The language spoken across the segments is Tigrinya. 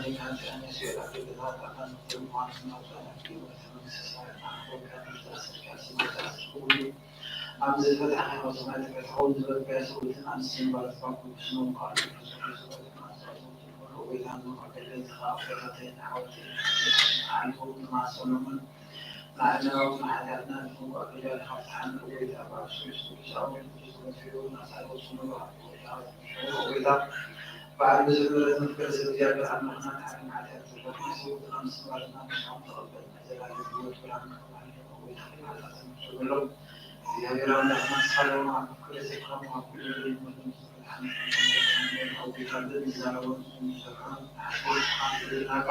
ኣካል ዲካን ጥዕና ስዕል ኣገልግሎታት ኣካል ምክትል ምዃኑ እናውፃእ ናብቲ ወርሒ መንግስተ ሰማያት ንዓኹም ካብ ምርጫ ስልኪ ኣስመልካ ኣስርኩ። ኣብዚ ዝበፅሓ ናይ ወፅማይ ተፈትሐውን ዝበልካዮ ሰብኡትን ኣንስትን ባለስልጣን ቅዱስ ነው ቃሉ መንፈስ ቅዱስ ዝበልክና ኣስራቱ ትንበሩ ወይ ታንዱ ኣገልግል ዝኸኣ ፈታተይን ኣሕዋተይን ሓሊፉ ንማሰሎምን ንዓለማዊ ንሓጢኣትና ንፍንቋ ክልል ካብ ተሓንኡ ወይ ታባብ ስሉስ ቅዱስ ኣቡነ ቅዱስ ጎንፊዮ ናሳልወ ስኑሩ ኣቦ ወይ ታባብ ስኑሩ ወይ ታብ በዓል ብዙሕ ምሕረት መፍቀሪ ሰብ እግዚኣብሔር ኣምላኽና ተሓሪም ሓጢኣት ዘለኹም ሰውትና ምስ ማረና ንስኻም ተቐበል ናይ ዘላለም ህይወት ብርሃን ከማልዮ ወይ ታሪም ሓጢኣትን ትብሎም እግዚኣብሔር ኣምላኽና ንስኻ ለውና ኣብ መፍቀሪ ሰብኻ ኣብ ኩሉ ይመልም ዝብል ሓንቲ ኣውዲካ ብንዛረቦን ንሰርሖን ንሓስቦን ስኻ ትብልናካ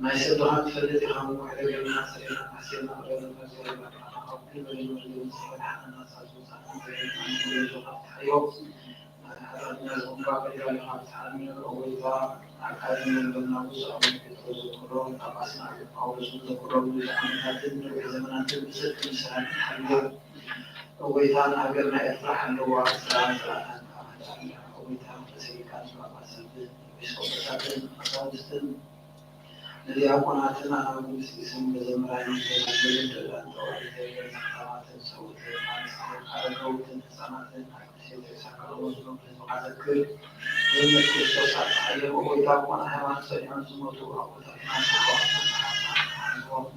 ናይ ሰብ ድኻ ትፈልጥ ኢኻ እሞ ሕደገልና ሰሪና ኣሕሲርና ቅደረልና እግዚኣብሔር ኣምላኽና ካብ ኩሉ በደል ወንጀልን ዝሕል ሓነና ሳብ ዝውፃና ንዘለና ንጉሎ ዞኻ ፍትሓዮ ሓጢኣትና ዝኾንካ በዲራሊኻ ብትሓርሚኖ ወይ ዛ ኣካል መንበርና ብፁዕ ኣቡነ ጴጥሮስ ዘክሮ ጳጳስና ኣቡነ ጳውሎስ ዘክሮ ብዙሕ ዓመታትን ነዊሕ ዘመናትን ብጽድቅን ብሰላምን ሓልዎ እወይታ ንሃገርና ኤርትራ ሓለዋ ስራ ስራታን ኣመልኣላ እወይታ ተሰይካ ንጳጳሳትን ኤጲስቆጶሳትን ቀሳውስትን ንዲያቆናትን ኣናጉንስጢስን መዘምራንን ደናግልን ደላን ጠዋሪ ዘርገን ሰክራማትን ሰውትን ኣንስትን ኣረጋውትን ህፃናትን ኣቅድሴት ሬሳካ ለወዝኖም ህዝብካ ዘክር። ብእምነት ክርስቶስ ኣብፀሓዮ እወይታ ብኮነ ሃይማኖት ፀኒዖም ዝሞቱ ኣቦታትና ኣሕዋትና ሓልዎም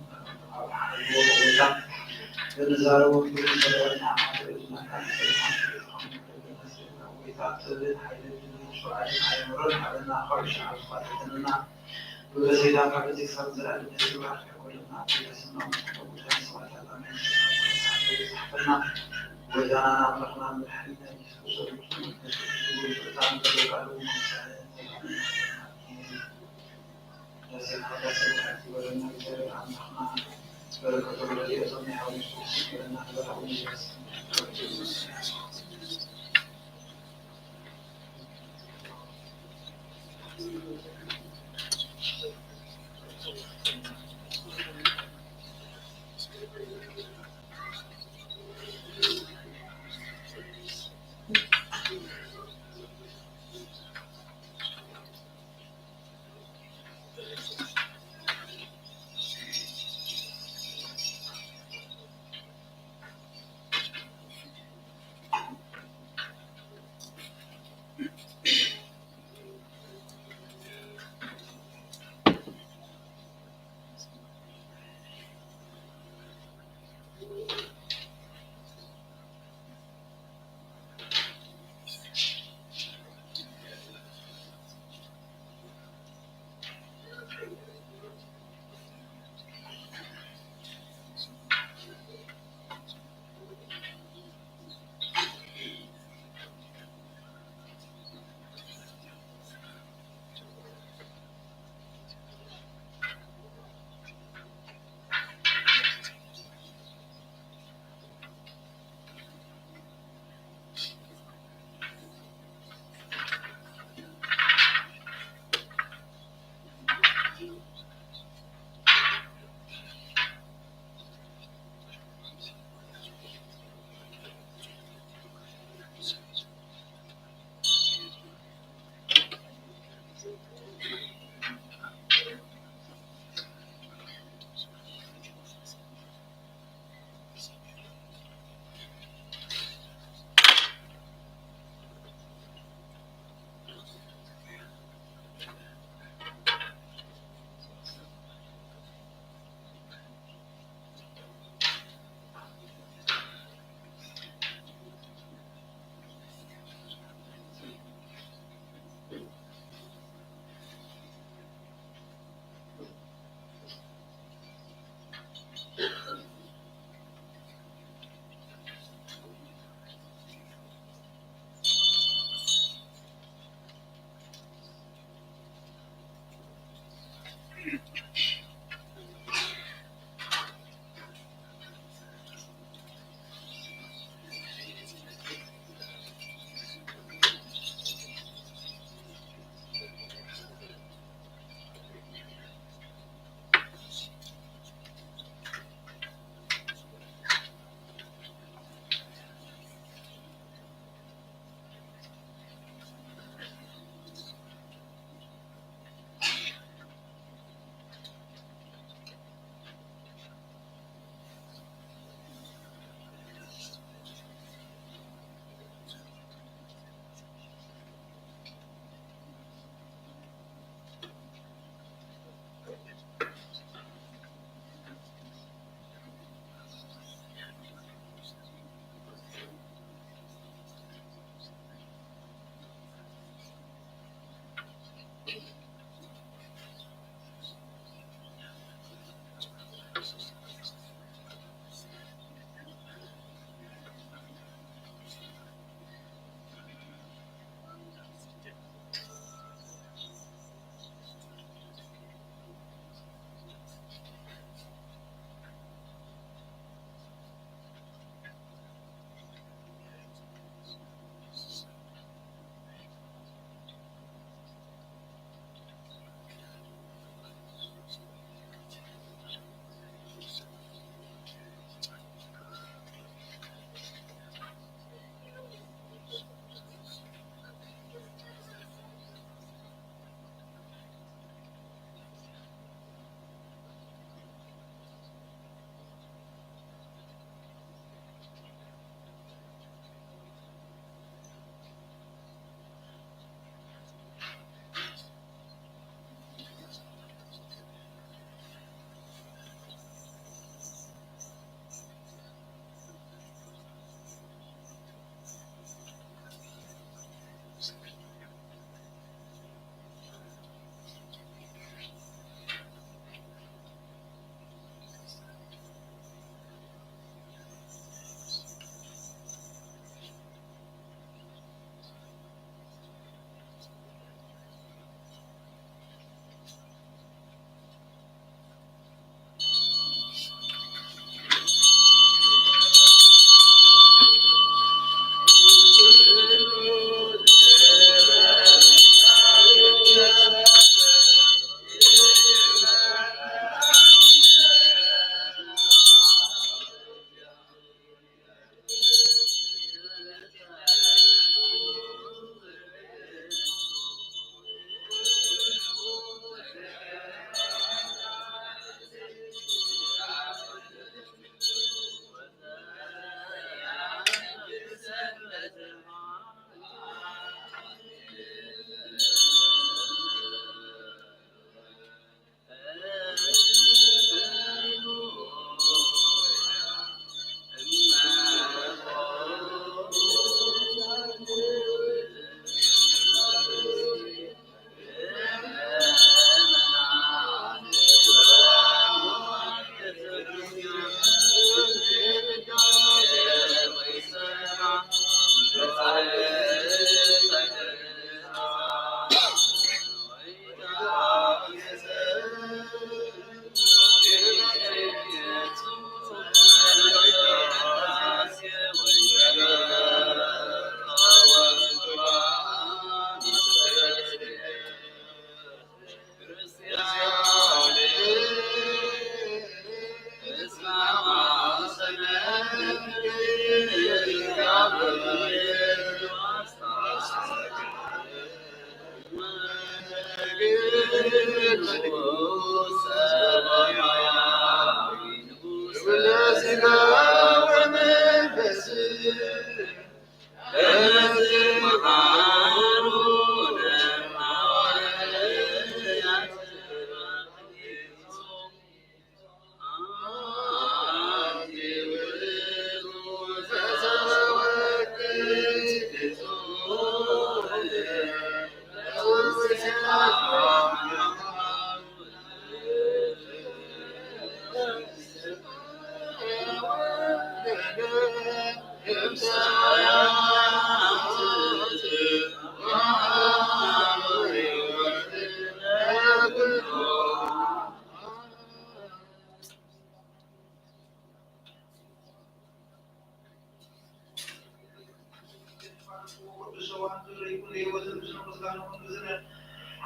ኣብ ሓልዎም እወይታ ብንዛረቦም ብንዘረቦም ንዓማት ርእስና ካብ ሰይጣን እወይታ ጥበብን ሓይልን ድልን ሸውዓልን ኣእምሮን ሃበና ካብ ሸዓ ዝፋተተንና ግብረ ሰይጣን ካብ እዚ ክሳብ ዘላለም ነቲ ባሕሪ ሕጎለትና ኣቦታትና ኣቦታትና ሰማዕታት ኣሜን። ዝሓፈና ጎይታና ኣምላኽና መድሓኒና ኢየሱስ ክርስቶስ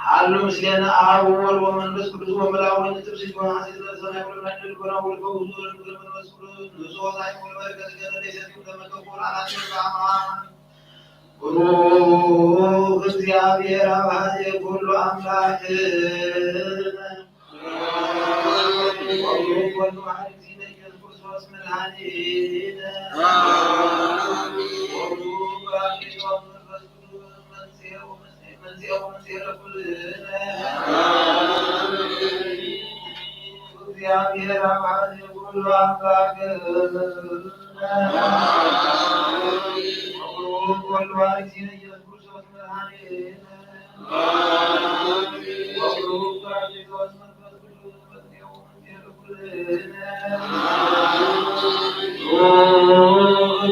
ሓሉ ምስሌነ አብ ወወልድ ወመንፈስ ቅዱስ ወመላው ወይነ ትብስት ወሐሴት ለሰማይ ወለመላእክት ልቦና ወልፈውስ ወለመንፈስ ቅዱስ ንጹሕ ወሳይ ወለመለከት ገለ ለይሰፊው ለመከቦ ለአናቸው ዛማ ብሩክ እግዚአብሔር አብሃዜ ኩሉ አምላክ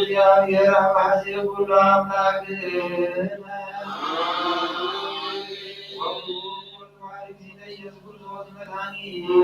እግዚአብሔር አብ ሐዜ ኩሉ አምላክ ወኩሉ ኢየሱስ ክርስቶስ መድኃኒነ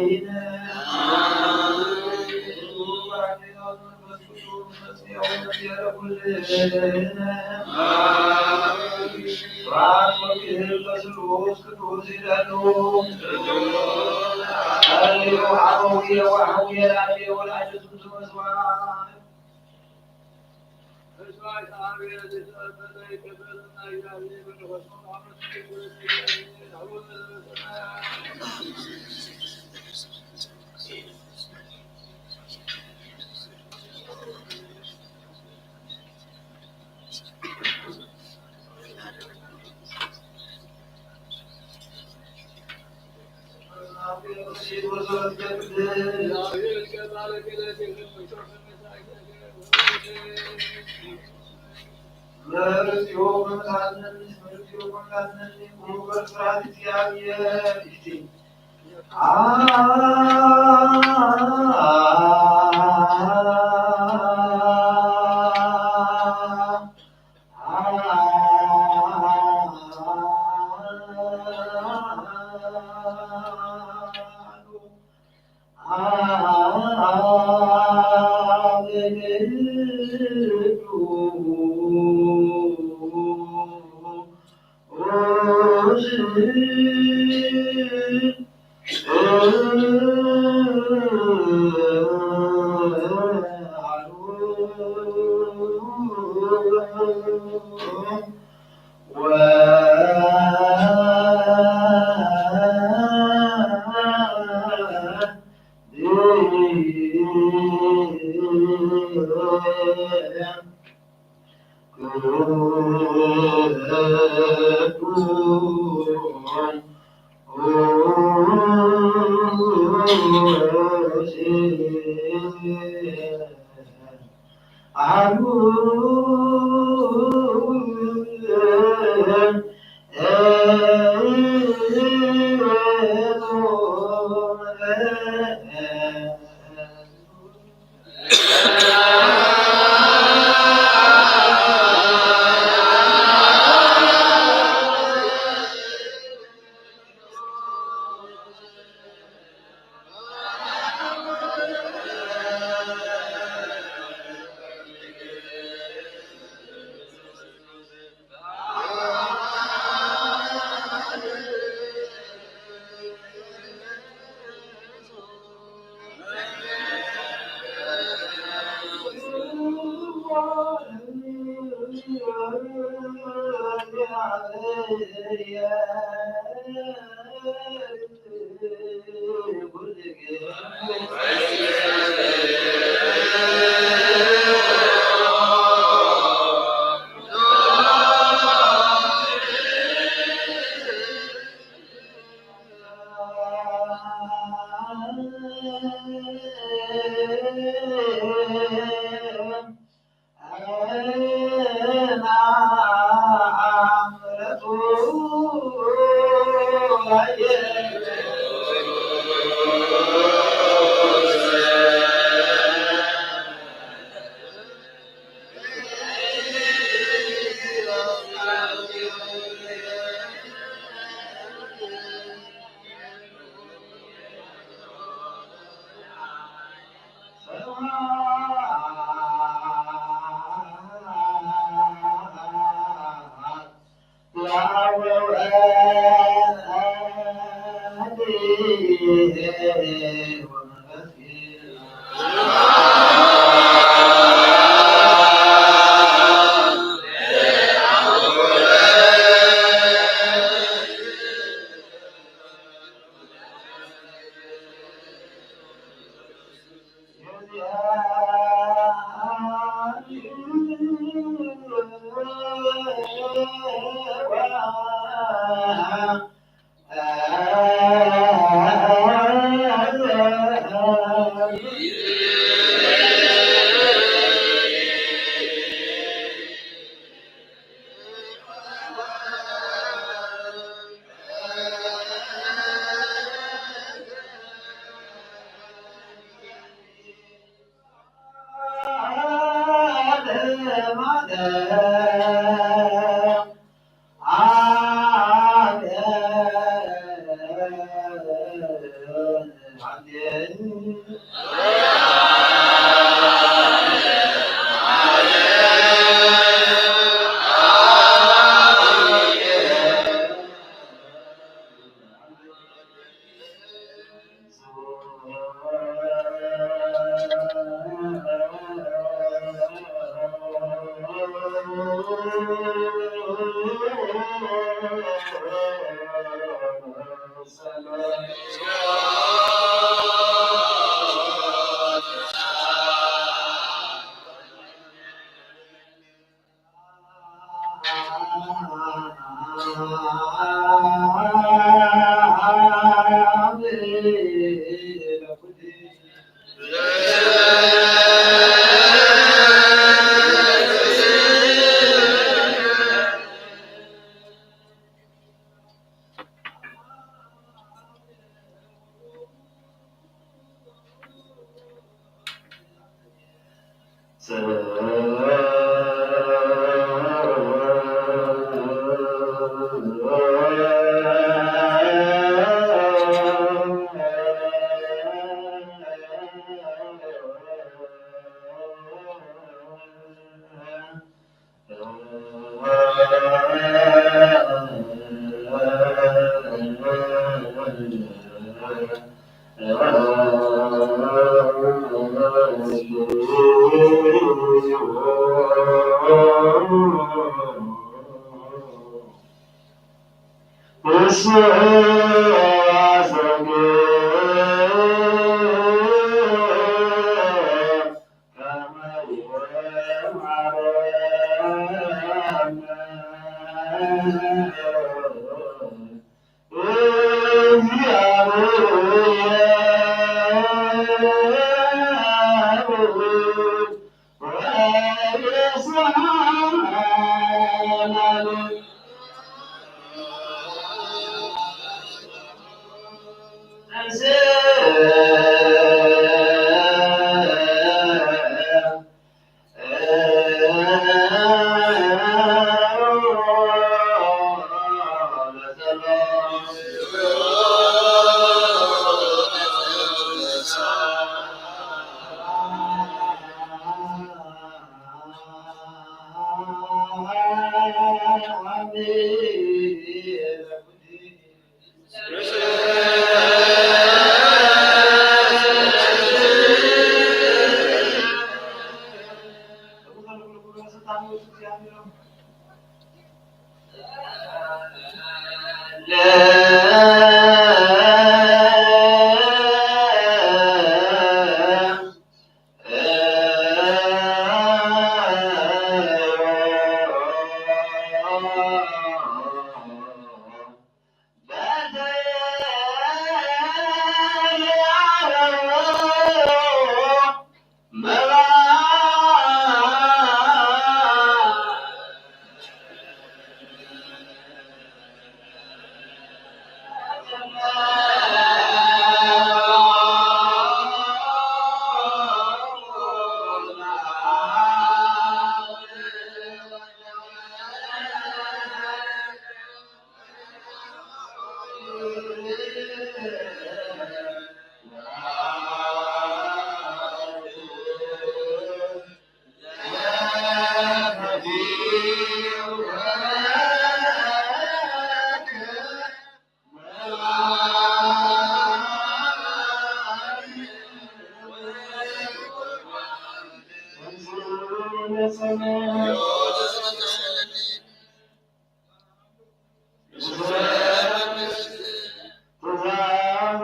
ትእዛዝ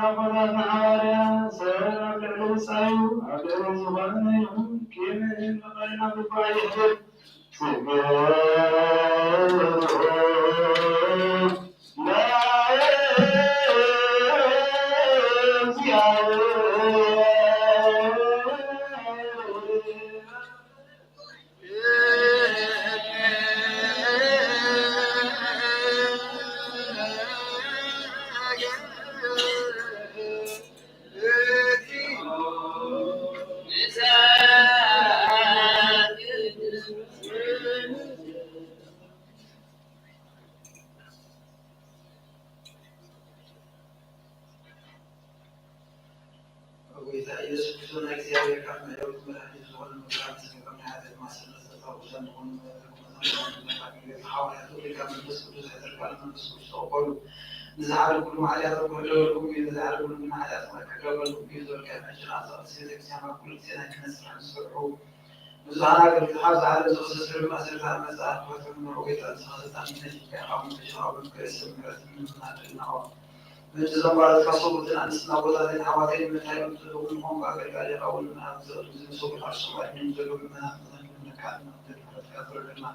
ኣቦታትና ሃዋርያ ሰብ ኣብ ልዕሊ ብጻዩ ኣብ ልዕሊ ዝኾነ ይኹን ቂምን በቐልን ኣብ ልቡ ኣይሕድር። ጎይታ ኢየሱስ ክርስቶስ ናይ እግዚኣብሔር ካብ መሕረርቱ መድሓኒቱ ዝኾነ መከራ ምስ መከራ ናይ ሓጢኣት ማሰነት ዘጣብቑ ዘንድቑን መበተኩም መዛሙራን መካፊል ሓዋርያት ወልድካ መንፈስ ቅዱስ ሕድርካ ንመንፈስ ቅዱስ ተቐበሉ። ንዝሓለኩም ሓጢኣትኩም ክሕደረልኩም እዩ፣ ንዝሓለኩም ግን ሓጢኣትኩም ኣይክሕደረልኩም እዩ ዝበልካ ሕጂ ንኣዛ ቅድስቲ ቤተክርስቲያን ኣብ ኩሉ ግዜ ናይ ክህነት ስራሕ ምስ ስርሑ ብዙሓን ኣገልግሎት ኣብዚ ዓለም ዝኸሰስሉ ድማ ስርታት መጽሓፍ ክፈትሑ ንመርኡ ጌታ ንስኻ ስልጣን ነፊካ ኢኻ እሞ ሕጂ ካብኡ ንክርእስ ምሕረት ንምናደልናኦ። ምእንቲ ዘንባረትካ ሰብኡትን ኣንስትና ኣቦታትን ኣሕዋተይን መታዮም ትልኹ ምኾንኩ ኣገልጋሊኻ እውን ኣብ ዘእቱ ዝምስሉ ካብ ሰማይ እዮም ዘለዉ ምእመናን መዘንግልና ካልና ምሕረትካ ፍረደልና።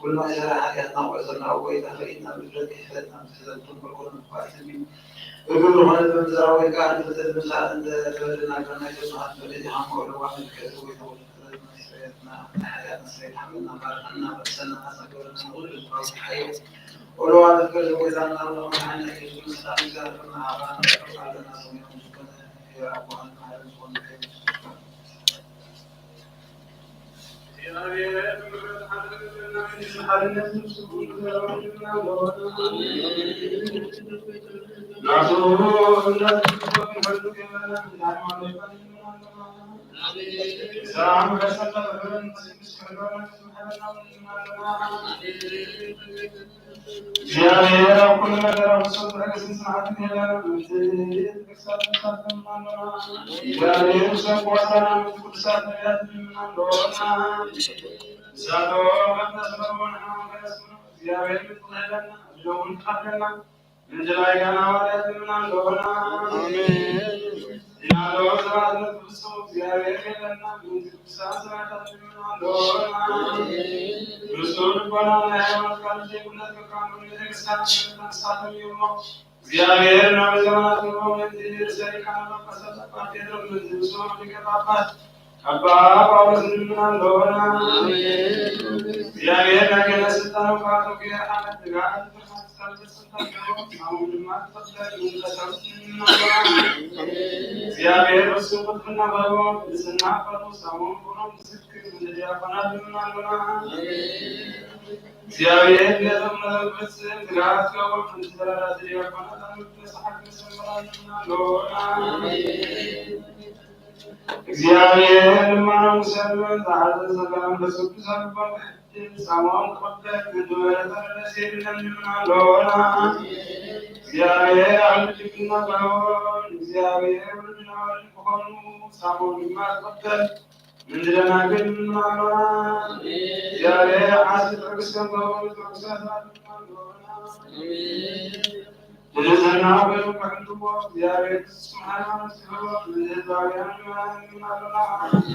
ኩሉ ማእሰራ ሓጢኣትና ውዕዘልና። ኣብ ጎይታ ፈሊጥና ብድፍረት ከይፈለጥና ብዝሕዘንቱን በርኮን ምኳር ትንቢት ብግብሪ ኮነ ብምድራዊ ቃል ፍልጠት ብምሳል እንተ ተበደልና፣ ካብ ናይ ሸፋዓት በደል ኢኻ እሞ፣ ለዋህ ምሕረት ጎይታ ወልድ ፍጥረት ናይ ስርየትና፣ ናይ ሓጢኣትና ስርየት ሓመልና፣ ባርኸና፣ ቀድሰና፣ ኣሳገረና፣ ንኹሉ ልባዊ ሓዮ። ወለዋህ ፍቅር ጎይታና፣ ኣምላኽ መድሓኒና ኢየሱስ፣ ምስላ እግዚኣብሔር መሓራ፣ ንቀርብ ኣለና፣ ሰማያዊ ዝኾነ፣ ሕያው ኣቦና፣ መሓሪ ዝኾነ፣ እግዚኣብሔር ኣብ ኩሉ ነገር ኣብ ፍጹም ትዕግስትን ጽንዓትን ይህበና። ምእንቲ ቅዱሳት ቅዱሳት ንለምንና። እግዚኣብሔር ብሰንኮ ወፃና ምእንቲ ቅዱሳት ነቢያት ንለምንና። ንሳቶም ከምዘስመርዎ ንሕና እውን ከነስምሮ እግዚኣብሔር ምእንቲ ክህበና፣ ዕድል እውን ክኸፍለና። ምእንቲ ላይካና ሃዋርያት ንለምንና። ኣሜን። ዝናሎ ሰማዕትነት ብፍጹም እግዚኣብሔር የለና። ምእንቲ ቅዱሳን ሰማዕታት ንለምንና። ንጹህ ልቦና ናይ ሃይማኖት ቃል ዘይብለት ከካኑ ቤተክርስቲያን ንሳቶም እዩ እሞ፣ እግዚኣብሔር ናብ ዘመናት ንቦም ምእንቲ ርእሰ ሊቃነ ጳጳሳት ኣባ ጴጥሮስ ምእንቲ ብፁዕ ሊቀ ጳጳስ ኣባ ጳውሎስ ንለምንና። ኣሜን። እግዚኣብሔር ናይ ገነት ስልጣኖም ካብኣቶም ከየርሓቐ ትግሃት ብርሃን ስልጣን ዘስልጣን ገይሮም፣ ንሳቶም ድማ ተኸተልቲ መንፈሳዊ ንለምንና። እግዚኣብሔር ፍጹም ቅልጥፍና ክህቦም፣ ቅድስና ክፈትዉ፣ ሳሞም ፍቕሮም ዝዝክር ምእንቲ ዲያቆናት ንለምንና። ኣሜን። እግዚኣብሔር ነቶም ነቶም ፍጽም ትግሃት ክህቦም፣ ምእንቲ ተረዳእቲ ዲያቆናት ኣብ መቅደስ ሓቂ መዘምራን ንለምንና። ኣሜን። እግዚኣብሔር ልመናኦም ክሰምዕ፣ ጻዕዳ ጸጋ መንፈስ ቅዱስ ኣብ ልቦም ክሕድር፣ ጻማኦም ክቕበል፣ ምእንቲ ምሕረተ ረድኤት ንለምንና። ኣሜን። እግዚኣብሔር ኣብ ልዕሊ ድንግልና ክህቦም፣ እግዚኣብሔር ወለድና ወልድ ክኾኑ፣ ጻማኦም ድማ ክቕበል፣ ምእንቲ ደናግል ንለምንና። ኣሜን። እግዚኣብሔር ዓስቢ ትዕግስቲ ከም ዝህቦም፣ ትዕግስቲ ኣስማት ንለምንና። ኣሜን። ንንጽህና ኮይኑ ከሕልዎ እግዚኣብሔር ፍጹም ሃይማኖት ይህቦም፣ ንህዝባውያን ምእመናን ንለምንና። ኣሜን።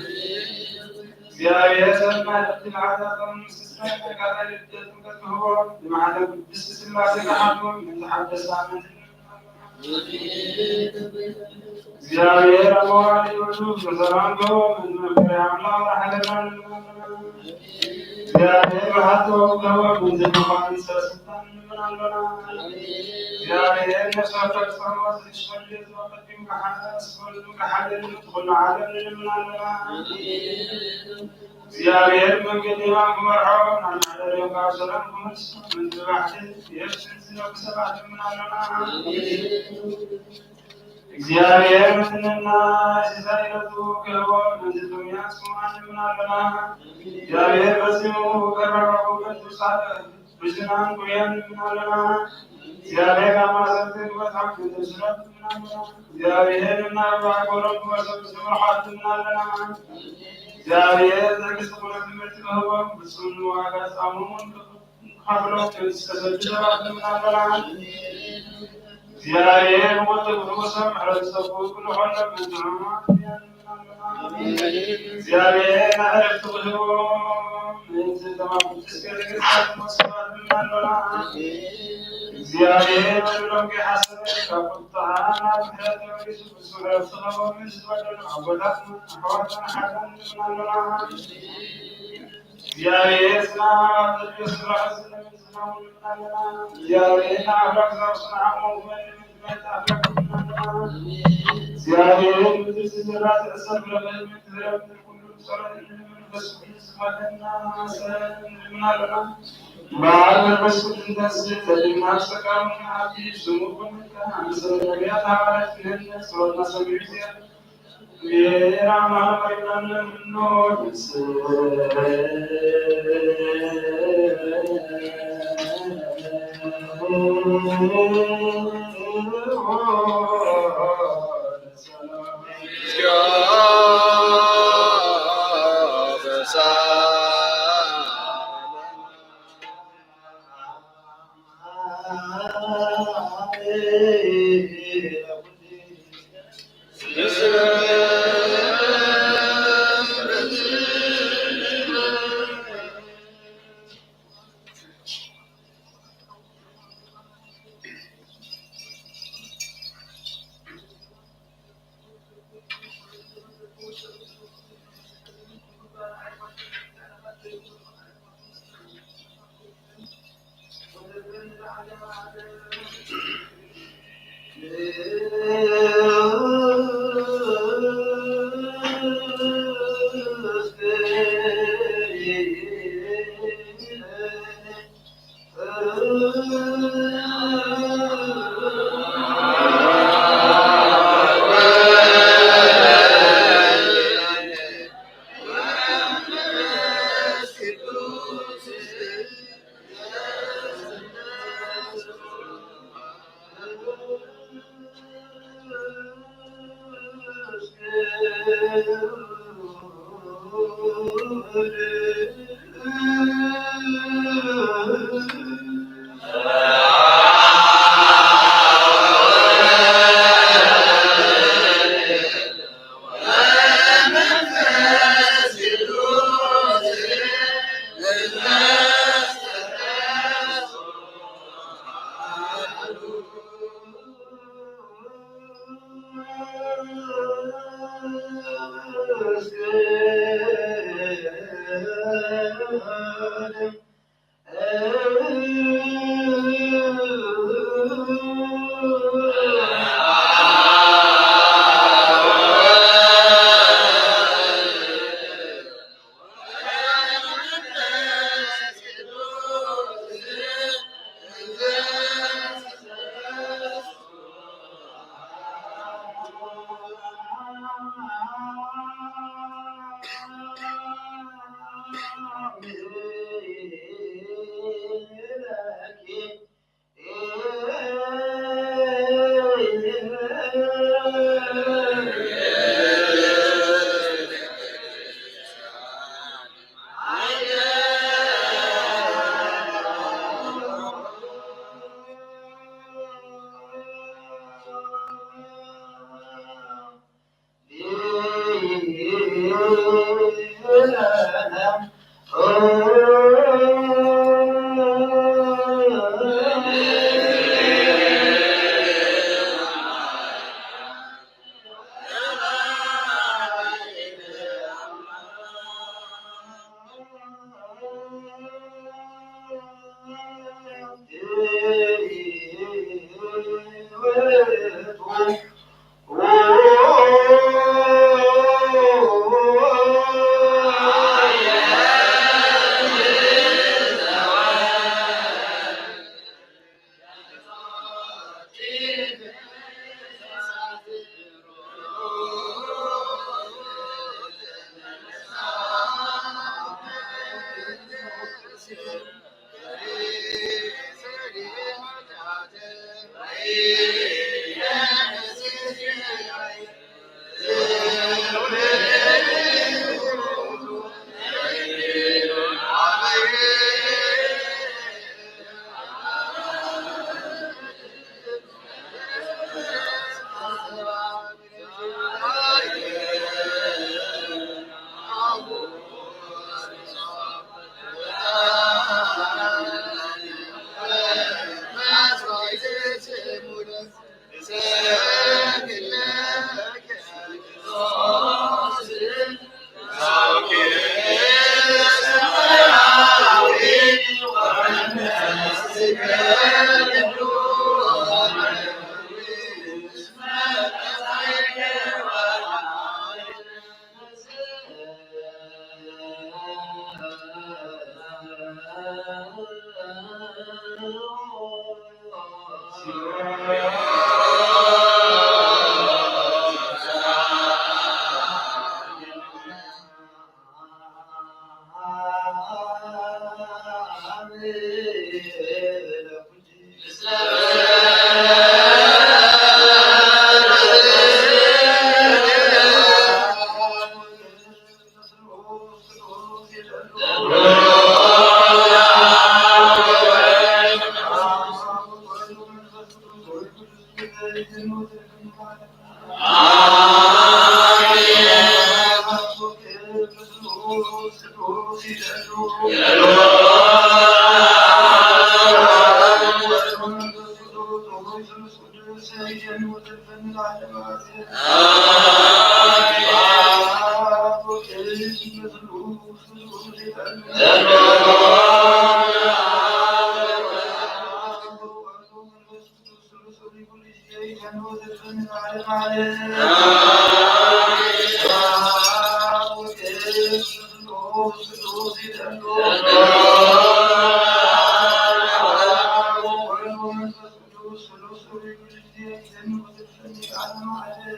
እግዚኣብሔር ሰናይ ዕድል ሓጢኣቶም ንምስሳይ ናይ ካልኣይ ልደት ጥምቀት ክህቦም፣ ብማሕተም ቅድስቲ ሥላሴ ክሓትዎም፣ ምእንቲ ሓደስቲ ኣመንቲ ንለምንና። ኣሜን። እግዚኣብሔር ኣብ መዋዕሊኡ ብሰላም ክህቦም፣ ምእንቲ መፍቀሪ ኣምላኽ ወላዲተ ኣምላኽ ንለምንና። እግዚኣብሔር ብሓቂ ክህቦም፣ ምእንቲ መኳንንት ሰበ ስልጣን ንለምንና። እግዚኣብሔር ነፍሲ ወከፍ ጸሎት ዝሽመል ዝወቀድም ከሓስ ወልዱ ከሓደል ምእንቲ ኩሉ ዓለም ንለምንና። እግዚኣብሔር መንገዲ የማን ክመርሖም፣ ናብ ማሕደሪኦም ካብ ሰላም ክመልሶም፣ ምእንቲ ባሕቲ የሱስ ዝነብሩ ሰባት ንለምንና። እግዚኣብሔር ምእንትንና ሲሳይ ዕለቱ ክህቦም፣ ምእንቲ ጥሙያት ስሙዓን ንለምንና። እግዚኣብሔር ፈጺሙ ከረጋግኦም፣ ምእንቲ ብፁዓን ሕዙናን ጥሙያን ንለምንና። እግዚኣብሔር ናብ ማእሰርቲ ክበጽሖም፣ ምእንቲ ብስራት ንለምንና። እግዚኣብሔር ንናብ ሃገሮም ክመልሶም፣ ምእንቲ ምርሓት ንለምንና። እግዚኣብሔር ትዕግስቲ ኩሉ ትምህርቲ ክህቦም፣ ብስም ዋጋ ጻሙን ክኸፍሎም ክብል ዝተሰዱ ሰባት ንምናበላ። እግዚኣብሔር ብቁጥር ብሕጎሶም ምሕረት ዝሰፍሑ ኩሉ ኾሎም ምንትዑ እግዚኣብሔር ናይ ዕረፍቲ ክህቦም፣ ምእንቲ ተማም ቅዱስ ጊዮርጊስ ሰባት ንምናበላ። እግዚኣብሔር በደሎም ከይሓሰበ ካብ ቁጥዓ ናብ ምሕረት ተመሊሱ ብስም ዕረፍቲ ክህቦም፣ ምእንቲ ዝበደሉ ኣቦታትና ኣሕዋትና ሓዘን ንምናበላ። እግዚኣብሔር ስለ ኣምላክ ዝነብር ዝነውን ኣለና። እግዚኣብሔር ንኣምላክ ዛብ ስለ ዓቕሞም ዝበልዕ ምድመት ኣምላክ ኣለና። እግዚኣብሔር ምድሪ ዝዘራ ትዕሰብ ረበ ምድረብ ኩሉ ጸሎት መንፈስ ቅዱስ ዝመለና ሰላም ኣለና። በዓል መንፈስ ቅዱስ ንተስል ተድና ሰቃም ኣቢ ስሙ ኩንካ ኣምሰለ ነቢያት ሃዋርያት ነነ ጸሎትና ሰሚዑ እግዚኣብሔር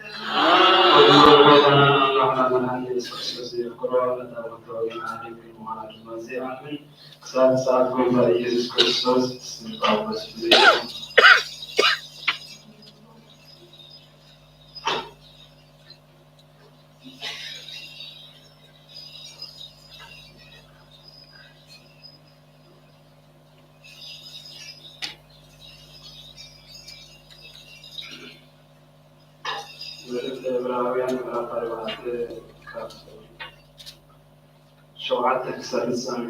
ክቡር ጎይታናን ኣምላኽና መድሓኒና ኢየሱስ ክርስቶስ፣ የፍቅሮ ነታ ወታዊና ኣደግን ምዃና ድማ ዘይኣምን ክሳብ ሰዓት ጎይታ ኢየሱስ ክርስቶስ ስልጣን ወስዱ ዘይኮን። መልእኽቲ ዕብራውያን ምዕራፍ ኣርባዕተ ካብ ሸውዓተ ክሳብ ፍጻሜ።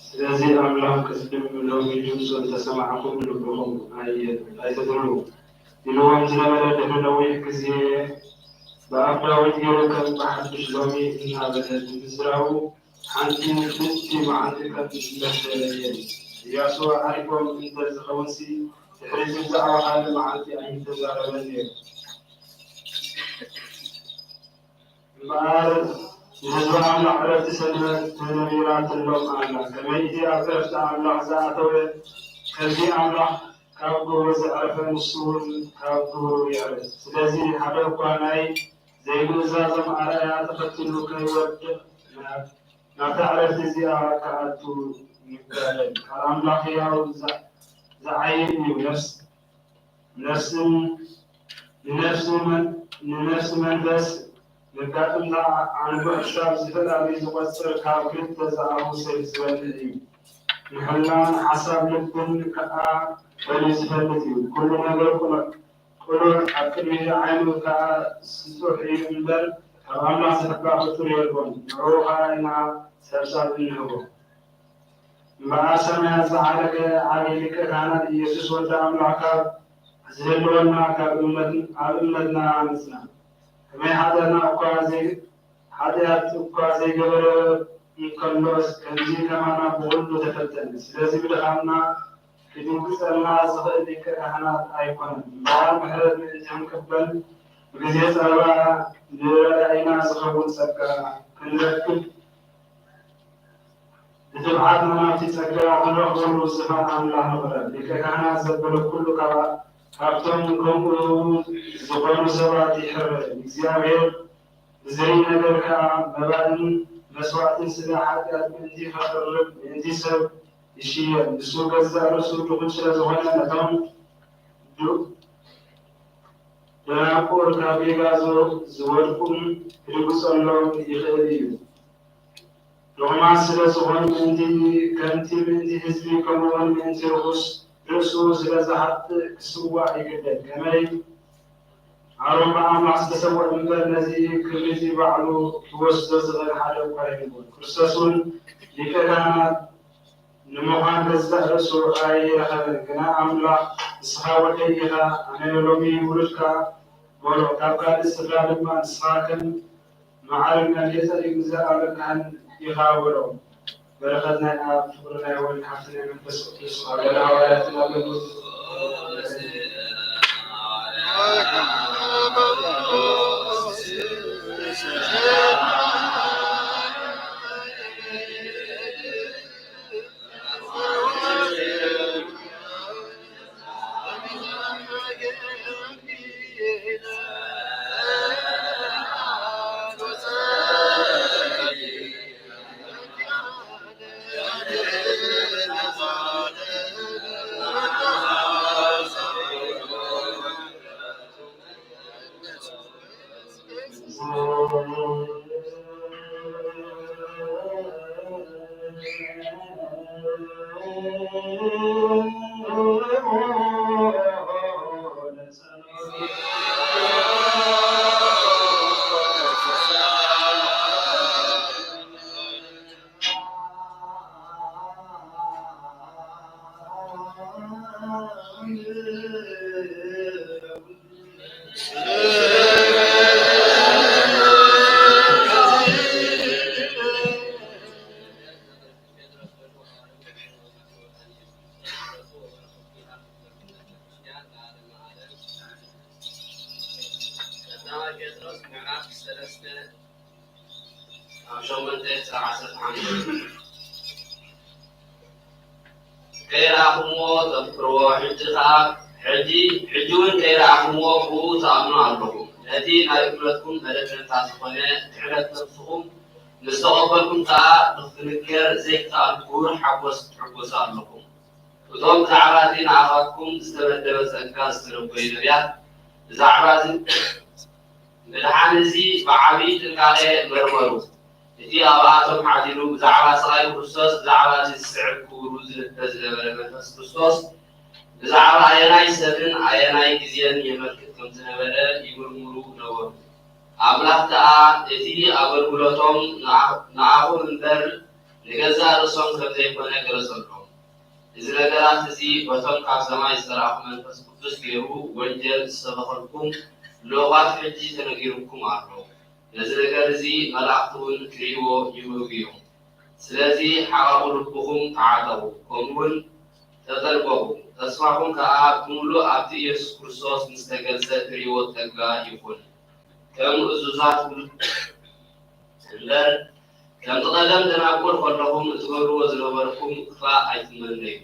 ስለዚ ኣምላኽ ቅድም ሎሚ ድምፁ እንተሰማዕኩም ልብኹም ኣየ-፣ ኣይትድንጉ ኢልዎም ዝነበረ ድሕሪ ነዊሕ ግዜ ብኣፍ ዳዊት ገይሩ ከም ብሓድሽ ሎሚ እናበለ ብምዝራቡ ሓንቲ ንፍልጥቲ መዓልቲ ከም ዝመሰለ እየን። ኢያሱ ዓሪፎም እንተ ዝኸውንሲ ድሕሪዚ ብዛዕባ ካልእ መዓልቲ ኣይምተዛረበን ነይሩ። እምበኣር ንህዝቢ ኣምላኽ ዕረፍቲ ሰንበት ተነቢራትሎም ኣላ። ከመይ እቲ ኣብ ዕረፍቲ ኣምላኽ ዝኣተወ ከምዚ ኣምላኽ ካብ ግብሩ ዘዕረፈ ንሱ እውን ካብ ግብሩ የዕርፍ። ስለዚ ሓደ እኳ ናይ ዘይምእዛዞም ኣርኣያ ተኸቲሉ ከይወድቕ ናብ፣ ናብታ ዕረፍቲ እዚኣ ክኣቱ ንጋደል። ቃል ኣምላኽ ሕያው ዘ-፣ ዝዓይን እዩ። ነፍስ ነፍስን ንነፍሲ መን-፣ ንነፍሲ መንፈስ መጋጥምታ ዓንዱ ሕሳብ ዝፈላሊ ዝቖጽር ካብ ክልተ ዝኣፉ ሰይፍ ዝበልዕ እዩ። ንሕልናን ሓሳብ ልብን ከኣ ፈሊዩ ዝፈልጥ እዩ። ኩሉ ነገር ቅኑዕ፣ ቅኑዕ ኣብ ቅድሚ ዓይኑ ከኣ ስጡሕ እዩ እምበር፣ ካብ ኣምላኽ ዝሕባእ ፍጡር የልቦን። ንዕኡ ከኣ ኢና ጸብጻብ እንህቦ። እምበኣር ሰማያት ዝዓረገ ዓቢ ሊቀ ካህናት ኢየሱስ ወልደ ኣምላኽ ካብ ዝህልወና ካብ እምነት-፣ ኣብ እምነትና ንጽና። ከመይ ሓጢኣትና እኳ ዘይ-፣ ሓጢኣት እኳ ዘይገበረ እንከሎስ ከምዚ ከማና ብኹሉ ተፈተነ። ስለዚ ብድኻምና ክድንግጸልና ዝኽእል ሊቀ ካህናት ኣይኮነን። እምበኣር ምሕረት ምእንቲ ክንቅበል ብግዜ ጸበባ ንረዳኢና ዝኸውን ጸጋ ክንረክብ ብትብዓትና ናብቲ ጸጋ ክንረኽበሉ ዝፋን ኣምላኽ ንቕረብ። ሊቀ ካህናት ዘበለ ኩሉ ካብ-፣ ካብቶም ከምኡ ዝኾኑ ሰባት ይሕረ። እግዚኣብሔር ብዘይ ነገር ከኣ መባእን መስዋእትን ስለ ሓጢኣት ምእንቲ ከቕርብ ምእንቲ ሰብ ይሽየም። ንሱ ገዛእ ርእሱ ድኹም ስለ ዝኾነ ነቶም ዱ-፣ ደናቁር ካብ ጌጋ ዝ-፣ ዝወድቁን ክድንግጸሎም ይኽእል እዩ። ሎማት ስለ ዝኾኑ ምእንቲ፣ ከምቲ ምእንቲ ህዝቢ፣ ከምኡውን ምእንቲ ርኹስ ርእሱ ስለ ዝሓጥእ ክስዋእ ይግደድ። ከመይ ኣሮን ብኣምላኽ ዝተሰውአ እምበር፣ ነዚ ክብሪ እዚ ባዕሉ ክወስዶ ዝኽእል ሓደ እኳ የልቦን። ክርስቶስ እውን ሊቀ ካህናት ንምዃን ገዛእ ርእሱ ኣይረኸበን። ግና ኣምላኽ፣ "ንስኻ ወደይ ኢኻ፣ ኣነ ሎሚ ውሉድካ" በሎ። ካብ ካልእ ስፍራ ድማ፣ "ንስኻ ከም መዓርግ መልከ ጸዴቅ ንዘለኣለም ካህን ኢኻ" በሎ። በረኸት ናይ ኣብ፣ ፍቕሪ ናይ ወልድ፣ ሃብቲ ናይ መንፈስ ቅዱስ ኣብ ልዕሊ ሃዋርያትን ኣገልግሎት ቀዳማይ ጴጥሮስ ምዕራፍ ሰለስተ ካብ ሸሞንተ ክሳብ ዓሰርተ ሓሙሽተ። ከይረኣኹምዎ ተፍቅርዎ፣ ሕጂ ኸኣ፣ ሕጂ፣ ሕጂ እውን ከይረኣኹምዎ ብኡ ትኣምኑ ኣለኹም። ነቲ ናይ እምነትኩም መደምደምታ ዝኾነ ድሕነት ነፍስኹም ምስ ተቐበልኩም ከኣ፣ ብኽንገር ዘይከኣል ክቡር ሓጎስ ትሕጎሱ ኣለኹም። እቶም ብዛዕባ እቲ ንኣኻትኩም ዝተመደበ ጸጋ ዝተነበዩ ነቢያት፣ ብዛዕባ እዚ ምድሓን እዚ ብዓቢ ጥንቃቐ መርመሩ። እቲ ኣብኣቶም ዓዲሉ ብዛዕባ ስቓይ ክርስቶስ፣ ብዛዕባ እቲ ዝስዕብ ክብሩ ዝልበ ዝነበረ መንፈስ ክርስቶስ፣ ብዛዕባ ኣየናይ ሰብን ኣየናይ ግዜን የመልክት ከም ዝነበረ ይምርምሩ ነበሩ። ኣምላኽ ከኣ እቲ ኣገልግሎቶም ንኣ-፣ ንኣኹም እምበር ንገዛእ ርእሶም ከም ዘይኮነ ገለጸሎም። እዚ ነገራት እዚ በቶም ካብ ሰማይ ዝተላእኩ መንፈስ ቅዱስ ገይሩ ወንጀል ዝሰበኸልኩም ልኡኻት ሕጂ ተነጊሩኩም ኣሎ። ነዚ ነገር እዚ መላእኽቲ እውን ክርእይዎ ይብህጉ እዮም። ስለዚ ሓቓቑ ልብኹም ተዓጠቑ፣ ከምኡውን ተጠንቀቑ። ተስፋኹም ከኣ ብምሉእ ኣብቲ ኢየሱስ ክርስቶስ ምስ ተገልጸ እትርእይዎ ጸጋ ይኹን። ከም እዙዛት ውሉድ እምበር፣ ከምቲ ቀደም ደናቁር ከለኹም እትገብርዎ ዝነበርኩም ክፋእ ኣይትመነዩ።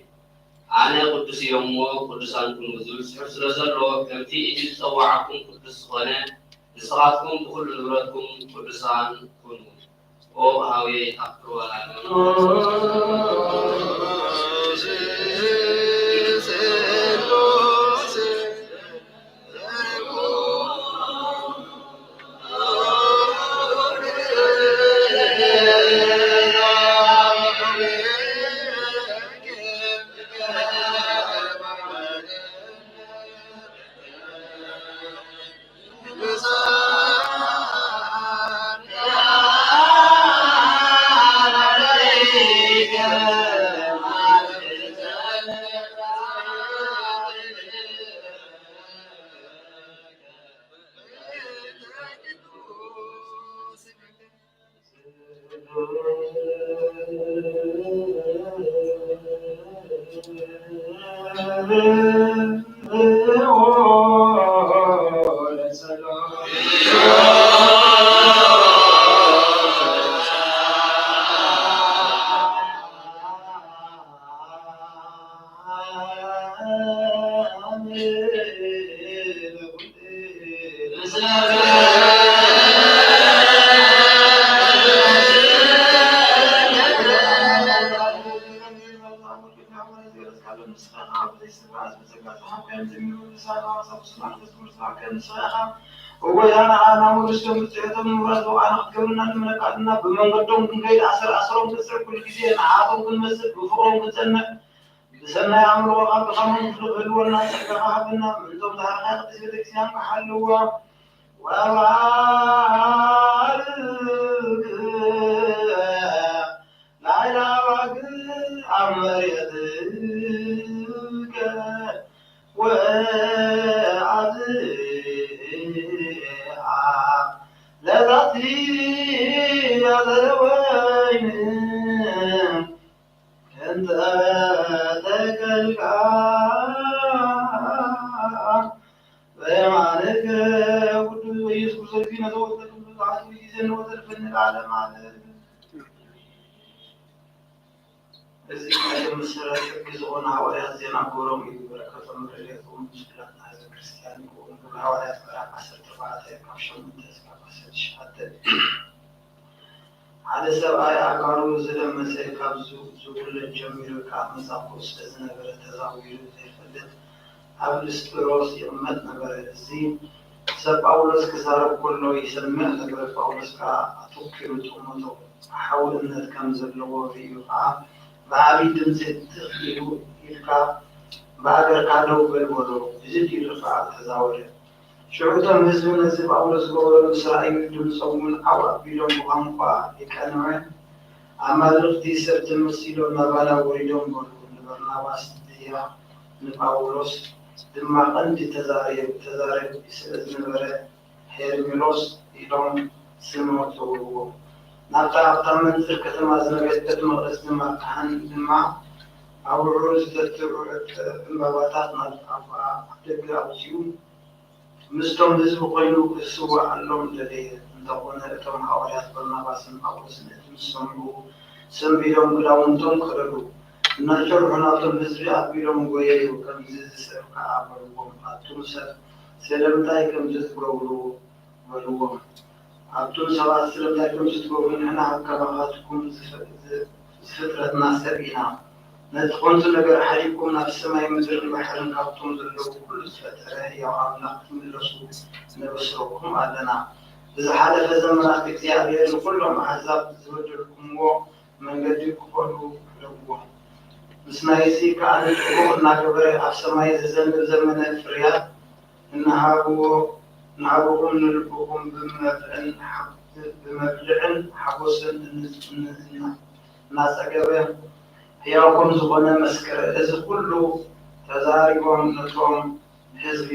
ኣነ ቅዱስ እየ እሞ ቅዱሳን ኩኑ ዝብል ጽሑፍ ስለ ዘሎ፣ ከምቲ እቲ ዝጸዋዓኩም ቅዱስ ዝኾነ፣ ንስኻትኩም ብኹሉ ንብረትኩም ቅዱሳን ኩኑ። ኦ ሃዌ ኣፍቅሮ ኣላለም። እወ፣ ኣነ፣ ኣነ፣ ኣመልክቶም ብጽሕቶም ምውራስ ብቓና ክትገብርና ንመለካ ኣለና። ብመንገዶም ክንከይድ ኣሰር ኣሰሮም ክጽዕ፣ ኩሉ ግዜ ንዓኣቶም ክንመስል፣ ብፍቕሮም ክንጸንዕ፣ ብሰናይ ኣእምሮ ካብ ድኻሞም ክህልወና ጸጋኻ ሃበና። ምእንቶም ዝሃብና ቅድስት ቤተክርስትያን ክሓልዋ። ወባርክ ላዕለ ኣባግዕ ኣብ መሬትከ ወኣብዝሓ ለዛቲ ኣዘረ ወይን እንተ ተከልካ በየማንከ ቅዱስ ኢየሱስ ክርስቶስ ነዘወትር ክብሉ ተዓስቡ ጊዜ ንወትር ፍንል ዓለም ዓለም። እዚ ቀደም መሰረት ሕጊ ዝኾነ ሃዋርያት ዜና ግብሮም እዩ። በረከቶም ረድኤቶም ምስ ኩላትና ህዝበ ክርስቲያን ይኹን። ግብረ ሃዋርያት ምዕራፍ ዓሰርተ ኣርባዕተ ካብ ሸሞንተ እስካብ ዓሰርተ ትሽዓተ። ሓደ ሰብኣይ ኣእጋሩ ዝለመሰ ካብ ዝ-፣ ዝውለድ ጀሚሩ ካብ መጻብኡ ስለ ዝነበረ ተዛዊሩ ዘይፈልጥ ኣብ ልስጥሮስ ይቕመጥ ነበረ። እዚ ሰብ ጳውሎስ ክዛረብ ከሎ ይሰምዕ ነበረ። ጳውሎስ ከኣ ኣተኲሩ ጠመቶ። ሓዊ እምነት ከም ዘለዎ ርእዩ ኸኣ፣ ብዓብዪ ድምፂ ትኽ ኢሉ ኢድካ ብሃገርካ ደው በል በሎ። እዚ ድዩ ርፍዓት ተዛወረ። ሽዑ እቶም ህዝቢ ነዚ ጳውሎስ ዝገበሮ ምስ ረኣዩ፣ ድምፆም እውን ዓው ኣቢሎም ብቋንቋ ሊቃኖን ኣማልኽቲ ሰብ ተመሲሎም ናባና ወሪዶም በሉ። ንበርናባስ ድያ ንጳውሎስ ድማ ቀንዲ ተዛራቢ ስለ ዝነበረ ሄርሜሎስ ኢሎም ስም ኣውፅእዎ። ናብታ ኣብታ መንፅር ከተማ ዝነበረት ቤተ መቕደስ ድማ ካህን ድማ ኣውርዑ ዝተትርዑ ዕምባባታት ናብ ኣፍደገ ኣውፂኡ ምስቶም ህዝቢ ኮይኑ ክስውኣሎም ደለየ። እንተኾነ እቶም ሃዋርያት በርናባስን ጳውሎስን እቲ ምስ ሰምዑ ሰንቢዶም ክዳውንቶም ቀደዱ። እናጨርሑ ናብቶም ህዝቢ ኣቢሎም ጎየዩ፣ ከምዚ ዝስዕብ ከኣ በልዎም፣ ኣቱም ሰብ ስለምንታይ ከምዚ ትገብሩ? በልዎም፣ ኣቱም ሰባት ስለምንታይ ከምዚ ትገብሩ? ንሕና ካብ ከማኻትኩም ዝፈጥረትና ሰብ ኢና። ነቲ ኸንቱ ነገር ሓዲግኩም ናብ ሰማይን ምድርን ባሕርን ካብቶም ዘለዉ ኩሉ ዝፈጠረ ህያው ኣምላኽ ትምለሱ ነበስረኩም ኣለና። ብዝሓለፈ ዘመናት እግዚኣብሔር ንኹሎም ኣሕዛብ ዝበደልኩምዎ መንገዲ ክኸዱ ፍለግዎም። ምስ ናይዚ ከኣ ንጽቡቕ እናገበረ ኣብ ሰማይ ዘዘንብ ዘመነ ፍርያት እናሃብዎ ንሃብኹም ንልብኹም ብመብልዕን ሓጎስን እናጸገበ ሕያው ከም ዝኾነ መስከረ። እዚ ኩሉ ተዛሪቦም ነቶም ህዝቢ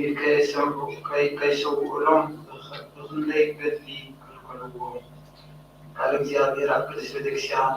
ከይሰውእሎም ብኽንደይ ገድሊ ከልከልዎም። ቃል እግዚኣብሔር ኣብ ቅድስት ቤተክርስቲያን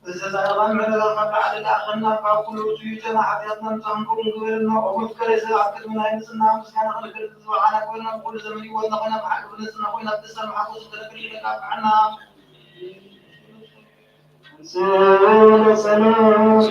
ዝተጻረቐ ምሕረትካ ካብ ላዕሊ ለኣኸና፣ ካብ ኩሉ እቱይ ተና ሓጢኣትና ንጻንኩም ግበረልና። ኦ መፍቀሬ ሰብ ኣብ ቅድሚ ናይ ንጽህና ምስጋና ክነገልጽ ዝበቕዓና ግበረና። ብኩሉ ዘመን ህይወትና ኮይና ብሓቂ ብንጽህና ኮይና ብደስታን ብሓጎስን ከነገልግለካ ኣብቅዓና። ስለ ጸሎት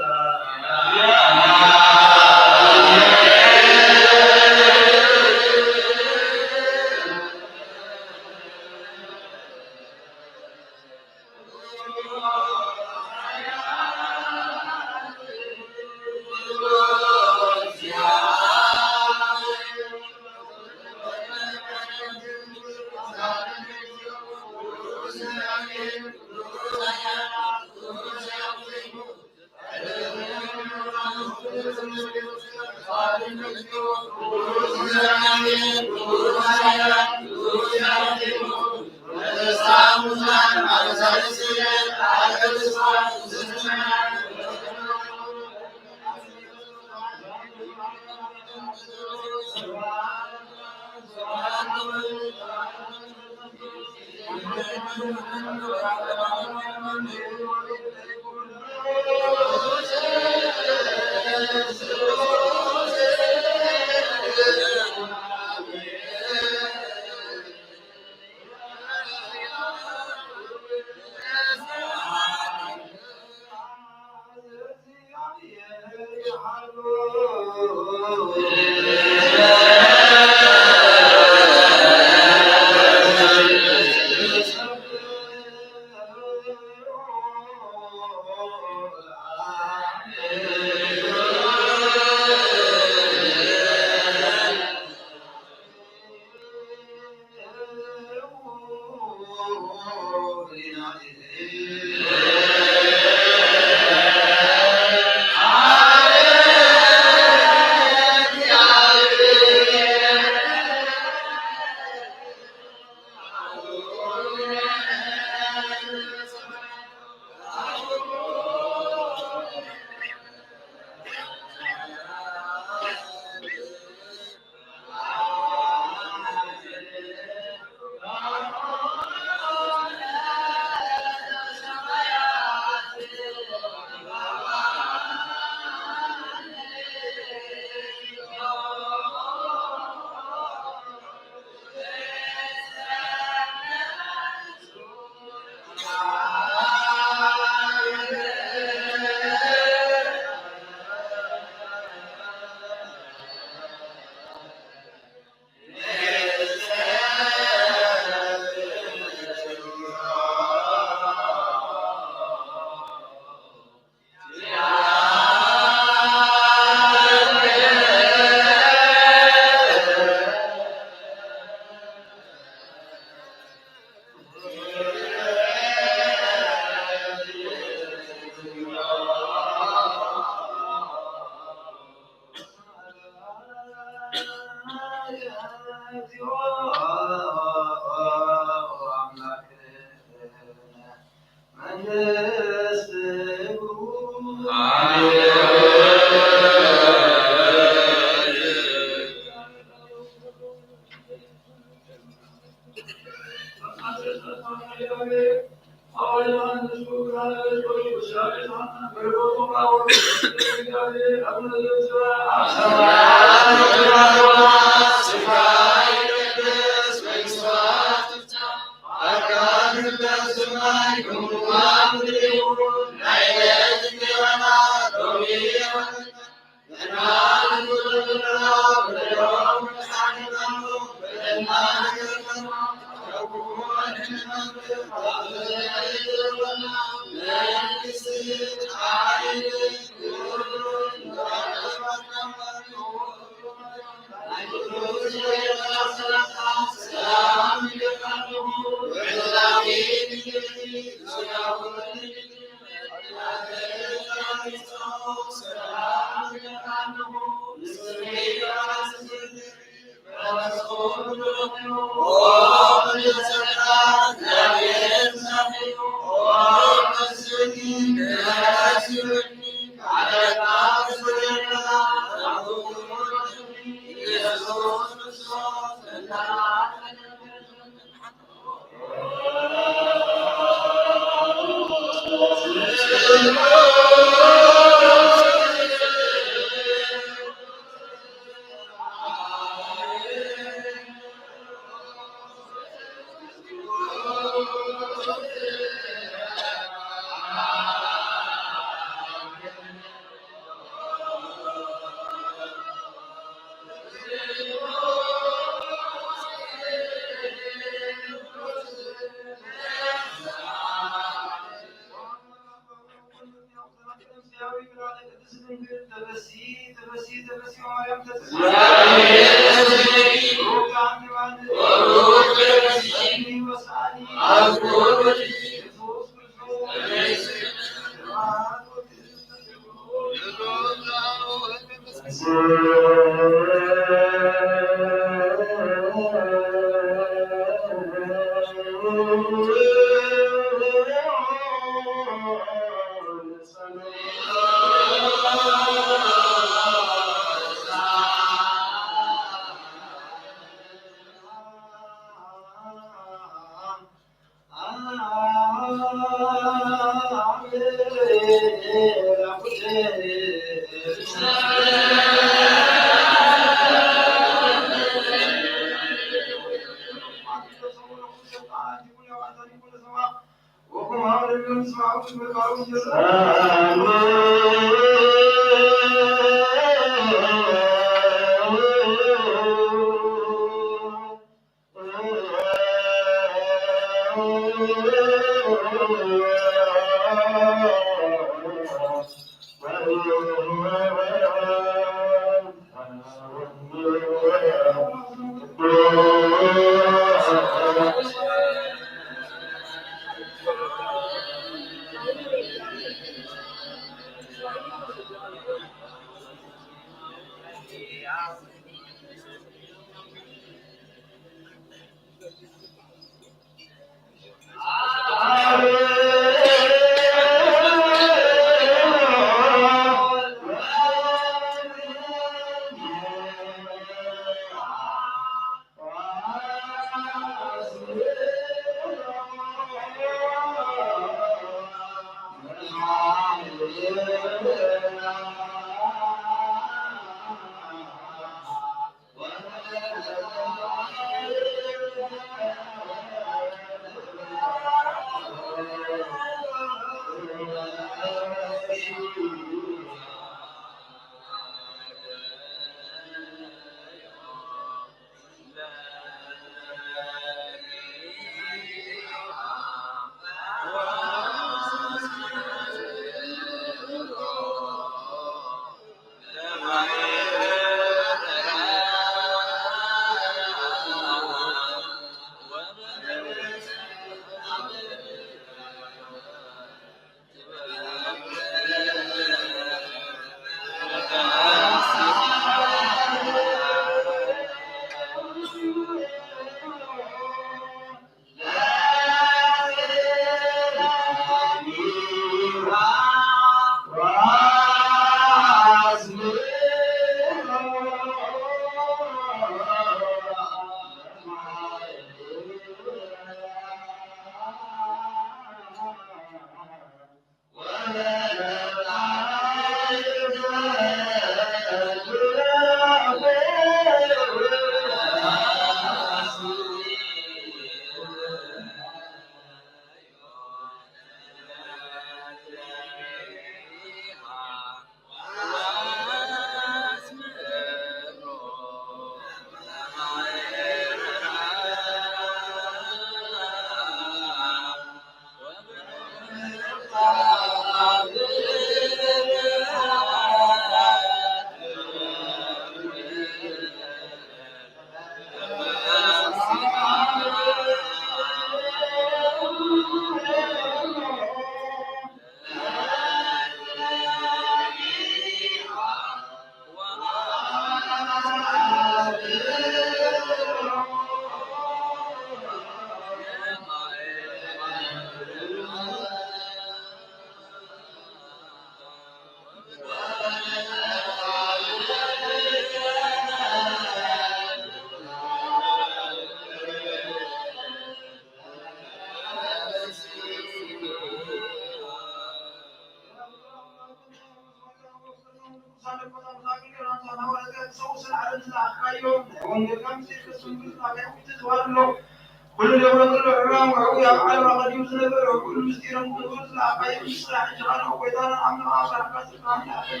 ኩሉ ደብረ ኩሉ ዕማም ውዕው ኣብ ዓለም ኣቐዲሙ ዝነበረ ኩሉ ምስጢርን ኩሉ ዝለኣኻዮ ምስጢር ሕጂ ኸኣ ንጎይታና ኣምላኽ ኣብ ስራሕካ ስልጣን ይኣኽል።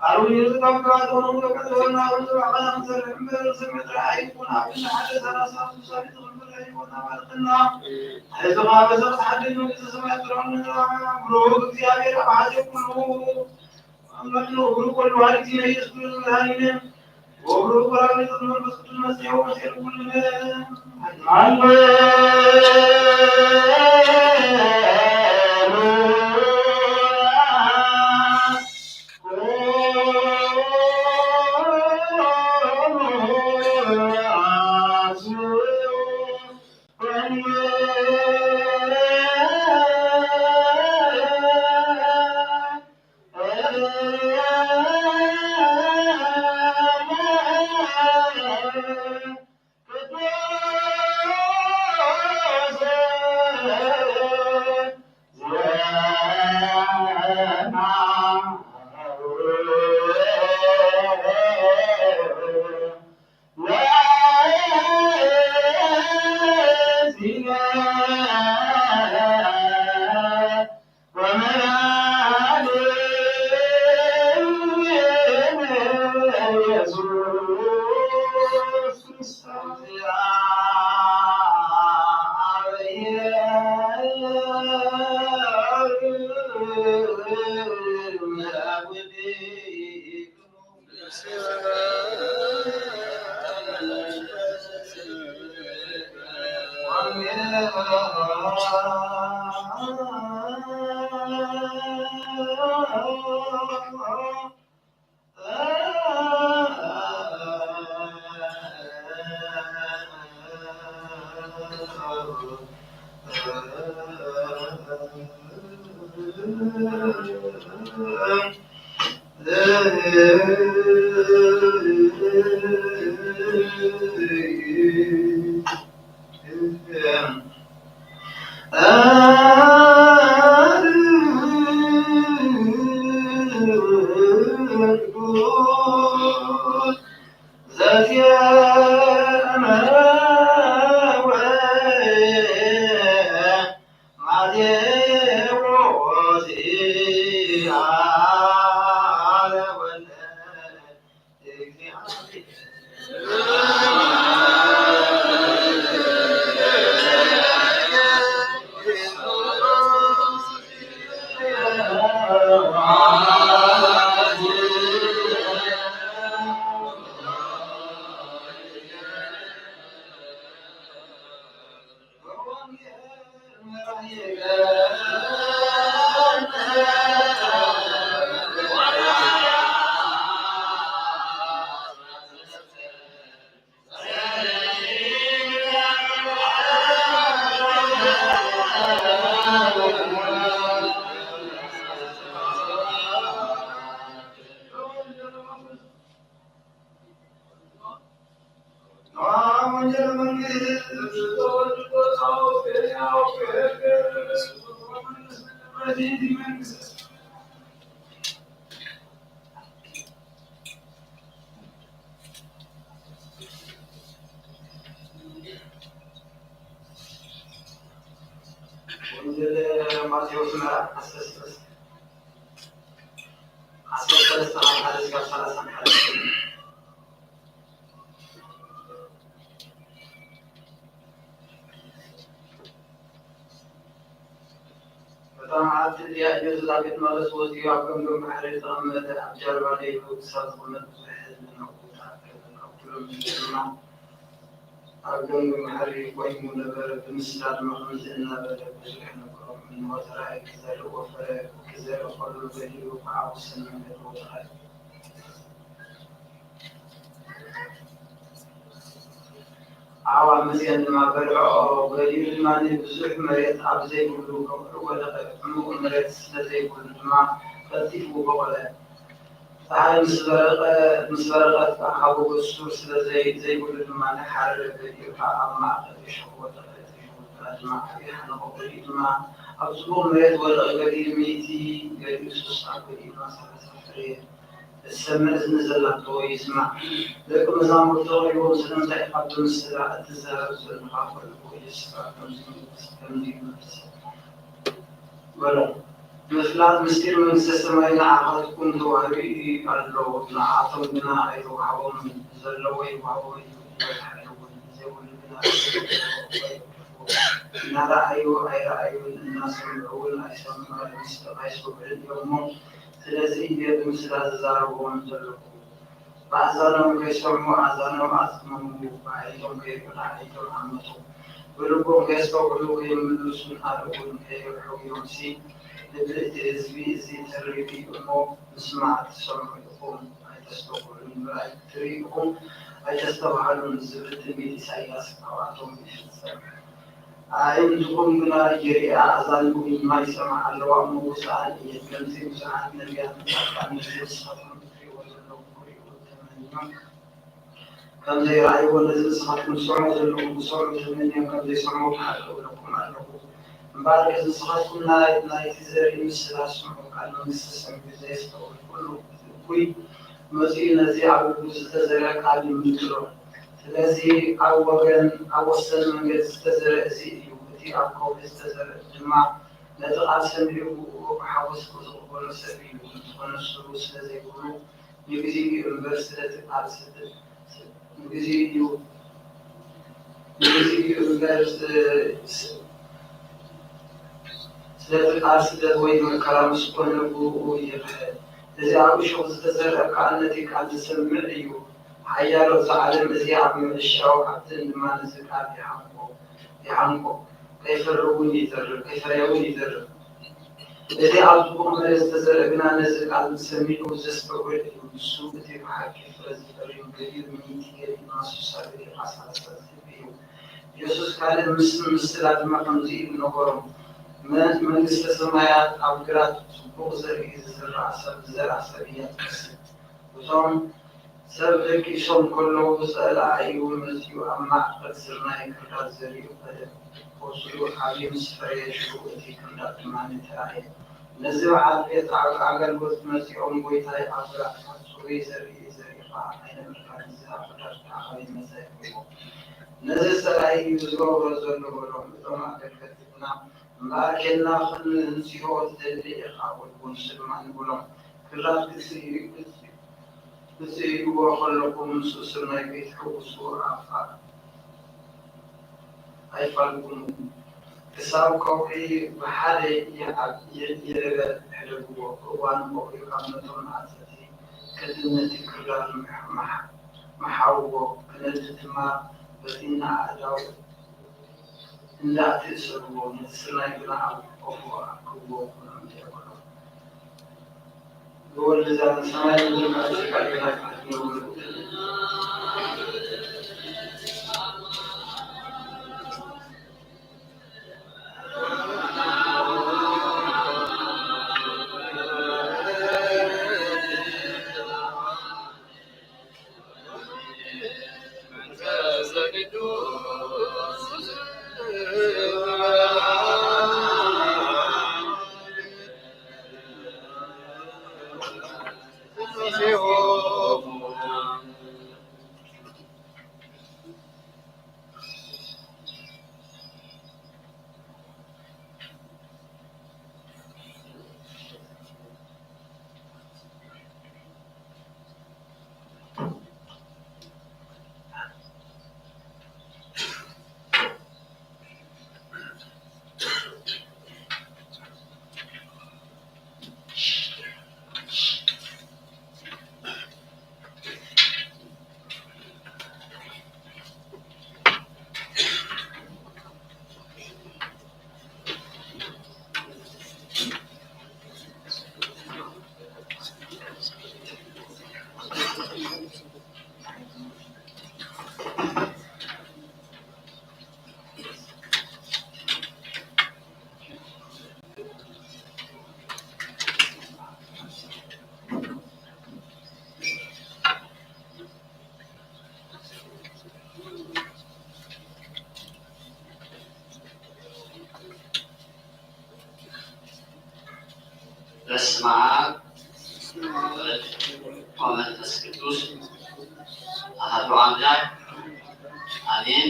ኣርውዩ ዝጠምካ ዝኾኑ ደቂ ተወና ወልድ ባዕልና ክንሰርሕ እምበር፣ ስምዒት ረኣይ ይኹን ኣብ ክንዲ ሓደ ሰላሳ ስሳሊት ክንብል ኣይኮና ማለትና። ሕዚ ኸኣ በዛ ክትሓድግ መንግስተ ሰማያት ትረኽበና። ብሩክ እግዚኣብሔር ኣብ ሓደ ኩሉ ኣምላክን ወብሩክ ወልድ ዋሕድ እግዚእነ ኢየሱስ ክርስቶስ መድኃኒነ ወብሩክ ወራቤ መንፈስ ቅዱስ መጽሔ ወመጽሔ ኩልነ። ወንጌል ማቴዎስ ምዕራፍ ዓሰርተ ሰለስተ፣ ዓሰርተ ሰለስተ ካብ ሓደ እስካብ ሰላሳ ሓደ። በታ መዓልቲ እዚኣ ኢየሱስ ኣብ ቤት መቕደስ ወጺኡ ኣብ ገምገም ባሕሪ ተቐመጠ። ኣብ ጃልባ ደይቡ ክሳብ ዝቕመጥ ብዙሕ ህዝቢ ናብኡ ተኣከበ። ካብ ኩሎም ህዝቢ ድማ ኣብ ገምገም ባሕሪ ቆይሙ ነበረ። ብምስላ ድማ ከምዚ እናበለ ብዙሕ ነገሮም። እንሆ፣ ዘራኢ ክዘርእ ወፈረ። ክዘርእ ከሎ ገሊኡ ከዓ ወሰን መንገዲ ወደቐ። ኣዕዋፍ መጺአን ድማ በልዐኦ። ገሊኡ ድማ ብዙሕ መሬት ኣብ ዘይብሉ ከውሒ ወደቐ። ዕሙቕ መሬት ስለ ዘይብሉ ድማ ቀልጢፉ በቖለ። ጸሓይ ምስ በረቐ-፣ ምስ በረቐት ከዓ ሓጎጎ ሱር ስለ ዘይ-፣ ዘይብሉ ድማ ሓረረ። ገሊኡ ከዓ ኣብ ማእከል እሾኽ ወደቐ። እቲ እሾኽ ከዓ ድማ ዓብዪ ሓነቖ። ገሊኡ ድማ ኣብ ጽቡቕ መሬት ወደቐ። ገሊኡ ሚእቲ፣ ገሊኡ ስሳ፣ ገሊኡ ድማ ሰላሳ ፍረ። እትሰምዕ እዝኒ ዘላቶ ይስማዕ። ደቂ መዛሙርቱ ቀሪቦም፣ ስለምንታይ ኢኻ ብምስላ እትዛረብ ዘለኻ? በልዎ። ኢየሱስ ከኣ ከምዚ፣ ከምዚ ኢሉ መለሰ፣ በሎም፣ ምፍላጥ ምስጢር መንግስተ ሰማይ ንዓኻትኩም ተዋሂቡ እዩ ኣሎ፣ ንዓኣቶም ግና ኣይተዋህቦምን። ንዘለዎ ይወሃቦ እዩ፣ ይበዝሓሉ እውን፣ ንዘይብሉ ግና እናረኣዩ ኣይረኣዩን፣ እናሰምዑ እውን ኣይሰምዑ፣ ኣይስ-፣ ኣይሰምዑን እዮም እሞ፣ ስለዚ እየ ብምስላ ዝዛረቦም ዘለኹ። ብኣእዛኖም ከይሰምዑ ኣእዛኖም ኣጽመሙ፣ ብኣዒንቶም ከይርእዩ ኣዒንቶም ዓመቱ፣ ብልቦም ከየስተውዕሉ ከይምልሱን ኣርኡን ከይርሕውዮምሲ፣ ልቢ እቲ ህዝቢ እዚ ተሪር እዩ እሞ፣ ምስማዕ ትሰምዑ ኢኹም ኣይተስተውዕሉን፣ ምርኣይ ትርእዩ ኢኹም ኣይተስተብሃሉን ዝብል ትንቢት ኢሳይያስ ካብኣቶም ይፍጸም። ኣዒንትኹም ግና ይርእያ፣ ኣእዛንኩም ድማ ይሰምዓ ኣለዋ እሞ፣ ውጹኣን እየን። ከምዚ ብዙሓት ነቢያትን ጻድቃንን ነዚ ንስኻትኩም እትርእይዎ ዘለኹም ክርእዩ ተመንዮም ከም ዘይረኣይዎ፣ ነዚ ንስኻትኩም ትሰምዑ ዘለኹም ክሰምዑ ተመንዮም ከም ዘይሰምዑ ብሓቂ እብለኩም ኣለኹ። እምበኣርከስ ንስኻትኩም ናይ፣ ናይቲ ዘርኢ ምስላ ስምዑ። ቃል መንግስተ ሰማይ ዘየስተውዕል ኩሉ እኩይ መጺኡ ነዚ ኣብ ልቡ ዝተዘርአ ቃል ይምንጥሎ። ስለዚ ኣብ ወገን፣ ኣብ ወሰን መንገዲ ዝተዘርአ እዚ እዩ። እቲ ኣብ ከውሒ ዝተዘርአ ድማ ነቲ ቃል ሰሚዑ ብኡ ብሓጎስ ዝቕበሎ ሰብ እዩ። እንተኾነ ሱሩ ስለ ዘይብሉ ንግዜኡ እምበር ስለቲ ቃል ስደት፣ ንግዜኡ እዩ፣ ንግዜኡ እዩ እምበር ስ-፣ ስ-፣ ስለቲ ቃል ስደት ወይ መከራ ምስ ኮነ ብኡ ይርሕቕ። እዚ ኣብ እሾኽ ዝተዘርአ ከኣ ነቲ ቃል ዝሰምዕ እዩ። ሓያሎ እዛ ዓለም እዚኣ ኣብ ምዕሻው፣ ሃብተን ድማ ነዚ ቃል ይሓንቆ፣ ይሓንቆ፣ ከይፈሪ እውን ይዘርእ፣ ከይፈርያ እውን ይዘርእ። እቲ ኣብ ጽቡቕ መሬት ዝተዘርአ ግና ነዚ ቃል ሰሚዑ ዘስተውዕል እዩ። ንሱ እቲ ብሓቂ ፍረ ዝፈርይ ገሊኡ ሚእቲ፣ ገሊኡ ድማ ስሳ፣ ገሊኡ ከዓ ሰላሳ ዝህብ እዩ። የሱስ ካልእ ምስ-፣ ምስላ ድማ ከምዚ ኢሉ ነገሮም፣ መ-፣ መንግስተ ሰማያት ኣብ ግራት ጽቡቕ ዘርኢ ዝዘርኣ ሰብ፣ ዝዘርኣ ሰብ እያ ትመስል። እቶም ሰብ ደቂሶም ከለዉ፣ ጸላኢ መጺኡ ኣብ ማእከል ስርናይ ክርዳድ ዘሪኡ ከደ። ቆጽሉ ዓብዩ ምስ ፈረየ፣ ሽዑ እቲ ክርዳድ ድማ ተራእየ። ነዚ በዓል ቤት ኣገልገልቲ መጺኦም፣ ጎይታይ፣ ኣብ ግራትካ ጽሩይ ዘርኢ ዘሪእኻ ኣይነበርካን፣ እዚ ክርዳድ ከኣ ካበይ መጸ? ኢልዎ። ነዚ ጸላኢ እዩ ዝገብሮ ዘሎ በሎም። እቶም ኣገልገልቲ ግና እምበኣርከ ናኽን ንህንጽዮ ትደሊ ኢኻ ወይ ጎንሲ ድማ ንብሎም። ክራር ክትስእዩ፣ ክትስእይዎ ከለኹም ምስ እሱር ናይ ቤት ሕጉሱ ኣፋ ኣይፋልኩም። ክሳብ ከውሒ ብሓደ ይዓብ-፣ ይ-፣ ይዕበ ሕደግዎ። እዋን ከውሒ ካብ መጠኑ ኣትሕቲ ቅድም ነቲ ክራር ምሕ-፣ ምሕ-፣ ምሓውዎ። ክነድድ ድማ በቲና ኣእዳው እንዳትእስርዎ ነቲ ስርናይ ግና ኣብ ቆፎ ኣእክብዎ ክብሎም እንታይ ይብሎ? ብወልድ ዛን ሰማይ ምድርን ኣጽፊፋ ግና ክትነብሩ። በስመ አብ ወወልድ ወመንፈስ ቅዱስ አሐዱ አምላክ አሜን።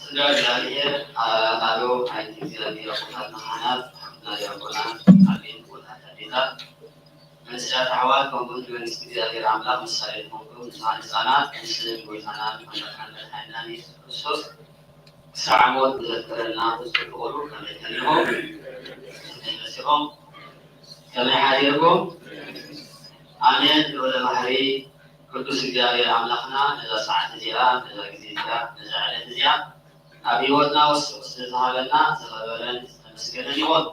ስጋ እግዚኣብሔር፣ ኣበው ሓይቲ እግዚኣብሔር፣ ኣቦታትና ካህናት፣ ኣሕዋትና ዲያቆናት፣ ዓበይቲ ቦታት ኣዴታት፣ መንእሰያት ኣሕዋት፣ ከምኡውን ንመንግስቲ እግዚኣብሔር ኣምላኽ ምሳሌ ዝኾንኩም ንጹሃን ህጻናት፣ ንስም ጎይታናን ኣምላኽናን መድሓኒናን የሱስ ክርስቶስ ክሳዕ ሞት ንዘፍቅረና ፍጹም ፍቕሩ ከመይ ተኒኹም? ከመይ መሲኹም? ከመይ ሓዲርኩም? ኣሜን። ልዑለ ባሕሪ ቅዱስ እግዚኣብሔር ኣምላኽና ነዛ ሰዓት እዚኣ፣ ነዛ ግዜ እዚኣ፣ ነዛ ዕለት እዚኣ ኣብ ህይወትና ወሲኹ ስለ ዝሃበና ዝኸበረን ዝተመስገነን ይኹን።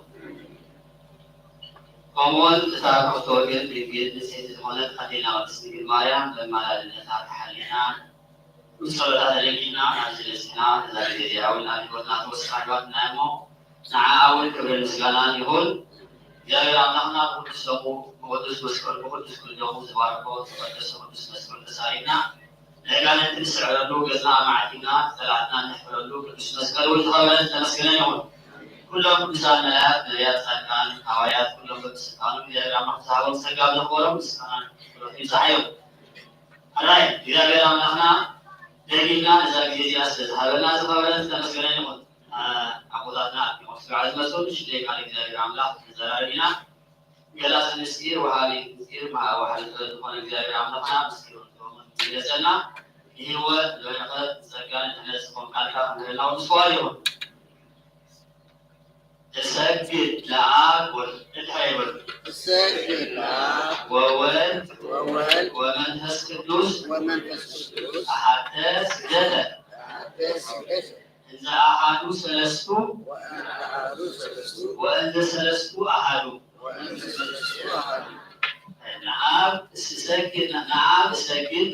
ከምኡውን እታ ክፍቶ ወገን ድንግል ንጽሕቲ ዝኾነት ኣዴና ቅድስት ድንግል ማርያም በማላድነታ ተሓሊና ብጸሎታ ተደጊፍና ናብዚ በጺሕና። ነዛ ግዜ እዚኣ እውን ኣብ ህይወትና ተወስኻ ኣሕዋትና እሞ ንዓኣ እውን ክብርን ምስጋናን ይኹን። እግዚኣብሔር ኣምላኽና ብቅዱስ ደሙ፣ ብቅዱስ መስቀሉ፣ ብቅዱስ ግልደኹ ዝባረኮ ዝቀደሶ ቅዱስ መስቀሉ ተሳሊምና፣ ነጋንንቲ ንስዕረሉ፣ ገጽና ኣማዕቲብና፣ ጸላእትና ነሕፍረሉ ቅዱስ መስቀል እውን ዝኸበረን ዝተመስገነን ይኹን። ኩሎም ቅዱሳን መላእክት፣ ነቢያት፣ ጻድቃን፣ ሃዋርያት፣ ኩሎም በብስልጣኑ እግዚኣብሔር ኣምላኽ ዝሃቦም ጸጋ ብዘኽበሮም ምስጋናን ክብረትን ይብዝሓዮም። ሕራይ እግዚኣብሔር ኣምላኽና ደጊምና ነዛ ግዜ እዚኣ ስለ ዝሃበና ዝኸበረን ዝተመስገነን ይኹን። ኣ-፣ ኣቦታትና ኣብ ኦርቶዶክስ ስርዓት ዝመፁ ንእሽተይ ቃል እግዚኣብሔር ኣምላኽ ክንዘራረብ ኢና። ገላፂ ምስጢር፣ ወሃቢ ምስጢር፣ መሃ-፣ ወሃቢ ጥበብ ዝኾነ እግዚኣብሔር ኣምላኽና ምስጢሩ ንጥበቡ ይግለፀልና። ንህይወት፣ ንበረኸት፣ ንፀጋ፣ ንድሕነት ዝኾን ቃልካ ክምህረና እውን ፍቓዱ ይኹን። እሰግድ ለአብ ወልድ፣ እንታይ ይበሉ? እሰግድ ለአብ ወወልድ ወወልድ ወመንፈስ ቅዱስ ወመንፈስ ቅዱስ አሐተ ስግደተ። አሐተ ስግደተ። እንዘ አሐዱ ሰለስቱ ወእንዘ አሐዱ ሰለስቱ ወእንዘ ሰለስቱ አሐዱ። ወእንዘ ሰለስቱ አሐዱ። ነአብ እሰግድ፣ ነአብ እሰግድ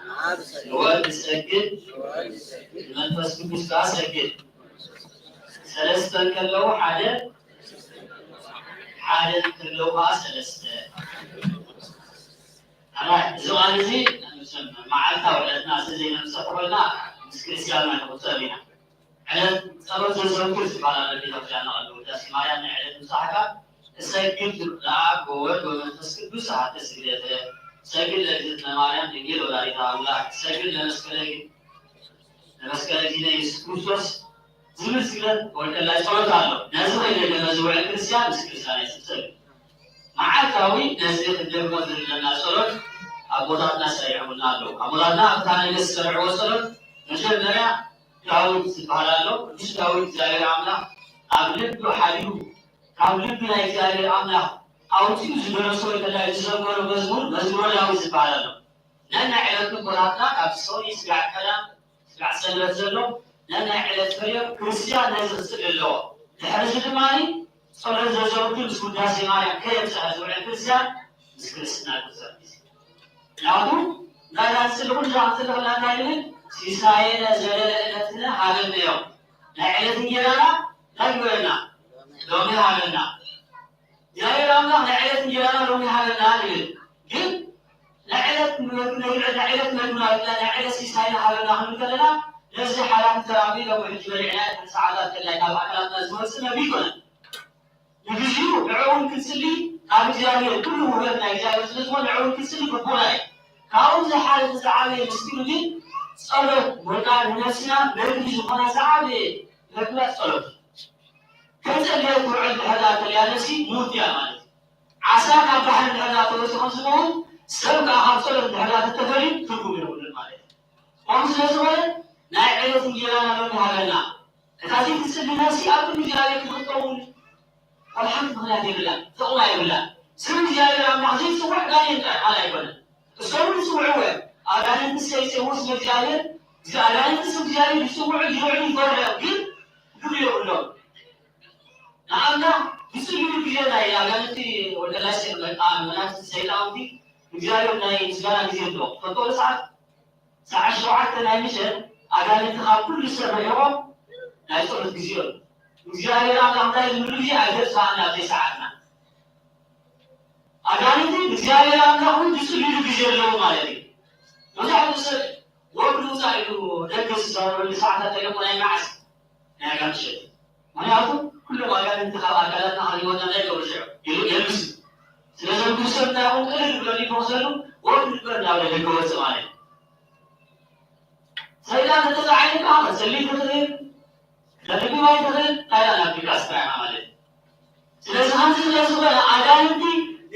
ንአብ እሰግድ፣ ንወልድ እሰግድ፣ ንወልድ እሰግድ፣ ንመንፈስ ቅዱስ ከኣ እሰግድ። ሰለስተ እንከለዉ ሓደ፣ ሓደ እንከለዉ ከኣ ሰለስተ። ኣራይ፣ እዚ ቃል እዚ መዓልታዊ ዕለትና ስለ ዘይነምስሖ ኮይና ምስ ክርስትያንና ንቁጸር ኢና። ዕለት ጸሎት ዘዘውትር ዝበሃል ኣሎ ቤተክርስትያንና ቅድሚ ውዳሴ ማርያም ናይ ዕለት ምብጻሕካ እሰግድ ለአብ ወወልድ ወመንፈስ ቅዱስ አሐተ ስግደተ፣ እሰግድ ለእግዝእትነ ማርያም ድንግል ወላዲተ አምላክ፣ እሰግድ ለመስቀለ ለመስቀለ እግዚእነ ኢየሱስ ክርስቶስ፣ ዝብል ስግደት ወልቀላይ ጸሎት ኣሎ። ነዚ ከይደገመ ዝውዕል ክርስትያን ምስ ክርስትያን ኣይስብሰብን። መዓልታዊ ነዚ ክንደግሞ ዘለና ጸሎት ኣቦታትና ሰሪዖምልና ኣለዉ። ኣቦታትና ኣብታ ነገስ ዝሰርዕዎ ጸሎት መጀመርያ ዳዊት ዝበሃል ኣሎ። ቅዱስ ዳዊት እግዚኣብሔር ኣምላኽ ኣብ ልቢ ሓዲሩ ካብ ልቢ ናይ እግዚኣብሔር ኣምላኽ ኣውፂኡ ዝደረሶ ወልቀላይ ዝዘመሮ መዝሙር መዝሙረ ዳዊት ዝበሃል ኣሎ። ነናይ ዕለቱ ኣቦታትና ካብ ሰውዲ ስጋዕ ቀዳም ስጋዕ ሰንበት ዘሎ ነናይ ዕለት ፈርዮም ክርስትያን ነዚ ክስእል ኣለዎ። ድሕሪ እዚ ድማ ጸሎት ዘዘውትር ምስ ውዳሴ ማርያም ከየብጽሐ ዝውዕል ክርስትያን ምስ ክርስትና ክዘርግ እዩ። ምክንያቱ እንታይ ዳንስል ኩሉ ዳንስል ክላና ይብል ሲሳየነ ዘለለ ዕለትነ ሃበነ እዮም። ናይ ዕለት እንጌራና እንታይ ይበለና ሎሚ ሃበና። እግዚኣብሔር ኣምላኽ ናይ ዕለት እንጀራና ሎሚ ሃበና ንብል። ግን ናይ ዕለት ምግብና ናይ ዕለት መግብና ናይ ዕለት ሲሳይና ሃበና ክንብል ከለና ነዚ ሓላፊ ተራሚ ሎሚ ሕጂ በሊዕና ሰዓታት ከላይ ካብ ኣካላትና ዝመፅእ መግቢ ይኮነን። ንግዚኡ ንዕኡ ክንፅሊ ካብ እግዚኣብሔር ኩሉ ውህበት ናይ እግዚኣብሔር ስለ ዝኾነ ንዕኡ ክንፅሊ ግቡና እዩ። ካብኡ ዝሓለፈ ዝዓበየ ምስጢሩ ግን ጸሎት ወይከዓ ንነብስና መግቢ ዝኾና ዝዓበየ መግብና ጸሎት እዩ። ከይጸለየት ትውዕል ድሕር ደኣ ተልያ ነፍሲ ምዉት እያ ማለት እዩ። ዓሳ ካብ ባሕሪ ድሕር ደኣ ተወፂኡ ከም ዝመውት ሰብ ከኣ ካብ ጸሎት ድሕር ደኣ ተተፈልዩ ትርጉም የብሉን ማለት እዩ። ከምኡ ስለ ዝኾነ ናይ ዕለት እንጀራና ሎሚ ሃበና። እታ ዘይትጽሊ ነፍሲ ኣብ ቅድሚ እግዚኣብሔር ክትጥቀሙ ሓንቲ ምኽንያት የብላን፣ ጥቕማ የብላን። ስም እግዚኣብሔር ኣምላኽ ዘይጽውዕ ጋኔን ጥራይ ቃል ኣይኮነን። እሶም ዝጽውዕዎ እዮም። ኣጋንንቲ ሰይጽውዑ ስም እግዚኣብሔር፣ እዚ ኣጋንንቲ ስም እግዚኣብሔር ይጽውዑ፣ ይርዑ፣ ይፈርሑ እዮም። ግን ግብሪ የብሎም። ንኣምላኽ ዝጽልዩ ግዜ ናይ ኣጋንንቲ ወልቀላይ ሰይጣን መናፍስቲ ሰይጣውንቲ እግዚኣብሔር ናይ ምስጋና ግዜ ኣለዎ። ትፈልጥዎ ሰዓት ሰዓት ሸውዓተ ናይ ምሸት ኣጋንንቲ ካብ ኩሉ ሰብ ርሒቖም ናይ ጸሎት ግዜ እዩ። እግዚኣብሔር ኣምላኽ እንታይ ዝብሉ ግዜ ኣይተጥፋእና ኣብዘይ ሰዓትና። ኣጋንንቲ እግዚኣብሔር ኣምላኽ እውን ዝጽልዩሉ ግዜ ኣለዎ ማለት እዩ። መብዛሕትኡ ሰብ ወግዲ ውፃእ ኢሉ ደገ ዝዛረበሉ ሰዓታት ተለቆ ናይ መዓስ ናይ ኣጋንንቲ ሸት። ምክንያቱ ኩሎም ኣጋንንቲ ካብ ኣካላትና ካብ ህይወትና እንታይ ይገብሩ ሽዑ? ይል- የልብሱ። ስለዚ ንጉስ ሰብ እንታይ ይኸውን? ቅልል ብሎም ይፈኽሰሉ፣ ወግዲ ንበር ናብ ደገ ወፅእ ማለት እዩ። ሰይጣን ተተፃዒኑ ከዓ ከፅሊ ትኽእል፣ ከድግም ኣይትኽእል፣ ካይላ ናብ ድቃስ ጥራይ ኢኻ ማለት እዩ። ስለዚ ከምዚ ስለ ዝኾነ ኣጋንንቲ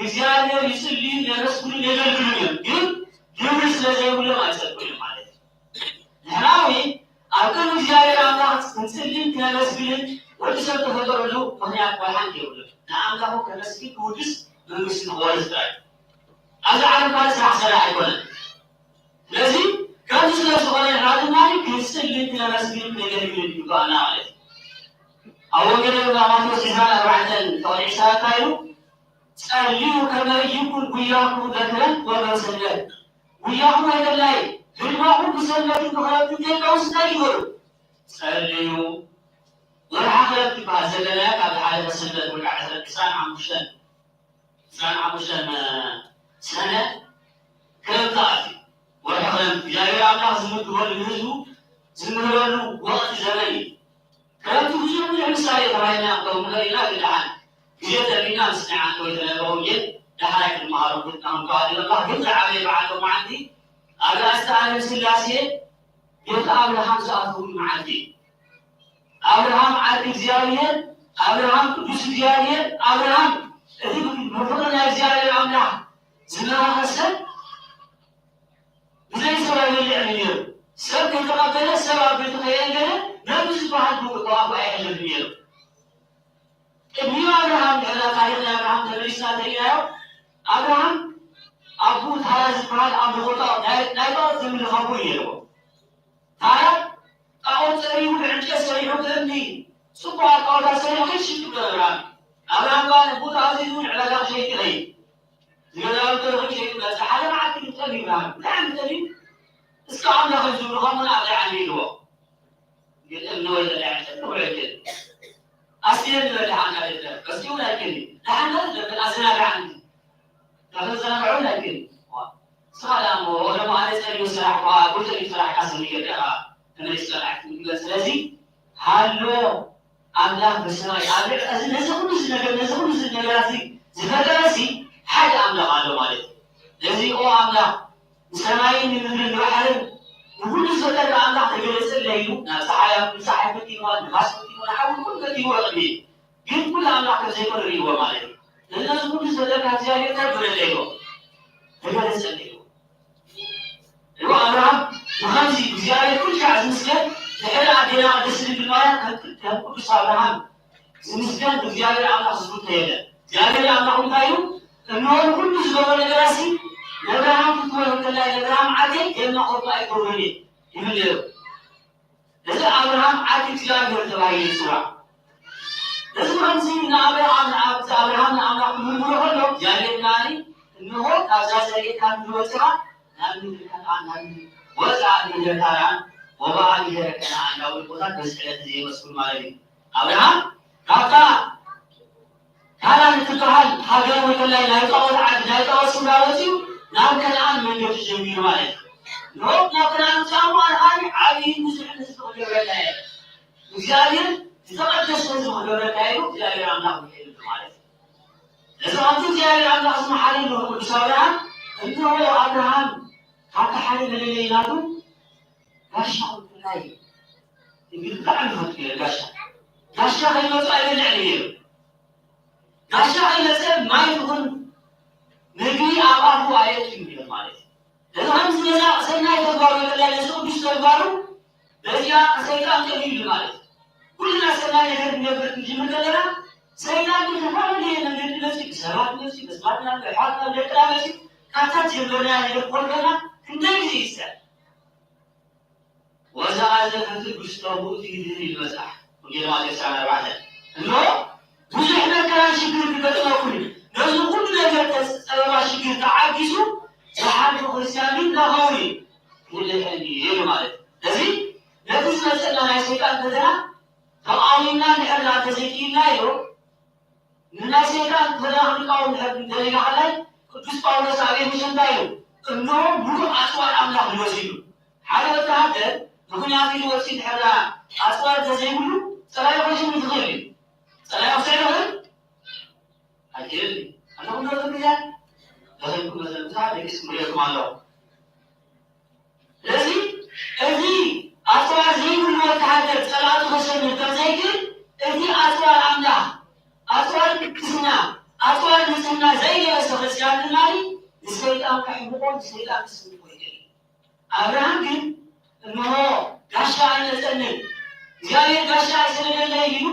እግዚኣብሔር ይፅልዩ፣ የመስግኑ፣ የገልግሉ እዮም። ግን ግብሪ ስለ ዘይብሎም ኣይፀድቁን እዮም ማለት እዩ። ንሕና እውን ኣብ ቅድሚ እግዚኣብሔር ኣምላኽ ክንፅልን ክነመስግንን ወዲ ሰብ ተፈጠረሉ ምኽንያት ዋላ ሓንቲ የብሉን። ንኣምላኹ ከመስግን ክውድስ መንግስቲ ንኽወርስ ጥራይ። ኣብዚ ዓለም ካልእ ስራሕ ዝሰርሕ ኣይኮነን። ስለዚ ከምዚ ስለ ዝኾነ ንሕና ድማ ክንፅልን ክነመስግንን ክነገልግልን ይግባኣና ማለት እዩ። ኣብ ወንጌል ማቴዎስ ዕስራን ኣርባዕተን ፍቕዲ ዕስራ እንታይ ኢሉ? ጸልዩ ከመ ይኩን ጉያኩም በትረን ወመሰለን። ጉያኹም ኣይደላይ ህልማኹም ብሰንበትን ብኽረምትን ከይቀውስ እንታይ ግበሩ? ጸልዩ። ወርሓ ክረምቲ ይበሃል ዘለና ካብ ዝሓለፈ ሰንበት ወርሒ ዕስራን ሓሙሽተን ዕስራን ሓሙሽተን ሰነ ክረምቲ ኣትዩ። ወርሒ ክረምቲ እግዚኣብሔር ኣምላኽ ዝምግበሉ ንህዝቡ ዝምህረሉ ወቕቲ ዘመን እዩ። ክረምቲ ብዙሕ ብዙሕ ምሳሌ ተባሂልና ክኸውን ንኽእል ኢና። ግን ደሓን ግዜ ተርፊና ምስ ናይ ዓንተወይ ተነበ ወንጌል ዳሕራይ ክንመሃሮ ግድና ክንከዋል ኣለና። ግን ዝዓበየ በዓል ሎማዓንቲ ኣብ ርእሲ ዓለም ስላሴ ቤተ ኣብርሃም ዝኣተውሉ መዓልቲ እዩ። ኣብርሃም ዓርኪ እግዚኣብሔር፣ ኣብርሃም ቅዱስ እግዚኣብሔር፣ ኣብርሃም እቲ ብፍቕሪ ናይ እግዚኣብሔር ኣምላኽ ዝመራኸ ሰብ ብዘይ ሰብ ኣይበልዕን እዩ ነይሩ። ሰብ ከይተቐበለ ሰብ ኣብ ቤቱ ከየእንገደ ነብዩ ዝበሃል ብኡ ተዋፉ ኣይሕለፍን ነይሩ። ቅድሚኡ ኣብርሃም ድሕሪ ታሪኽ ናይ ኣብርሃም ተመሊስና እንተሪእናዮ ኣብርሃም ኣቦኡ ታራ ዝበሃል ኣምልኾ ጣኦት ናይ ናይ ጣኦት ዘምልኽ ኣቦ እዩ ነይርዎ። ታራ ጣኦት ጸሪቡ ብዕንጨት ሰሪሑ ብእምኒ ጽቡቓት ጣኦታት ሰሪሑ ከይሽጡ ይብሎ ኣብርሃም። ኣብርሃም ከኣ ንቦታ ኣዚዙ ንዕዳጋ ክሸይጥ ይኸይድ። ዝገዛሉ ተረኺቡ ሸይጡ መጸ። ሓደ መዓልቲ ግን ጠልዩ ኣብርሃም። እንታይ ዓይነት ጠልዩ? እስከ ኣምላኽ እዩ ዝብሉ ከምኡ ንኣብ ዓሚ ኢልዎ። ግን እምኒ ወይ ተዳዕተ ንውዕል ግን ኣስቴር ዝበል ደሓንካ ደለ በስቲ እውን ኣይክል ደሓንካ ደለ ኣዘናግዓኒ ተፈዘናግዑ ኣይክል ስኻ ደኣ እሞ ወደሞ ኣነ ጸልዩ ስራሕ ኳ ጉልተ እዩ ስራሕ ካስኒ ገዲኻ ተመሊስ ጸናዕት ምግበል ስለዚ ሃሎ ኣምላኽ ብሰማይ ኣብ ልዕሊ እዚ ነዚ ኩሉ እዚ ነገር ነዚ ኩሉ እዚ ነገራት እዚ ዝፈጠረ ሲ ሓደ ኣምላኽ ኣሎ ማለት እዩ። ነዚ ኦ ኣምላኽ ንሰማይን ንምድርን ንባሕርን ንኹሉ ዝፈጠረ ኣምላኽ ተገለጸለይ ኢሉ ናብ ጸሓይ፣ ኣብ ጸሓይ ፈጢርዋ፣ ንፋስ ፈጢርዋ፣ ንሓዊ ኩሉ ፈጢርዎ ቅድሚ ግን ኩሉ ኣምላኽ ከም ዘይኮነ ርእይዎ ማለት እዩ። ነዚ ኩሉ ዝፈጠረካ እግዚኣብሔር እንታይ ገበረለይ ኢልዎ? ተገለጸለይ ኢልዎ። እሞ ኣብርሃም ብኸምዚ እግዚኣብሔር ኩሉ ሻዕ ዝምስገን፣ ድሕሪ ኣዴና ቅድስቲ ድንግል ማርያም ከም ቅድ-፣ ከም ቅዱስ ኣብርሃም ዝምስገን ብእግዚኣብሔር ኣምላኽ ዝፍቶ የለን። እግዚኣብሔር ኣምላኽ እንታይ እዩ? እንሆ ንኹሉ ዝገብሮ ነገራሲ ንኣብርሃም ክትወህብ ከላ ንኣብርሃም ዓደይ የማኸርኩ ኣይገብሮን እየ ይብል ነይሩ። እዚ ኣብርሃም ዓዲ እግዚኣብሔር ተባሂሉ ይጽዋዕ። እዚ ከምዚ ንኣብርሃም ንኣብቲ ኣብርሃም ንኣምላኽ ክምርምሮ ከሎ እግዚኣብሔር ከኣኒ እንሆ ካብዛ ዘርእካ ምድሪ ወፅኻ ናብ ምድሪ ከነኣን ናብ ምድሪ ወፅኣ ምድሪ ካራን ወበኣ ብሄረ ከነኣን ናብ ቦታ በዝሒ ዕለት እዚ የመስግን ማለት እዩ። ኣብርሃም ካብታ ካናን እትበሃል ሃገር ወይከላይ ናይ ጣዖት ዓዲ ናይ ጣዖት ስምራ ወፂኡ ናብ ከነኣን መንገዲ ጀሚሩ ማለት እዩ። ሎጥ ናብ ከነኣን ምፃኡ ኣርኣኒ ዓብዪ ብዙሕን ህዝቢ ክገብረካ እየ። እግዚኣብሔር ዝተቐደሰ ህዝቢ ክገብረካ እዩ። እግዚኣብሔር ኣምላኽ ምሕል ማለት እዩ። እዚ ከምቲ እግዚኣብሔር ኣምላኽ ዝመሓለሉ ቅዱስ ኣብርሃም እንሆ ኣብርሃም ካብቲ ሓደ መለለይ ናቱ ጋሻ ብፍላይ እንግዲህ ብጣዕሚ ይፈቱ ነይሩ ጋሻ። ጋሻ ከይመፁ ኣይበልዕን ነይሩ። ጋሻ ከይመፀ ማይ ይኹን ምግቢ ኣብ ኣፉ ኣየእቱን ነይሩ ማለት እዩ። እዚ ከምዚ ነዛ ሰናይ ተግባሩ ይቕለል፣ ነዚ ቅዱስ ተግባሩ በዚኣ ሰይጣን ጠፊኡ ማለት እዩ። ኩልና ሰናይ ነገር ክንገብር ክንጅምር ከለና ሰይጣን ብዝተፈላለየ መንገዲ መፂኡ፣ ብሰባት መፂኡ፣ ብስማትና፣ ብኣሕዋትና፣ ብደቅና መፂኡ ካብታ ዝጀመርናያ ነገር ክኾን ከለና ክንደይ ግዜ ይስዕር። ወዘኣዘ ከትል ውስጠ ውእቱ ይድህን ይበጽሕ። ወንጌል ማቴዎስ ዕስራን ኣርባዕተን። እንሆ ብዙሕ መከራን ሽግር ክገጥመኩም እዩ። ነዚ ኩሉ ነገር ተስ-፣ ጸበባ ሽግር ተዓጊሱ ዝሓልፍ ክርስትያን ግን ናባዊ ይድሕን እዩ ማለት እዩ። ስለዚ ነቲ ዝመጸና ናይ ሰይጣን ፈተና ተቓዊምና እንድሕር ደኣ እንተዘይክኢልናዮ ንናይ ሰይጣን ፈተና ክንቃወም እንድሕር ደሊና ከላይ ቅዱስ ጳውሎስ ኣብ ኤፌሶ እንታይ ኢሉ? እንሆ ምሉእ ኣጽዋር ኣምላኽ ልበሱ ኢሉ። ሓደ ወተሃደር ምኽንያት ኢሉ ወፂኡ እንድሕር ደኣ ኣጽዋር እንተዘይብሉ ጸላኢ ከሽንፍ ይኽእል እዩ። ጸላኢ ክስዕር ይኽእል? ኣይክእልን እዩ። ኣለኹም ዶ እዞም ግዜ? ለኸይኩም መዘን ብዙሓት ደቂስ ክሪኤኩም ኣለኹ። ስለዚ እዚ ኣጽዋር ዘይብሉ ወተሃደር ጸላእቱ ከሸንፍ ከም ዘይክእል እቲ ኣጽዋር ኣምላኽ፣ ኣጽዋር ቅድስና፣ ኣጽዋር ንጽህና ዘይለበሰ ክርስትያን ድማ ንሰይጣን ከሕምቖ ንሰይጣን ክስንፎ ይኽእል እዩ። ኣብርሃም ግን እንሆ ጋሻ ኣይመጸንን፣ እግዚኣብሔር ጋሻ ኣይሰደደለይ ኢሉ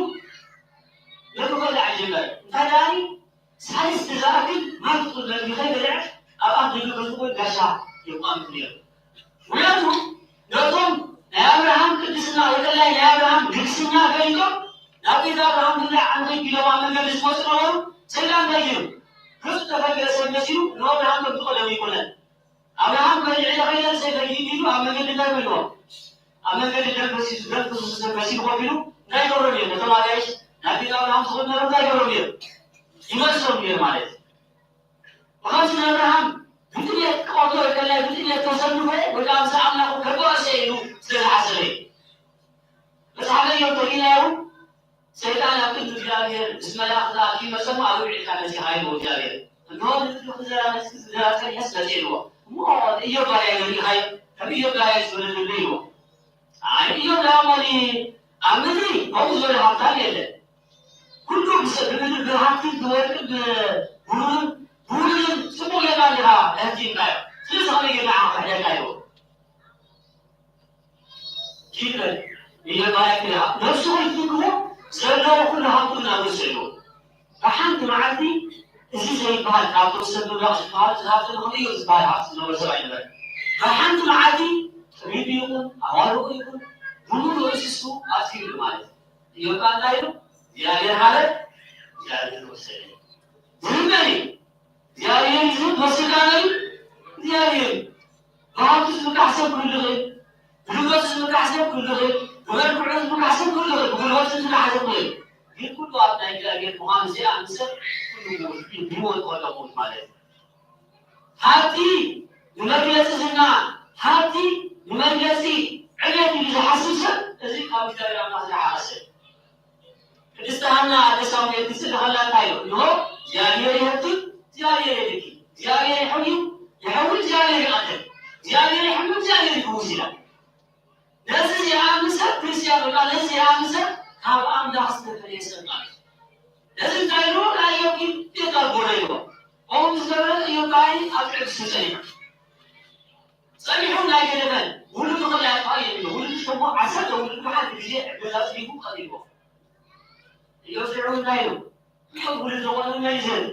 መግቢ ክበልዕ ኣይጀመረን። እንታይ ደኣ ሳልስቲ ዝኣክል ማይ ትኹን መግቢ ከይበልዐ ኣብ ኣፍ ደገ ገዝኡ ኮይኑ ጋሻ የቋምት ነይሩ። ምኽንያቱ ነቶም ናይ ኣብርሃም ቅድስና ወይ ከላይ ናይ ኣብርሃም ንግስና ፈሊጦም ናብ ቤት ኣብርሃም ክብላዕ ኣንተ ቢሎም ኣብ መንገዲ ዝመፁ ነበሩ። ሰይጣን እንታይ ገይሩ? ገፁ ተፈገረ ሰብ መሲሉ ንኣብርሃም ከም ዝቐደሙ ይኮነን። ኣብርሃም በሊዕ ኢለ ከይደ ሰይፈ ይሂድ ኢሉ ኣብ መንገዲ እንታይ በልዎ? ኣብ መንገዲ ደም ፈሲሱ ደም ፈሲሱ ሰብ መሲሉ ኮፍ ኢሉ እንታይ ይገብሮም እዮም? ነቶም ኣጋይሽ ናብ ቤት ኣብርሃም ዝኸዱ ነበሩ እንታይ ይገብሮም እዮም? ይመልሶም እዮም ማለት እዩ። ብኸምዚ ንኣብርሃም ብጥሜት ክቐትሎ ከላይ ብጥሜት ከሰንፎ ወይ ከዓ ምስ ኣምላኹ ከበኣሶ ኢሉ ስለ ዝሓሰበ እዩ። መጽሓፈ ኢዮብ ተሪእናዮ እውን ሰይጣን ኣብ ቅድሚ እግዚኣብሔር ምስ መላእኽቲ ተኣኪቡ መጸ እሞ ኣብ ውዒልካ መጺኻ ኢልዎ እግዚኣብሔር። እንሆ ንልብኺ ዘራ መጺ ዘራ ጸኒሐስ መጺአ ኢልዎ። እሞ ኢዮብ ባርያይ ዶ ርኢኻዮ? ከም ኢዮብ ባርያይ ዝበለ ዘሎ ኢልዎ። ኣይ ኢዮብ ደኣ እሞ ኣብ ምድሪ ከምኡ ዝበለ ሃብታም የለን። ኩሉ ብሰ-፣ ብምድሪ ብሃብቲ ብወርቂ ብብሩርን ብብሩርን ጽቡቕ ጌርካ እንዲኻ ተሃብቲምካዮ። ስለዚ ከመይ ጌርና ንዓኻ ክሕደካ ኢልዎ። ኪድ በል ኢለ ባርያይ ክልኣ ነፍሱ ከይትትክቦ ዘለዎ ኩሉ ሃብቱ እናወሰድዎ። ብሓንቲ መዓልቲ እዚ ዘይበሃል ካብቶም ሰብ ምብራቕ ዝበሃሉ ዝሃብቲ ንኽርእዮ ዝበሃል ሃብቲ ዝነበሮ ሰብ ኣይነበረን። ብሓንቲ መዓልቲ ጥሪቱ ይኹን ኣዋልኡ ይኹን ብምሉእ እንስሱ ኣጥፊኡሉ ማለት እዩ። ኢዮብ ከኣ እንታይ ኢሉ? እግዚኣብሔር ሃበ፣ እግዚኣብሔር ወሰደ። ዝህብ መን እዩ? እግዚኣብሔር እዩ ዝህብ፣ ዝወስድ ከኣ መን እዩ? እግዚኣብሔር እዩ። ብሃብቲ ዝምካሕ ሰብ ክህሉ ይኽእል፣ ብንብረቱ ዝምካሕ ሰብ ክህሉ ይኽእል፣ ብመልክዑ ዝምካሕ ሰብ ክህሉ ይኽእል፣ ብጉልበቱ ዝምካሕ ሰብ ክህሉ ይኽእል። ግን ኩሉ ኣብ ናይ እግዚኣብሔር ምዃኑ ዘይኣምን ሰብ ኩሉ ብሞት ከሎ ሞት ማለት እዩ። ሃብቲ ንመግለጺ ዝና፣ ሃብቲ ንመግለጺ ዕቤት ኢሉ ዝሓስብ ሰብ፣ እዚ ካብ እግዚኣብሔር ኣምላኽ ዝረሓቐ ሰብ። ቅድስቲ ሃና ኣደ ሳሙኤል ክትጽሊ ከላ እንታይ ኢሉ? እንሆ እግዚኣብሔር ይሀብትም፣ እግዚኣብሔር የድኪ፣ እግዚኣብሔር ይሐውዩ፣ ይሐውል፣ እግዚኣብሔር ይቐትል፣ እግዚኣብሔር ይሐምም፣ እግዚኣብሔር ይፍውስ ኢላ። ነዚ ዘይኣምን ሰብ ክርስቲያን ወይ ከዓ ነዚ ዘይኣምን ሰብ ካብ ኣምላኽ ዝተፈለየ ሰብ ማለት እዩ። ነዚ እንታይ ኢሉ? ናይ ኢዮብ ጌጋ ጎደሎ። ከምኡ ምስ ገበረ ኢዮብ ከኣ ኣብ ትዕግስቲ ጸኒሑ። ጸኒሑ ናይ ገደፈን ውሉዱ ከኣ ይኣጥፍኣ ኢሉ። ውሉዱ ሸሞ ዓሰርተ ውሉዱ ብሓንቲ ግዜ ዕድል ኣጽዲፉ ቀቲልዎ። ኢዮብ ሽዑ እንታይ ኢሉ? ኢዮብ ውሉድ ዝኾነ መን እዩ ዝህብ?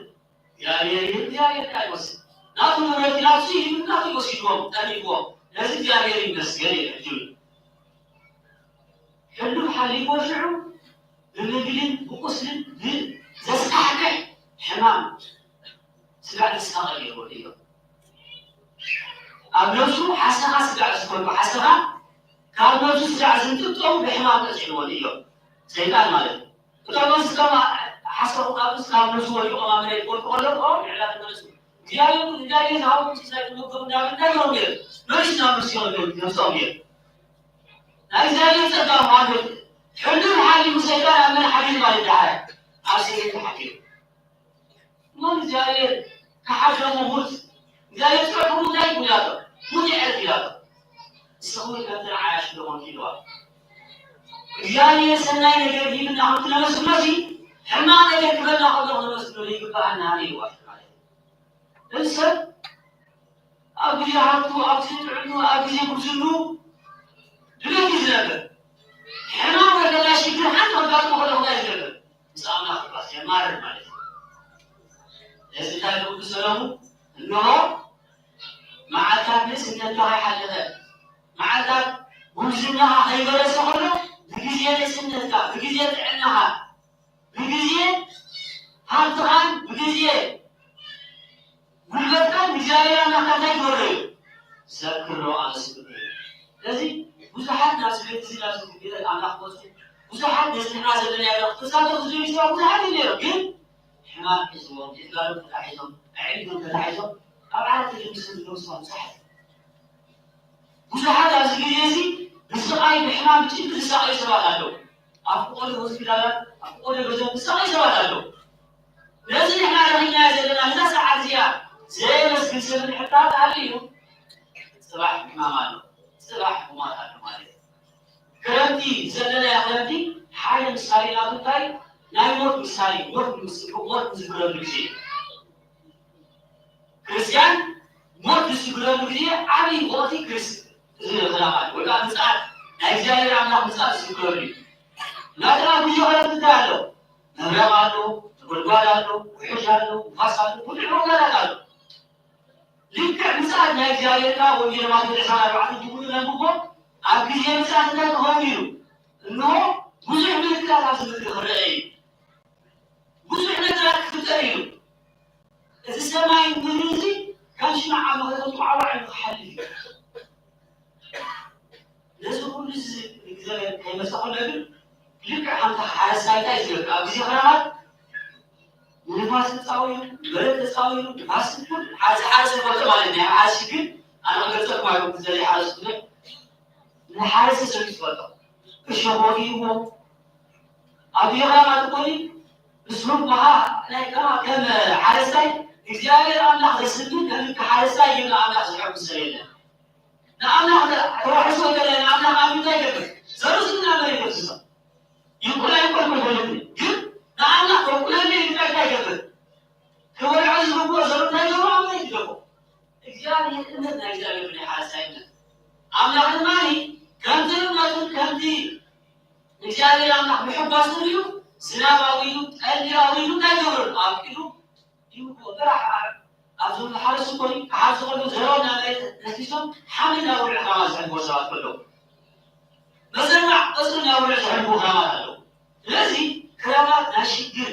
እግዚኣብሔር እዩ። እግዚኣብሔር ከኣ ይወስድ። ናቱ ንብረት ናቱ እዩ፣ ናቱ ወሲድዎም፣ ጠሊፍዎም። ነዚ እግዚኣብሔር ይመስገን እዩ ሕጂ። ሕሉፍ ሓሊፍዎ ሽዑ ብምግልን ብቁስልን ብዘስካሕክሕ ሕማም ስጋዕ ዝሳቐ ነይሩ ወዲ ኢዮብ። ኣብ ነብሱ ሓሰኻ ስጋዕ ዝፈልጦ ሓሰኻ ካብ ነብሱ ስጋዕ ዝንጥብጠው ብሕማም ቀጺዕዎ ወዲ ኢዮብ። ሰይጣን ማለት እዩ። እቶም ነብሱ ካብ ሓሰኹ ካብ ነብሱ ካብ ነብሱ ወዲቖም ኣብ መሬት ክወድቁ ከለዉ፣ ኦ፣ ንዕላ ተመለሱ። እግዚኣብሔር፣ እግዚኣብሔር ዝሃቦም ሲሳይ ክመገቡ እንዳበሉ እንታይ ይብሎም ነይሩ? መሊስና ነብሱ ይኸዱ ነብሶም ነይሩ። ናይ እግዚኣብሔር ጸጋ ምዃኑ ሕሉፍ ሓሊፉ ሰይጣን ኣብ መን ሓዲሩ ማለት ደሓር? ኣብ ሰይጣን ተሓዲሩ። እሞ እግዚኣብሔር ክሓሾም ሙት፣ እግዚኣብሔር ጽሑፍ እንታይ ይብላቶ? ሙት የዕርፍ ይላቶ። ንስኹም ከምተን ዓያሹ ዶ ኾንኩም ኢልዋ። እግዚኣብሔር ሰናይ ነገር ሂብና ከም ትነመስግኖ ሲ፣ ሕማቕ ነገር ክበና ከሎ ክነመስግኖ ዘይግብኣና ኣበይ ኢልዋ ማለት እዩ። እዚ ሰብ ኣብ ግዜ ሃብቱ፣ ኣብ ግዜ ጥዕኑ፣ ኣብ ግዜ ጉብዝኑ ድሌት እዩ ዝነብር። ሕማም ወይ ከኣ ሽግር ሓንቲ ከጋጥሞ ከሎ እንታይ እዩ ዝገብር? ምስ ኣምላኽ ክጓስ የማርር ማለት እዩ። ነዚ እንታይ ኢሉ ቅዱስ ሰሎሙን? እንሆ መዓልታት ንእስነትካ ከይሓለፈ፣ መዓልታት ጉብዝናኻ ከይበረሰ ከሎ፣ ብግዜ ንእስነትካ፣ ብግዜ ጥዕናኻ፣ ብግዜ ሃብትኻን ብግዜ ጉልበትካን እግዚኣብሔር ኣምላኽካ እንታይ ግበሮ እዩ? ዘክሮ፣ ኣመስግኖ እዩ። ስለዚ ብዙሓት ናብዚ ቤት እዚ፣ ናብዚ ቤት ኣምላኽ ክመጹ፣ ብዙሓት ነዚ ንሕና ዘለናዮ ኣምላኽ ክሳተፉ ዝደልዩ ሰባት ብዙሓት እዮም ነይሮም። ግን ሕማም ሒዝዎም፣ የትጋሎም ተታሒዞም፣ ኣዒንቶም ተታሒዞም፣ ኣብ ዓራት ተደምሲሶም ዝነበሩ ሰባት ብዙሓት እዮም። ብዙሓት ኣብዚ ግዜ እዚ ብስቓይ፣ ብሕማም፣ ብጭንቂ ዝሳቐዩ ሰባት ኣለዉ። ኣብ ፍቖዶ ሆስፒታላት፣ ኣብ ፍቖዶ ገዝኦም ዝሳቐዩ ሰባት ኣለዉ። ነዚ ንሕና ረኺብናዮ ዘለና ነዛ ሰዓት እዚኣ ዘየመስግን ሰብ እንድሕር ተሃልዩ፣ ጽባሕ ሕማም ኣሎ፣ ጽባሕ ሕሙማት ኣሎ ማለት እዩ። ክረምቲ ዘለናዮ ክረምቲ ሓደ ምሳሌ ናቱ እንታይ? ናይ ሞት ምሳሌ፣ ሞት ምስ-፣ ሞት ንዝክረሉ ግዜ። ክርስትያን ሞት ዝስግረሉ ግዜ ዓብዪ ወቕቲ ክርስ-፣ እዚ ክራማት ወይ ከዓ ምጽኣት ናይ እግዚኣብሔር ኣምላኽ ምጽኣት ዝስግረሉ እዩ። ናትና ጉዞ ክረምቲ እንታይ ኣሎ? መብረቕ ኣሎ፣ ነጎድጓድ ኣሎ፣ ውሕጅ ኣሎ፣ ንፋስ ኣሎ፣ ብዙሕ ነገራት ኣሎ። ልክዕ ምጽኣት ናይ እግዚኣብሔር ከዓ ወንጌል ማቴዎስ ዕስራን ኣርባዕተን ትብሉ ነንብቦ፣ ኣብ ግዜ ምጽኣት እንታይ ክኸውን እዩ? እንሆ ብዙሕ ምልክታት ኣብዚ ምድሪ ክረአ እዩ። ብዙሕ ነገራት ክፍጠር እዩ። እዚ ሰማይ ምድሪ እዚ ከም ሽምዓ መኸተ ተዓዋዒ ክሓልፍ እዩ። ነዚ ኩሉ እዚ ግዜ ከይመጸ ከሎ ግን ልክዕ ከምቲ ሓረስታይ እንታይ ዝገብር? ኣብ ግዜ ክረማት ንንፋስ ተጻዊሩ፣ መሬት ተጻዊሩ፣ ንፋስ ኩሉ ሓዚ ሓረስ ዝፈልጦ ማለት ናይ ሓረስ ሽግር ኣነ ክገልጸልኩም ኣይኮንኩን፣ ስለዚ ሓረስ ብዙሕ ንሓረስ ሰብ ዝፈልጦ። እሾኽ ወጊእዎ፣ ኣብ ግዜ ክረማት እኮ እዩ። ንስኹም ከኣ ናይ ከማ ከም ሓረስታይ እግዚኣብሔር ኣምላኽ ዘስግድ ከም ሓረስታይ እዩ ንኣምላኽ ዝሕጉስ ሰብ የለን። ንኣምላኽ ተዋሕሶ እንተለ ንኣምላኽ ኣብ እንታይ ይገብር? ዘርኡ ስግና መሬት የፍስሶ። ይብቁል ኣይብቁል ኣይፈልጥን። ግን ንኣምላኽ ተብቁለሉ ኢሉ እንታይ ይገብር? ክበልዖ ዝግብኦ ዘርኡ እንታይ ይገብሮ? ኣብ መሬት ይደፎ። እግዚኣብሔር እምነት ናይ እግዚኣብሔር ናይ ሓረስታይ እምነት። ኣምላኽ ድማ ከምቲ እምነቱን ከምቲ እግዚኣብሔር ኣምላኽ ምሕጓሱ እዩ። ዝናብ ኣውሪዱ፣ ጠሊ ኣውሪዱ እንታይ ይገብረሉ? ኣብቂሉ ይብቁ። በራሕ ኣብዞም ዝሓረሱ እኮ እዩ። ክሓርሱ ከለዉ ዘረኦም ናብ መሬት ነስኒሶም ሓምሊ እናበልዑ ክራማት ዘሕልፍዎ ሰባት ከለዉ፣ መዘርባዕ ቀጽሪ እናበልዑ ዘሕልፍዎ ክራማት ኣለዉ። ስለዚ ክራማት ናይ ሽግር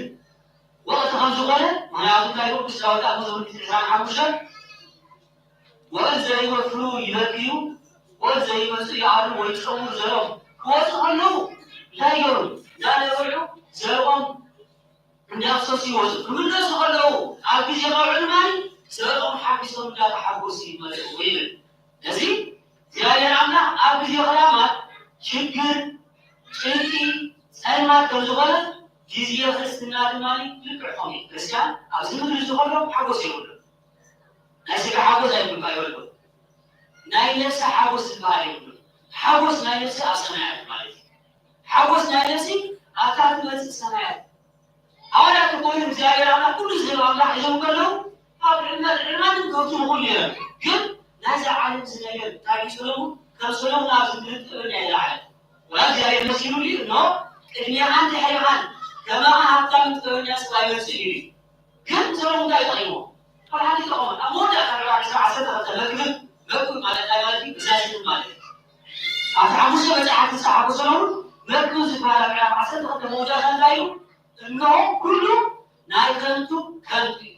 ወቕቲ ከም ዝኾነ፣ ምኽንያቱ እንታይ ይብሉ? ቅዱስ ዳዊት ኣብ መዝሙር ዕስራን ሓሙሽተን፣ ወእት ዘይወፍሩ ይበክዩ፣ ወእት ዘይመጹ ይኣርሙ ወይ ይጸውሩ ዘረኦም ክወጹ ከለዉ እንታይ ይገብሩ? እንዳነበዑ ዘረኦም እንዳፍሰሱ ይወጹ። ክምለሱ ከለዉ ኣብ ግዜ ቀውዒ ድማ ዘረኦም ሓፊሶም እንዳተሓጎሱ ይመጹ ይብል። ነዚ እግዚኣብሔር ኣምላኽ ኣብ ግዜ ክራማት ሽግር፣ ጭንቂ፣ ጸልማት ከም ዝኾነ ግዜ ክርስትና ድማ ልክዕ ከምኡ እዩ። ክርስትያን ኣብዚ ምድሪ ዝኸሎ ሓጎስ የብሉን። ናይ ስጋ ሓጎስ ኣይብሉን፣ ኣይወልዱን። ናይ ነፍሲ ሓጎስ ዝበሃል የብሉን። ሓጎስ ናይ ነፍሲ ኣብ ሰማያት ማለት እዩ። ሓጎስ ናይ ነፍሲ ኣብታ ትመጽእ ሰማያት። ሃዋርያት እኮ እዮም እግዚኣብሔር ኣምላኽ ኩሉ ዝህብ ኣምላኽ ሒዞም ከለዉ ኣብ ዕልመት ዕልማትን ከብቱ ይኹን ነይሮም። ግን ናይዛ ዓለም እዚ ነገር እንታይ እዩ ሰሎሙን? ከም ሰሎሙን ኣብዚ ምድሪ ጥበበኛ ኣይለዓለ። ወላ እግዚኣብሔር መሲሉሉ እዩ፣ እነሆ ቅድሜኻን ድሕሬኻን ከማኻ ሃብታምን ጥበበኛ ሰብ ኣይመጽእን እዩ። ግን ሰሎሙን እንታይ ጠቒሞ? ኣብ ሓንቲ ጠቕሞ ኣብ መወዳእታ ዕስራ ዓሰርተ ክልተ መክብብ መክብብ ማለት እንታይ ማለት እዩ? ብዛሽን ማለት እዩ። ኣብቲ ሓሙሽተ መጽሓፍ ዝጸሓፈ ሰሎሙን መክብብ ዝበሃል ኣብ ዕራፍ ዓሰርተ ክልተ መወዳእታ እንታይ እዩ? እነሆ ኩሉ ናይ ከንቱ ከንቱ እዩ።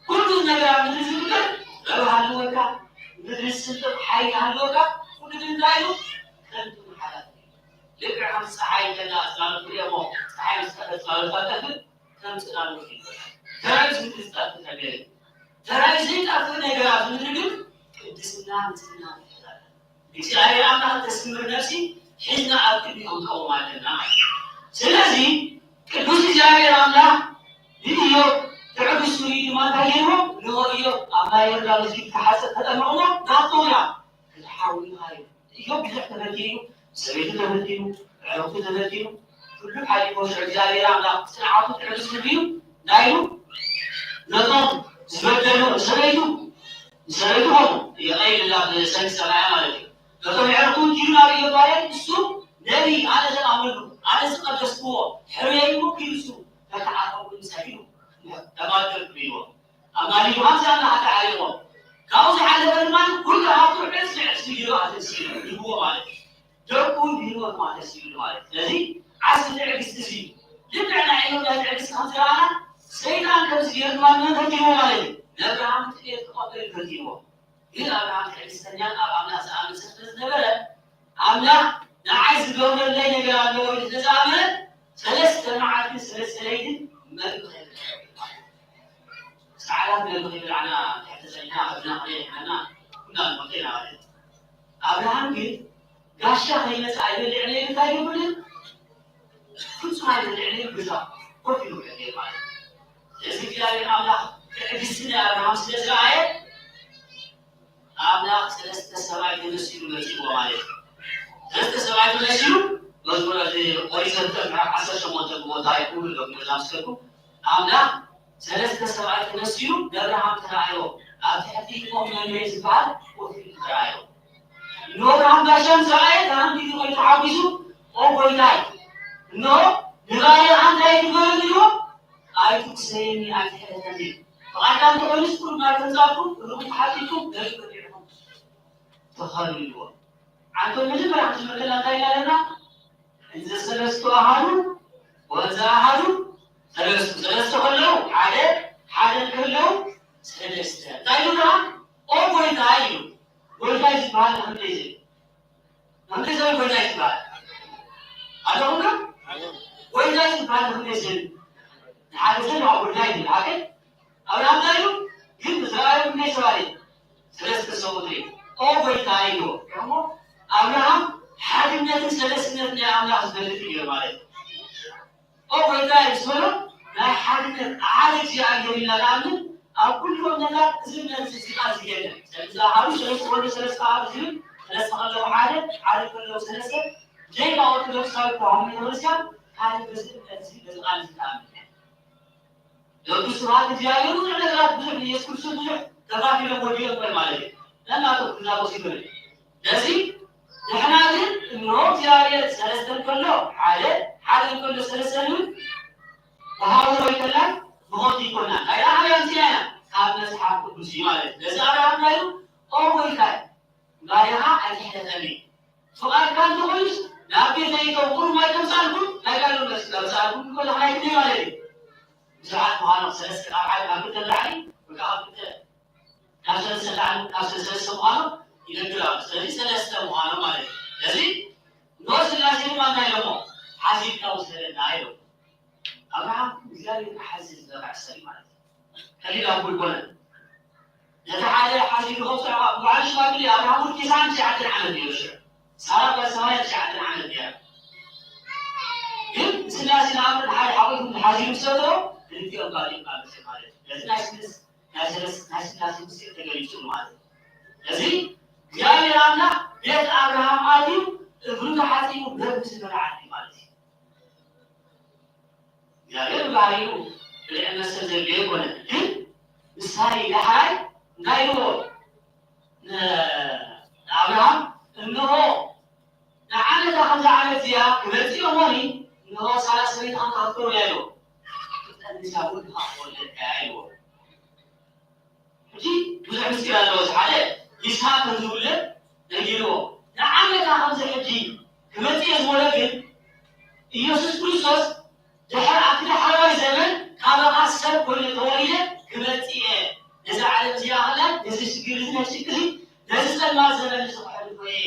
ኩሉ ነገር ኣብ ምድሪ ዝግበር ረብሃ ኣለወካ፣ ምድሪ ዝስንጥቕ ሓይሊ ኣለወካ፣ ኩሉ ግን እንታይ እዩ? ከንቱ ሓላፊ እዩ። ልክዕ ከም ፀሓይ እንተላ ፅላሎት ትሪኦ እሞ ፀሓይ ምስ ጠፈት ፅላሎት ኣጠፍእ ከም ፅላሎት እዩ። ተራይ ዝምድሪ ዝጠፍእ ነገር እዩ። ተራይ ዘይጠፍእ ነገር ኣብ ምድሪ ግን ቅድስና ንፅህና ይፈላል። እግዚኣብሔር ኣምላኽ ተስምር ነፍሲ ሒዝና ኣብ ቅድሚኡ ክንቀውም ኣለና ማለት እዩ። ስለዚ ቅዱስ እግዚኣብሔር ኣምላኽ ንእዮብ ትዕግስቱ ርኢ ድማ እንታይ ገይርዎ? ንእዮብ ኣብ ማይ ዮርዳኖስ ፊት ክሓፀብ ተጠመቕዎ ናብቶም ኢና ክትሓውልኻ እዩ። እዮብ ብዙሕ ተፈቲኑ እዩ። ሰበይቱ ተፈቲኑ፣ ኣዕሩኽቱ ተፈቲኑ፣ ኩሉ ሓሊፉ ሽዑ እግዚኣብሔር ኣምላኽ ጽንዓቱ ትዕግስቱ ድዩ? እንታይ ኢሉ? ነቶም ዝበደሉ ሰበይቱ፣ ሰበይቱ ኾኑ የቐይልላ ብሰንኪ ሰብኣያ ማለት እዩ። ነቶም ኣዕሩኽቱ ኪዱ ናብ እዮብ ባርያ ንሱ ነቢ ኣነ ዝኣመሉ ኣነ ዝቐደስክዎ ሕሩየይ እሞ ኪዱ እሱ ተተዓረቑ ምሳይ ኢሉ ተማልከልኩ ኢልዎ። ኣማሊዱ ከምዚ ኣላ ተዓሪቖም። ካብኡ ዝሓለፈ ድማ ኩሉ ሃብቱ ዕጽፊ ዕጽፊ ገይሩ ኣተሲኡ ይህብዎ ማለት እዩ። ደቁ እውን ይህብዎ ማለት እዩ ማለት እዩ። ስለዚ ዓስቢ ትዕግስቲ እዚ እዩ። ልክዕ ናይ ኢዮብ ናይ ትዕግስቲ ከም ዝረኣና ሰይጣን ከምዚ ገይሩ ድማ ንመን ፈቲንዎ ማለት እዩ? ንኣብርሃም ጥሜት ክቐበል ፈቲንዎ። ግን ኣብርሃም ትዕግስተኛን ኣብ ኣምላኽ ዝኣምን ሰብ ስለ ዝነበረ ኣምላኽ ንዓይ ዝገብረለይ ነገር ኣለዎ ኢሉ ስለ ዝኣመነ ሰለስተ መዓልትን ሰለስተ ለይትን መግቢ ከይበልዐ ጸዓዳት መግቢ ከይበላዕና ትሕቲ ጸኒሕና ከብድና ክደይ ይሕመና ኩና ንሞተ ኢና ማለት እዩ። ኣብርሃም ግን ጋሻ ከይመጽእ ኣይበልዕን እየ እንታይ ይብልን ፍጹም ኣይበልዕን እየ ብዛ ኮፍ ኢሉ ክዕገል ማለት እዩ። ስለዚ እግዚኣብሔር ኣምላኽ ትዕግስቲ ናይ ኣብርሃም ስለ ዝረኣየ ኣምላኽ ሰለስተ ሰብኣይ ተመሲሉ መጺእዎ ማለት እዩ። ሰለስተ ሰብኣይ ተመሲሉ መዝሙረ ኦሪት ዘፍጥረት ምዕራፍ ዓሰርተ ሸሞንተ ብቦታ ይኩሉ ዶ ምድላ ምስከልኩ ኣምላኽ ሰለስተ ሰብኣይ ተመሲሉ ነብርሃም ተራእዮ ኣብ ትሕቲ ቆም መምሬ ዝበሃል ኮፍ ኢሉ ተራእዮ። ንወርሃም ጋሻን ሰብኣየ ተሃንዲዱ ኮይኑ ተሓጒሱ ኦ ጎይታይ እንሆ ንባርያኻ እንታይ ትገብር ኢልዎ ኣይትጉሰየኒ ኣይትሕለፈኒ ብቓልካ እንተኾይኑስ ቁሩብ ማይ ከምጻእኩም ርጉም ተሓቲትኩም ገሪብ በሊዕኩም ተኸሉ ኢልዎ። ዓንቶ መጀመርያ ክትምልከና እንታይ ኢልና ኣለና? እንዘ ሰለስቱ ኣሃዱ ወእንዘ ኣሃዱ ሰለስቱ ሰለስተ ከለዉ ሓደ ሓደ ከለዉ ሰለስተ እንታይ ኢሉ ደኣ ኦ ጎይታ ኢሉ ጎይታ ዝበሃል ንክንደይ ዘይ ንክንደይ ዘይ ጎይታ ዝበሃል ኣለኹም ዶ ጎይታ ዝበሃል ንክንደይ ዘይ ንሓደ ሰብ ኣብ ጎይታ ይብል ሓቀይ ኣብርሃም እንታይ ኢሉ ግን ብዝረኣዩ ክንደይ ሰባት እዩ ሰለስተ ሰብኡት እዩ ኦ ጎይታ ኢሉ እሞ ኣብርሃም ሓድነትን ሰለስነትን ናይ ኣምላኽ ዝፈልጥ እዩ ማለት እዩ ኦ ጎይታ እዩ ዝበሎ ናይ ሓድነት ሓደ እግዚኣብሔር ኢና ንኣምን ኣብ ኩሉ እምነታት እዚ እምነት እዚ ቃል ዝገለ ስለዚ ኣሃዱ ሰለስተ ወልደ ሰለስተ ኣሃዱ ዝብል ሰለስተ ከለዉ ሓደ ሓደ ከለዉ ሰለስተ ጀይካ ኦርቶዶክሳዊ ተዋህዶ ቤተክርስትያን ሓደ በዚ እምነት እዚ በዚ ቃል እዚ ተኣምን እያ ደቂ ስብሐት እግዚኣብሔር ብዙሕ ነገራት ብዙሕ ንየሱስ ክርስቶስ ብዙሕ ተኻፊሎም ወዲኦም እምበር ማለት እዩ። ነናቶም ክዛቦ ሲበል ነዚ ንሕና ግን እንሆ እግዚኣብሔር ሰለስተ እንከሎ ሓደ ሓደ እንከሎ ሰለስተ ንብል ብሃወሮ ይከላል ብኸቱ ይኮና ካይዳ ሓቢያ ምፅና ኢና ካብ መፅሓፍ ቅዱስ እዩ ማለት እዩ። ነዚ ኣብርሃም ናይሉ ኦ ጎይታይ ባርያኻ ኣይትሕለፈኒ ፍቓድካ እንተኾይኑስ ናብ ቤተይ እቶም ቁሩብ ማይ ከምዝኣልኩ ናይ ቃል መሲ ከምዝኣልኩ ከለኻ ናይ ግዲ ማለት እዩ። ብዙሓት ምዃኖም ሰለስተ ካብ ሓደ ካብ ክልተ ንላዕሊ ወይ ከዓ ካብ ክልተ ናብ ሰለስተ ንላዕሊ ካብ ሰለስተ ምዃኖም ይነግር ኣሎ። ስለዚ ሰለስተ ምዃኖም ማለት እዩ። ስለዚ ንወ ስላሴ ድማ እንታይ ኢሎሞ ሓሲብካ ውሰደና ኢሎም። ኣብርሃም እግዚኣብሔር ክሓዚ ዝበቕዕ ሰብ እዩ ማለት እዩ። ከሊል ኣቦ ኣይኮነን። ነቲ ሓደ ሓሲቡ ከምፅዖ በዓል ሽማግሌ ኣብርሃም እውን ቴስዓን ትሽዓተን ዓመት ነይሩ ሽዑ። ሳራ ጓል ሰማንያን ትሽዓተን ዓመት ነይራ። ግን ብስላሴ ንኣምር ሓደ ሓቆይኩም ሓሲቡ ዝሰጥኦ ክልቲኦም ጋር ይቃለሰ ማለት እዩ። ነዚ ናይ ስልስ ናይ ስላሴ ምስጢር ተገሊጹ ማለት እዩ። እዚ እግዚኣብሔር ኣምላኽ ቤት ኣብርሃም ኣትዩ እግሩ ተሓጺቡ በግ ምስ በልዓ ማለት እዩ። እግዚኣብሔር ብባህሪኡ ብልዕን መስተን ዘድልዮ ኣይኮነን። ግን ምሳሌ ዳሕራይ እንታይ ኢልዎ ንኣብርሃም? እንሆ ንዓመታ ከምዛ ዓመት እዚኣ ክመጽእ እሞኒ እንሆ ሳራ ሰበይትኻ ከምታ ክትገብር እያ ኢልዎ። ክትጠንሳ እውን ኢኻ ክትወልድ እያ ኢልዎ። ሕጂ ብዙሕ ምስጢር ኣለዎ። እዚ ሓደ ይስሐቅ ከም ዝውለድ ነጊርዎ። ንዓመታ ከምዚ ሕጂ ክመጽእ እየ ዝበሎ ግን ኢየሱስ ክርስቶስ ድሕሪ ኣብቲ ዳሕረዋይ ዘመን ካባኻ ሰብ ኮይኑ ተወሊደ ክመጽእ እየ። ነዛ ዓለም እዚኣ ከላ ነዚ ሽግር እዚ ነዚ ሽግር እዚ ነዚ ጸልማት ዘመን እዚ ክሕልፎ እየ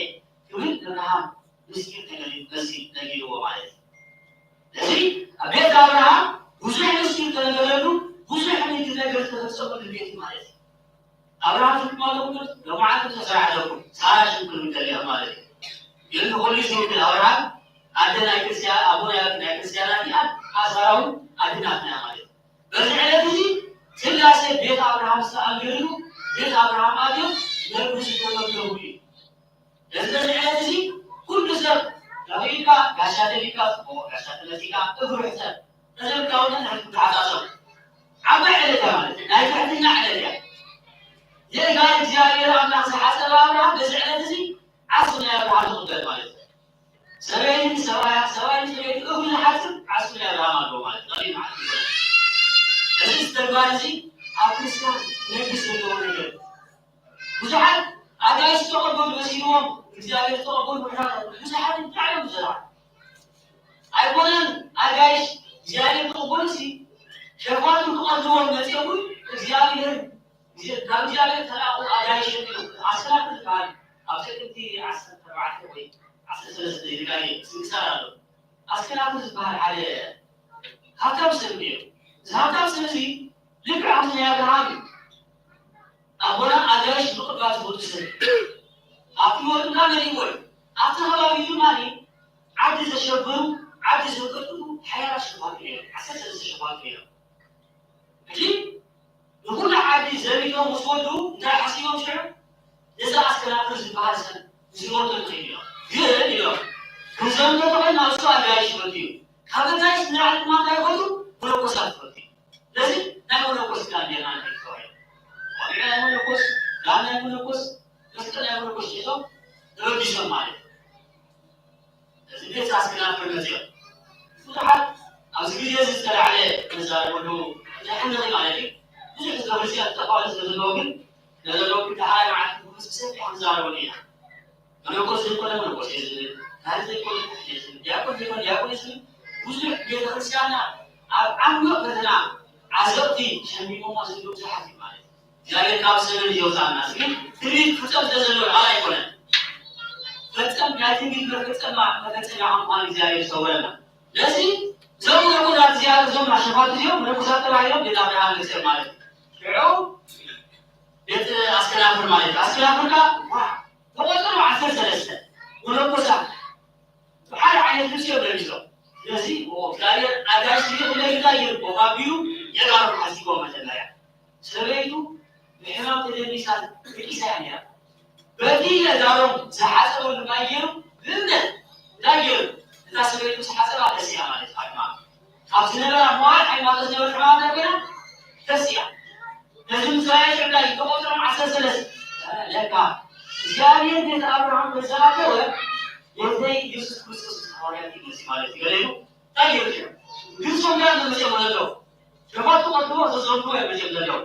ክብል ንኣብርሃም ምስጢር ተገሊጹ መሲል ነጊርዎ ማለት እዩ። ስለዚ ኣብ ቤት ኣብርሃም ብዙሕ ምስጢር ዝተነገረሉ ብዙሕ ምንግር ነገር ዝተፈጸመሉ ቤት ማለት እዩ። ኣብርሃም ዝማለኩ ሎማዓት ተሰራዕ ኣለኩም ሳራ ሽንኩር ምገሊያ ማለት እዩ። ግን ንኹሉ ዝውክል ኣብርሃም ኣደ ናይ ክርስቲያን ኣቦ ናይ ናይ ክርስቲያናት እያ። ኣሳራ እውን ኣድናትና እያ ማለት እዩ። በዚ ዕለት እዚ ስላሴ ቤት ኣብርሃም ዝተኣንገድሉ ቤት ኣብርሃም ኣትዮም ነብሩ ዝተመገቡ እዩ። እዚ በዚ ዕለት እዚ ኩሉ ሰብ ተኽኢልካ ጋሻ ተሊካ ጽቡቕ ጋሻ ተመጺካ እግሩ ሕሰብ ተዘምካውነት ንሕዝቡ ተሓሳሰቡ። ዓባይ ዕለት እያ ማለት እዩ። ናይ ትሕትና ዕለት እያ። የእጋር እግዚኣብሔር ኣምላኽ ዝሓጸበ ኣብርሃም በዚ ዕለት እዚ ዓስቡ ናይ ኣብርሃም ዝቕበል ማለት እዩ። ሰበይትን ሰብኣያ ሰብኣይ ሰበይቲ እግሩ ዝሓጽብ ዓስቡ ናይ ኣብርሃም ኣለዎ ማለት እዩ። ቀሊል ማለት እዩ። እዚ ተግባር እዚ ኣብ ክርስቲያን ነግስ ዘለዎ ነገር ብዙሓት ኣጋይሽ ዝተቐበሉ መሲልዎም እግዚኣብሔር ዝተቐበሉ ምሕረት ብዙሓት እንታይ እዮም ብዙሓት ኣይኮነን። ኣጋይሽ እግዚኣብሔር ተቐበሉ ሲ ሸፋቱ ክቐርብዎም መፅኦም እውን እግዚኣብሔር ካብ እግዚኣብሔር ተላእኹ ኣጋይሽ እዮም። ኣስራት ዝበሃል ኣብ ጥቅምቲ ዓሰርተ ኣርባዕተ ወይ ዓሰርተ ሰለስተ ዝጋየ ስንክሳር ኣሎ። ኣስከናቱ ዝበሃል ሓደ ሃብታም ሰብ ነይሩ። እዚ ሃብታም ሰብ እዚ ልክዕ ከምዚ ናይ ኣብርሃም እዩ። ኣቦና ኣጋይሽ ምቕባል ዝፈቱ ሰብ ኣብቲ ወርቅና መሊእዎ እዩ። ኣብቲ ከባቢ ድማ ዓዲ ዘሸበሩ ዓዲ ዘቀጥሉ ሓያላት ሸፋቱ ነይሮም። ዓሰርተ ሰለስተ ሸፋቱ ነይሮም። ሕጂ ንኹሉ ዓዲ ዘቢጦም ምስ ወዱ እንታይ ሓሲቦም ሽዑ ነዚ ኣስከናፍር ዝበሃል ሰብ ዝሞተ ንኽእል እዮም። ግን ኢሎም ክንዘምቶ ተኾይና እሱ ኣጋይሽ ይፈቱ እዩ። ካብ ኣጋይሽ ንላዕሊ ድማ እንታይ ይፈቱ? መነኮሳት ይፈቱ እዩ። ስለዚ ናይ መነኮስ ጋር ጌርና ንሕል ተባሂሉ። ቆቢዕ ናይ መነኮስ፣ ጋን ናይ መነኮስ፣ መስቀል ናይ መነኮስ ሒዞም ተበጊሶም ማለት እዩ። እዚ ቤት ኣስከናፍር መፅኦም ብዙሓት ኣብዚ ግዜ እዚ ዝተላዕለ መዛረበሉ ዘሕንቕ ማለት እዩ። ብዙሕ ህዝበ ክርስቲያን ጠፋሉ ስለ ዘለዎ ግን ነዘለዉ ክልተ ሓደ መዓልቲ ብመንፈስ ብሰፊሕ ክንዛረበሉ ኢና። መነኮስ ዘይኮነ መነኮስ እየ ዝብል፣ ካህን ዘይኮነ ካህን እየ ዝብል፣ ዲያቆን ዘይኮነ ዲያቆን እየ ዝብል ብዙሕ ቤተክርስትያንና ኣብ ዓሚቕ ፈተና ዓዘቕቲ ሸሚሞማ ዘለዉ ብዙሓት እዩ ማለት እዩ። እግዚኣብሔር ካብ ዘመን ይወፃና። ግን ትንቢት ክፍፀም ስለዘለዎ ቃል ኣይኮነን። ፈፀም ናይ ትንቢት መፈፀማ መፈፀሚያ ከም ምዃኑ እግዚኣብሔር ይሰውረና። ስለዚ እዞም መነኮሳት እዚኣቶም እዞም ኣሸፋቱ እዚኦም መነኮሳት ተባሂሎም ቤት ኣብርሃም ገፅኦም ማለት እዩ። ሽዑ ቤት ኣስከናፍር ማለት እዩ። ኣስከናፍርካ ተቆፅሩ ዓሰርተ ሰለስተ መነኮሳት ብሓደ ዓይነት ልብሲ እዮም ለቢሶም። ስለዚ እግዚኣብሔር ኣጋይሽ ዝልእኽ ለይታ ይርቦም ኣቢሉ የጋሮም ሓሲቦም መጀመርያ ሰበይቱ ብሕማም ተደኒሳ ደቂሳ እያ ነይራ። በቲ ነጋሮም ዝሓፀበሉ ማይ ገይሩ ብእምነት እንታይ ገይሩ እታ ሰበይቱ ዝሓፀባ ተሲኣ ማለት እዩ። ኣድማ ካብ ዝነበራ መዋል ሓይማኖት ዝነበረ ሕማም እንታይ ኮይና ተሲኣ። ነዚ ምስ ራእየ ሽዑ እንታይ ተቆፅሮም ዓሰርተ ሰለስተ ለካ እግዚኣብሔር ቤት ኣብርሃም በዝኣተወ ጎይታይ ኢየሱስ ክርስቶስ ምስ ሃዋርያት ይመሲ ማለት እዩ። ገለ ኢሉ እንታይ ገይሩ ሽዑ ግን ሶም ጋር መመፅኦም ኣለዉ ሸፋቱ ቀድሞ ተዘምሩ እዮም መጀመርያው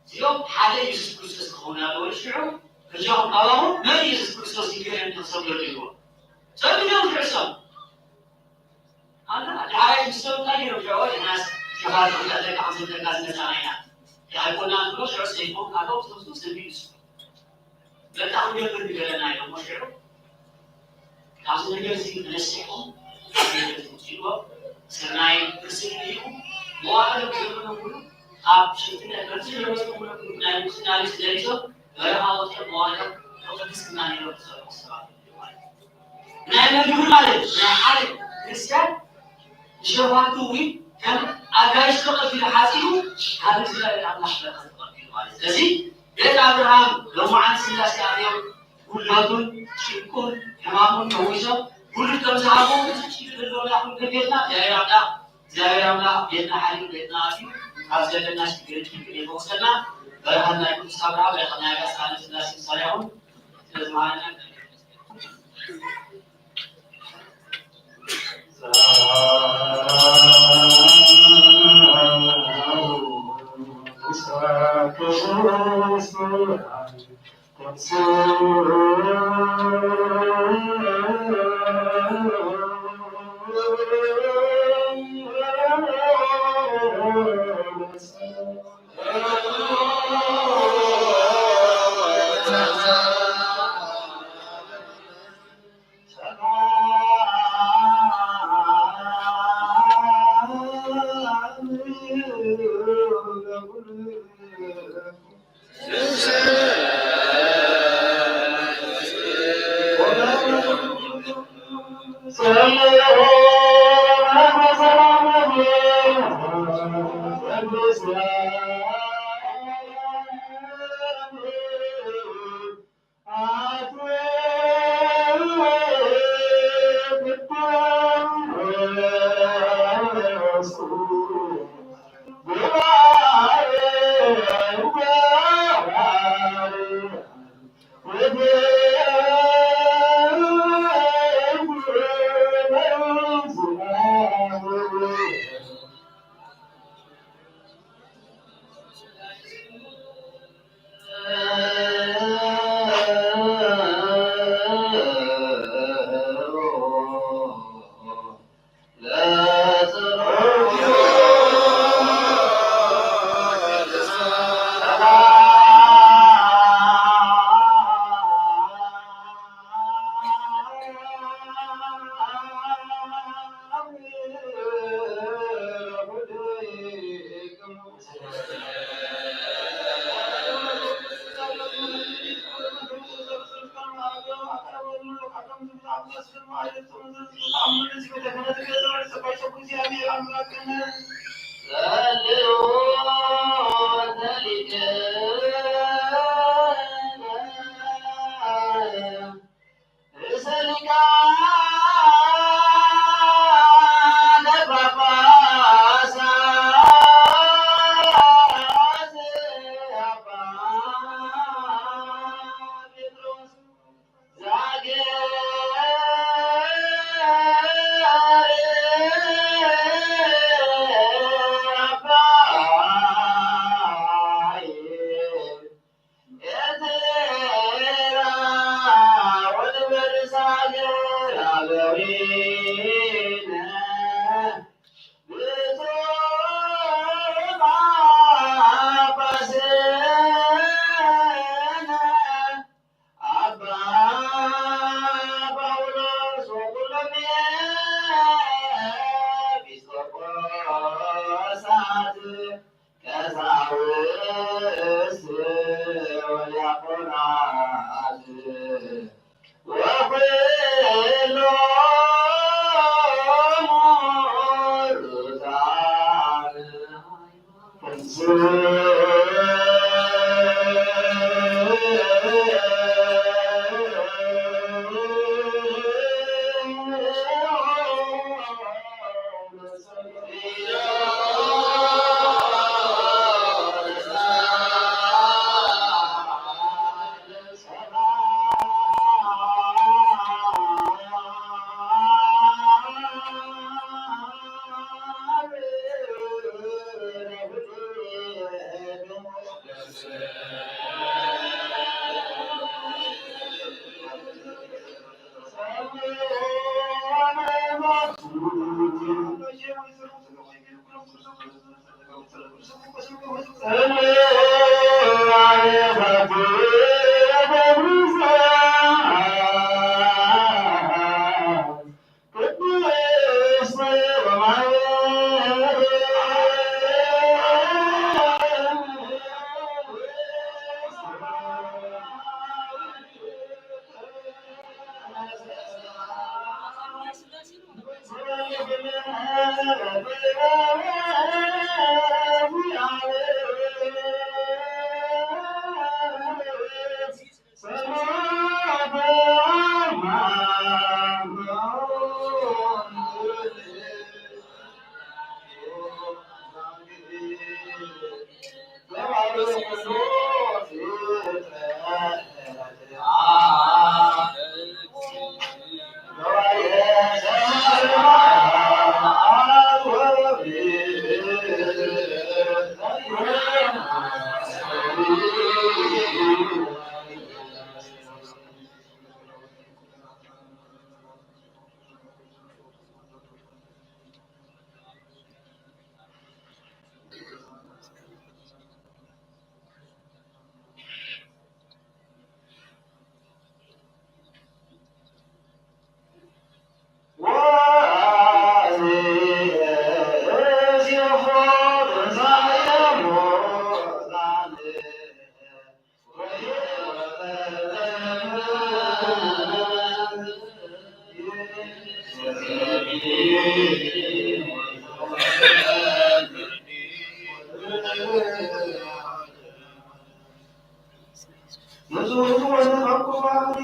እዚኦም ሓደ ኢየሱስ ክርስቶስ ክኸውን ኣለዎ። ሽዑ እዚኦም ኣባቡ መን ኢየሱስ ክርስቶስ ይገርም ተሰብሎ ይዎ ሰብሎም ዝዕሶም ኣና ዳሓራይ ምስቶም እንታይ ገይሮም ሽዑ ኢናስ ሸፋቱ ክጠለካ ከምዘለካ ዝመፃና ኢና ኣይኮና ንብሎ ሽዑ ሰይፎም ካቶም ሰብሱ ሰብ ኢየሱስ በቃ ክንገብር ንገረና ኢሎም ሽዑ ካብዚ ነገር እዚ ተነሲሕኩም ትውፅእዎ ስርናይ ክስብ እዩ መዋዕሎም ዘመኖም ሙሉ ኣብ ሽፍትነት ከምዚ ዝነበርኩም ናይ ምንኩስና ልብሲ ለቢሶም በረኻ ወፂኦም መዋዕሎም ብቅድስና ነይሮም ዝሰርሑ ሰባት እዮም ማለት እዩ። ናይ መን ግብሪ ማለት ናይ ሓደ ክርስቲያን ንሸፋቱ እውን ከም ኣጋይሽ ተቐቢሉ ሓፂቡ ካብ እግዚኣብሔር ኣምላኽ በረኸት ተቐቢሉ ማለት ስለዚ ቤት ኣብርሃም ሎማዓንቲ ስላሴ ኣትዮም ጉድለቱን ጭንቁን ሕማሙን ፈዊሶም ጉድል ከም ዝሃቡ እቲ ጭንቂ ዘለዎም ይኹን ከፊልና እግዚኣብሔር ኣምላኽ እግዚኣብሔር ኣምላኽ ቤትና ሓልዩ ቤትና ኣትዩ ካብ ዘለና ሽግርን ጭንቅን ይፈውሰና። በረኸት ናይ ቅዱስ ኣብርሃም በረኸት ናይ ኣጋስታነ ስላሴ ምሳና ይኹን። ስለዝመሃረና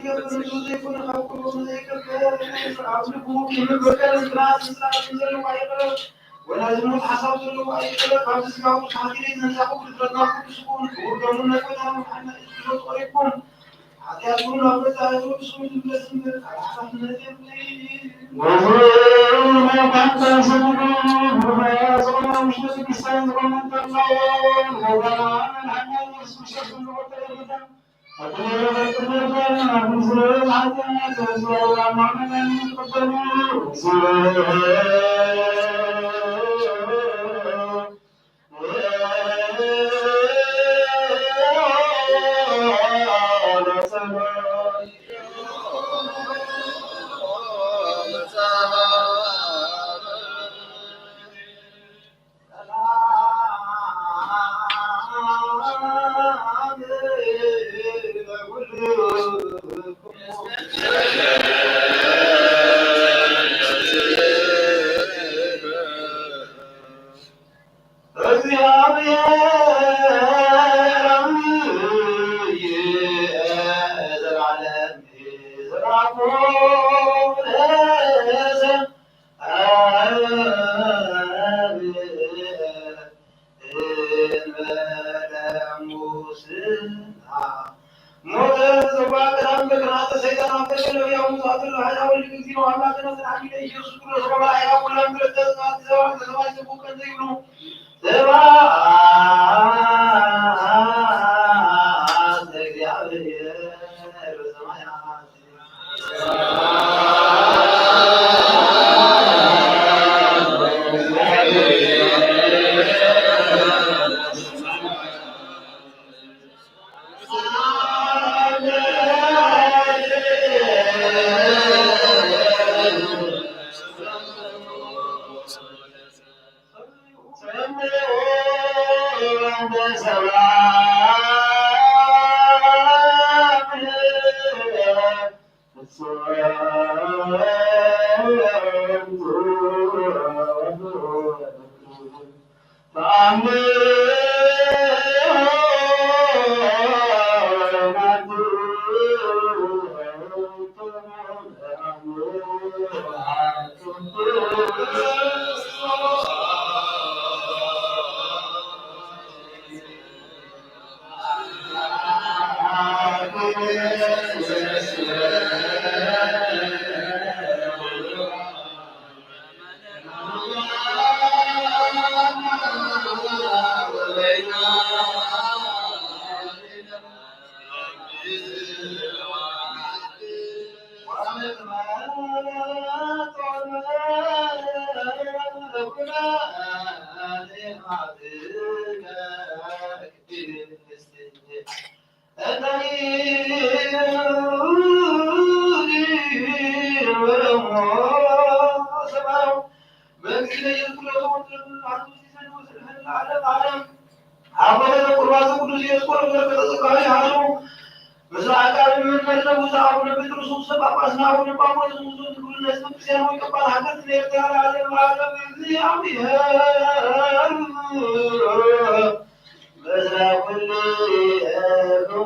ዘይኮነ ካብ ኩሉ ዘይከብር ኣብ ልቡ ቂምን በቀልን ቅንኣትን ስርዓትን ዘለዎ ኣይቕረብ። ወላ ዝሙት ሓሳብ ዘለዎ ኣይቕረብ። ካብዚ ስጋዊ ብዙሓት ኢለ ነንሳኹም ድፍረትና ቅዱስ ይኹን። ክቡር ደሙን ናይ ጎይታና መድሓኒና ኢየሱስ ክርስቶስ ተቐሪብኩም ሓጢኣትኩም ናብ ገዛእ ርእሱ ይምለስ እምበር፣ ካልእ ሓላፍነት የብለይን። ሞተ ዘባ ቀዳም በቅናተ ሰይጣን ኣብ ተገለበ ያው ሙታቱ ለሃዳ ወልድ እግዚኦ አምላክነ ዘድኃኒነ ኢየሱስ ክርስቶስ ወመላእክቱ ኩሎም ክልተ ሰባት ሰባት ሰባት ይቡቀን ዘይብሉ ሰባት ለእግዚአብሔር በሰማያት። መንግስተ ኢየሱስ ክርስቶስ ለዓለም ዓለም። አቡነ ዘቁርባን ዘቅዱስ ኢየሱስ ክርስቶስ በረከተ ጸጋው ይሃሉ። ምስለ አቃቤ መምህር ለብፁዕ አቡነ ጴጥሮስ ርእሰ ጳጳስና አቡነ ጳውሎስ ንጉሠ ትኩል ለሕዝበ ክርስቲያን ወይቀባል ሀገርነ ኤርትራ ለዓለመ ዓለም። እግዚአብሔር ምስለ ኩልክሙ።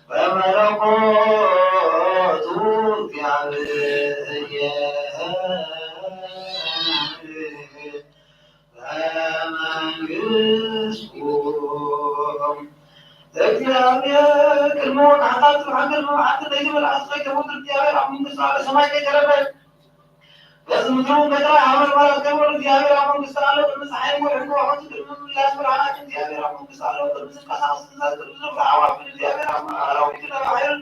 በመለኮቱ እግዚአብሔር በመንግስቱ። እግዚኣብሔር ቅድሚ ወግዓታት ጽባሕ ቅድሚ መዓልቲ ዘይተመልኣ ስቕ ከይተፈጥር እግዚኣብሔር ኣብ መንግስቱ ዓለ ሰማይ ከይተረፈ በዚ ምድሪ እውን ከይተረፈ ሓመድ መራት ከይበሉ እግዚኣብሔር ኣብ መንግስቱ ኣሎ። ቅድሚ ፀሓይን ወርሕን ከዋኽብትን ቅድሚ ምምላስ ብርሃናትን እግዚኣብሔር ኣብ መንግስቱ ኣሎ። ቅድሚ ዝንቀሳቐስ ትእዛዝ ቅድሚ ዝነፍሑ ኣዕዋፍን እግዚኣብሔር ኣብ ኣራዊትን ኣብ ባሕርን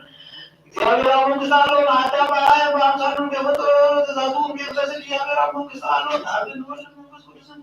እግዚኣብሔር ኣብ መንግስቱ ኣሎ። ንኣዳም ብኣርኣያን ብኣምሳሉን ከይፈጠሮ ትእዛዙ እውን ከይፍረስ እግዚኣብሔር ኣብ መንግስቱ ኣሎ። ንኣብን ወልድን መንፈስ ቅዱስን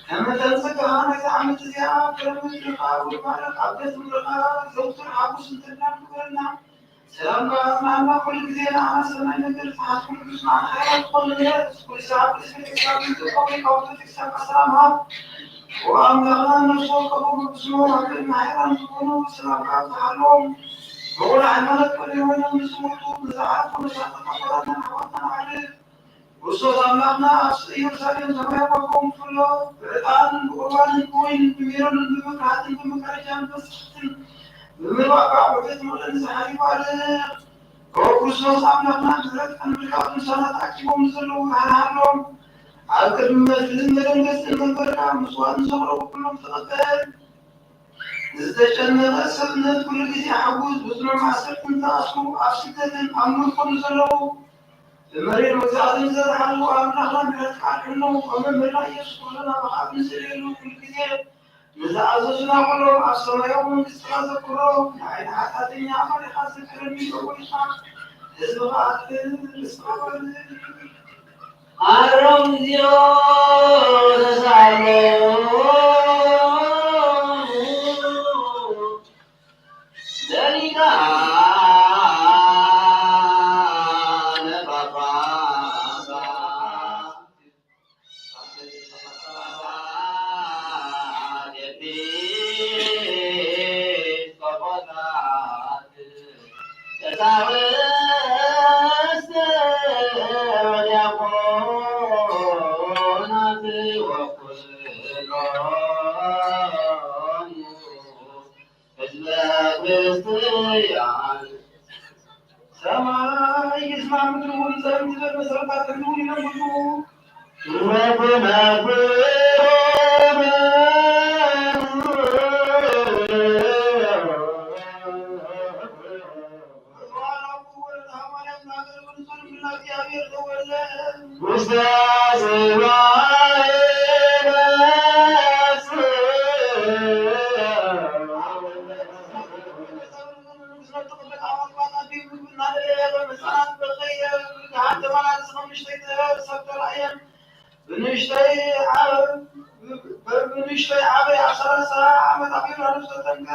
ከመ ተንስእ ከኣ ናይዛ ዓመት እዚኣ ክረምቲ ከኣ ጉልባና ኣብ ቤት ምድርና ዘውትር ሓጉስ እንተድና ንግበረና። ሰላም ከኣ ኣጽናና፣ ኩሉ ግዜ ንዓና ሰናይ ነገር ዝሓስብ ቅዱስ ንዓና ሓያል ዝኾነ ምሕረት፣ ኩሉ ሰዓት ብስሕት ክሳብ ዝንጥቆ ወይ ካብ ወተት ክሳብ ኣስራማ። ወኣምላኽና ነፍሲ ወከፎም ብስሙ ኣብ ቅድሚ ሓያላን ዝኾኑ ሰላም ከኣ ዝሓሎም። ብቑል ሃይማኖት ቆሊዖም ንዝሞቱ ንዝዓረፉ ነፍሳት ኣቦታትናን ኣሕዋትናን ኣዕርፍ። ክርስቶስ ኣምላኽና ኣብ ኢየሩሳሌም ሰማይ ኣቦኩም ፍሎ ብዕጣንን ብቁርባንን ብወይንን ብሜሮንን ብመብራህትን ብመጋረጃን ብመስሕትን ብምባእ ብዓወት መቕደን ዝሓሪ ባርኽ። ኦ ክርስቶስ ኣምላኽና ምሕረትካን ምልካት ምሳና ተኣኪቦም ንዘለዉ ራህራሃሎም። ኣብ ቅድሚ መድህን መደንገጽን መንበርካ ምጽዋት ንዘቕረቡ ኩሎም ተቐበል። ንዝተጨነቐ ሰብነት ኩሉ ግዜ ሓጉስ፣ ብጽኑዕ ማእሰርቲ ንዝተኣስሩ፣ ኣብ ስደትን ኣብ ምርኮን ንዘለዉ፣ ብመሪር መግዛእትን ንዘተሓዙ ኣምላኽና ምሕረትካ ኣድሕኖም። ከምኡ መድና ኢየሱስ ኩሉ ናባኻ ኣብ ንጽልየሉ ኩሉ ግዜ ንዝኣዘዙና ኩሎም ኣብ ሰማያዊ መንግስትኻ ዘክሮም። ንዓይ ንሓጢኣተኛ ባሪኻ ዘክረኒ፣ እወ ኢኻ፣ ህዝብኻ ኣድሕን፣ ርእስኻ ባርኽ። ማረም እግዚኦ ተሳሎ ሊቃነ ጳጳሳት ኤጲስቆጶሳት ቀሳውስት ወዲያቆናት ወኩሎሙ ህዝበ ክርስቲያን። ሰማይ ይስማዕ ምድሪ እውን ጸጥ ይበል፣ መሰረታት ሕዝቡ ይነብቱ። ብንእሽተይ ዓብ-፣ ብንእሽተይ ዓበይ ኣብ ሰላሳ ዓመት ኣብ ዮርዳኖስ ተጠምቀ።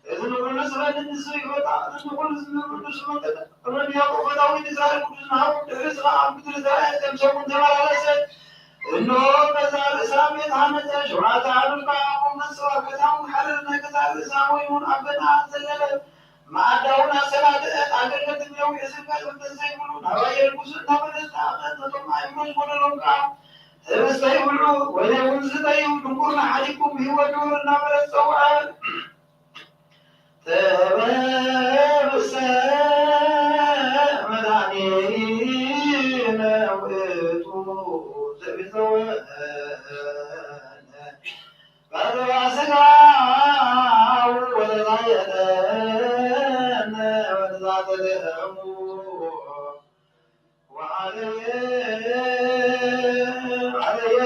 እዚ ንኹሉ ዝኸልእ ንሱ ይፈታ፣ እዚ ንኹሉ ዝምር ቅዱስ መንገድ። እመን ያዕቆብ ፈታዊ ንእስራኤል ቅዱስ ንሃቡ ድሕሪ ስኻ ኣብ ምድሪ እስራኤል ከም ሰሙን ተመላለሰ። እንሆ ገዛ ርእሳ ቤት ሃነጸ፣ ሸውዓተ ዓዱን ከኣ ኣብ መንግስቲ ኣብ ገዛውን ሓረር ናይ ገዛ ርእሳ ወይኑን ኣብ ገንኣ ዘለለ መኣዳውን ኣሰናድአት። ኣገልገልቲ ብነዊሕ ዝንቀ ጥንጥን ዘይብሉ ናባይ የልግሱ እናበለት ተኣኸት። ነቶም ኣእምሮ ዝጎደሎም ከኣ ህብስተ ይብልዑ፣ ወይነ እውን ዝስተዩ። ድንቁርና ሓዲግኩም ብህይወት ንቡር እናበለት ጸውዐ። ጥበብሰ መድኃኒነ ውእቱ ዘቢዘወነ በጥባ ሥጋሁ ወተሳየጠነ ወተሳተለሙ ወዓለየ ዓለየ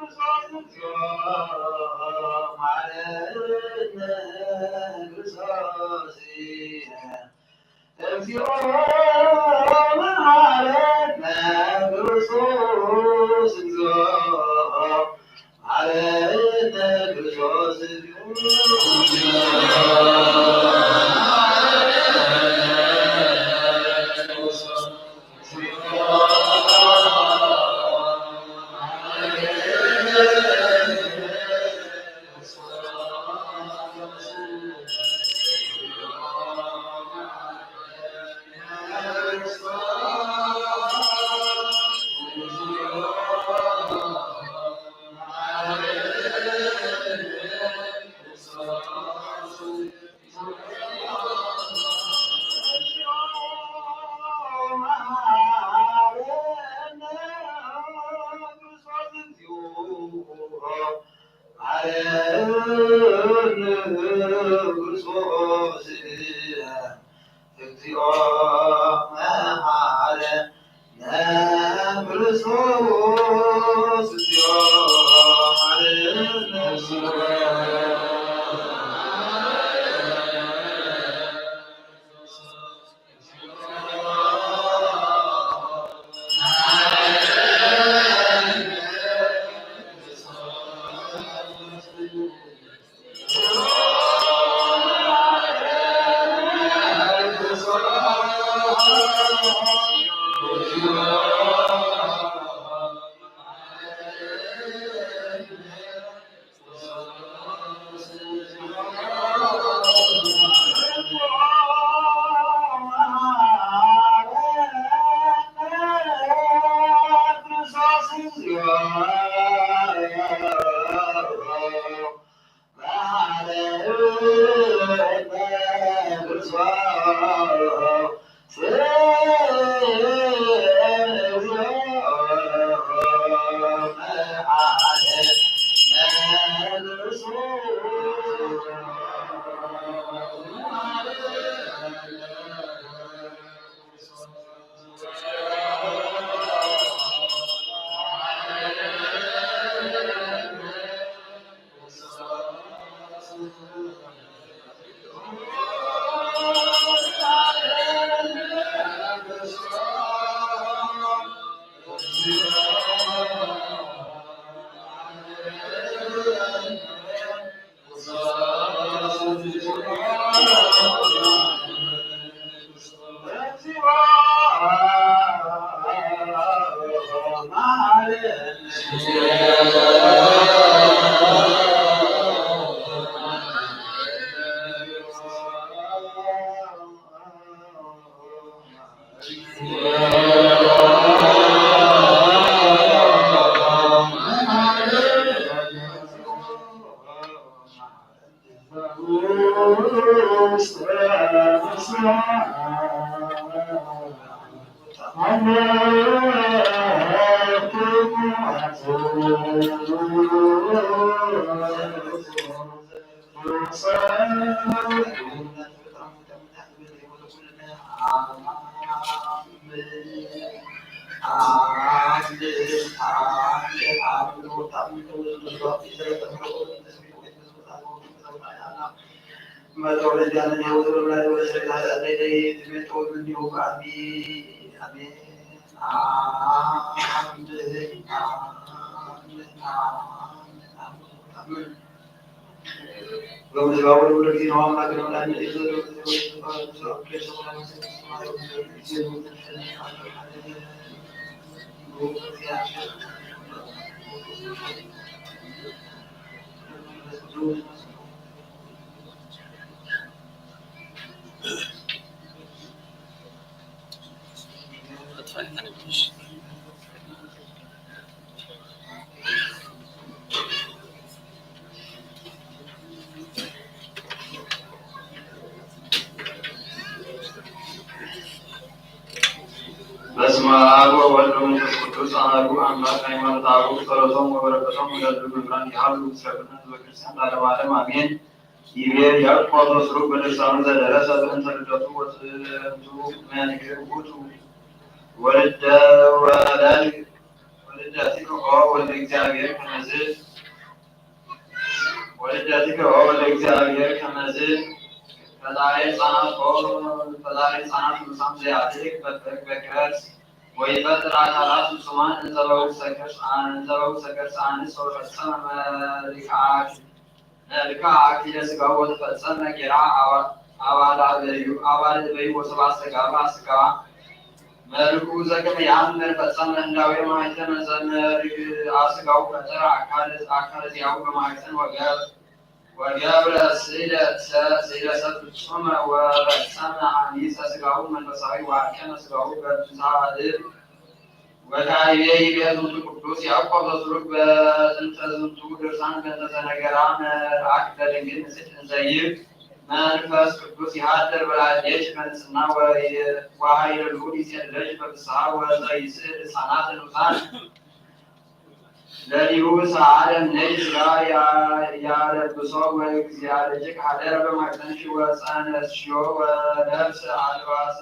ክርስቶስ እግዚኦ መሐረነ ክርስቶስ። እግዚኦ መሐረነ ክርስቶስ። እግዚኦ መሐረነ ክርስቶስ። መሐረነ ክርስቶስ። እግዚኦ መሐረነ ክርስቶስ። እግዚኦ መሐረነ ክርስቶስ። በስመ አብ ወወልድ ወመንፈስ ቅዱስ አሐዱ አምላክ። ሃይማኖተ አበው ጸሎቶም ወበረከቶም ወዳሉ መምህራን ይሃሉ። ምስለ ኩልነ ህዝበ ክርስቲያን ለዓለመ ዓለም አሜን። ይቤ ሊያቆስ ወስሩግ በልሳኑ ዘደረሰ በእንተ ልደቱ ወጥንቱ መንክር ውእቱ ወልደ ወላድ ወልደ አቲቅቆ ወልደ እግዚአብሔር ከመዝ ይገብሮ ለእግዚኣብሔር ከመዝ ፈጣሪ ህፃናት ኦ ፈጣሪ ህፃናት ምሳም ዘያድግ በክር በክረት ወይፈጥር ኣካላት ፍጹማን እንዘበው ሰክርስ እንዘበው ሰክርስ ኣንስ ወፈጸመ መልክዓ መልክዓ አክሊለ ሥጋው ወተፈጸመ ጌራ አባለ አበዩ አባለ እበዩ ወሰብአ ሥጋባ ሥጋ መልኩ ዘከመ ያምር ፈጸመ ህላዌ ማይተመ ዘመርግአ ሥጋው ፈጠረ አካለ አካለ ዚአው በማይተን ወገብ ወገብረ ስእለ ስእለ ሰብ ፍጹመ ወፈጸመ ሐኒጸ ሥጋው መንፈሳዊ ወአርከመ ሥጋው በብዝሃ እብ ወካይቤ ይቤ ዝንቱ ቅዱስ ያዕቆብ ዘስሩግ በጥንተ ዝንቱ ድርሳን በእንተ ዘነገራ መልአክ ለድንግል ንጽሕት እንዘይብ መንፈስ ቅዱስ ይሃድር በላዕሌኪ በንጽሕና ወኃይለ ልዑል ይጼልለኪ በፍስሓ ወዘይስእል ሕፃናት ንዑሳን ለሊሁ ሰዓለ እምኔኪ ሥጋ ያለብሶ ወእግዚአ ልጅክ ሐደረ በማሕፀንኪ ወፀነስዮ ወለብሰ አልባሰ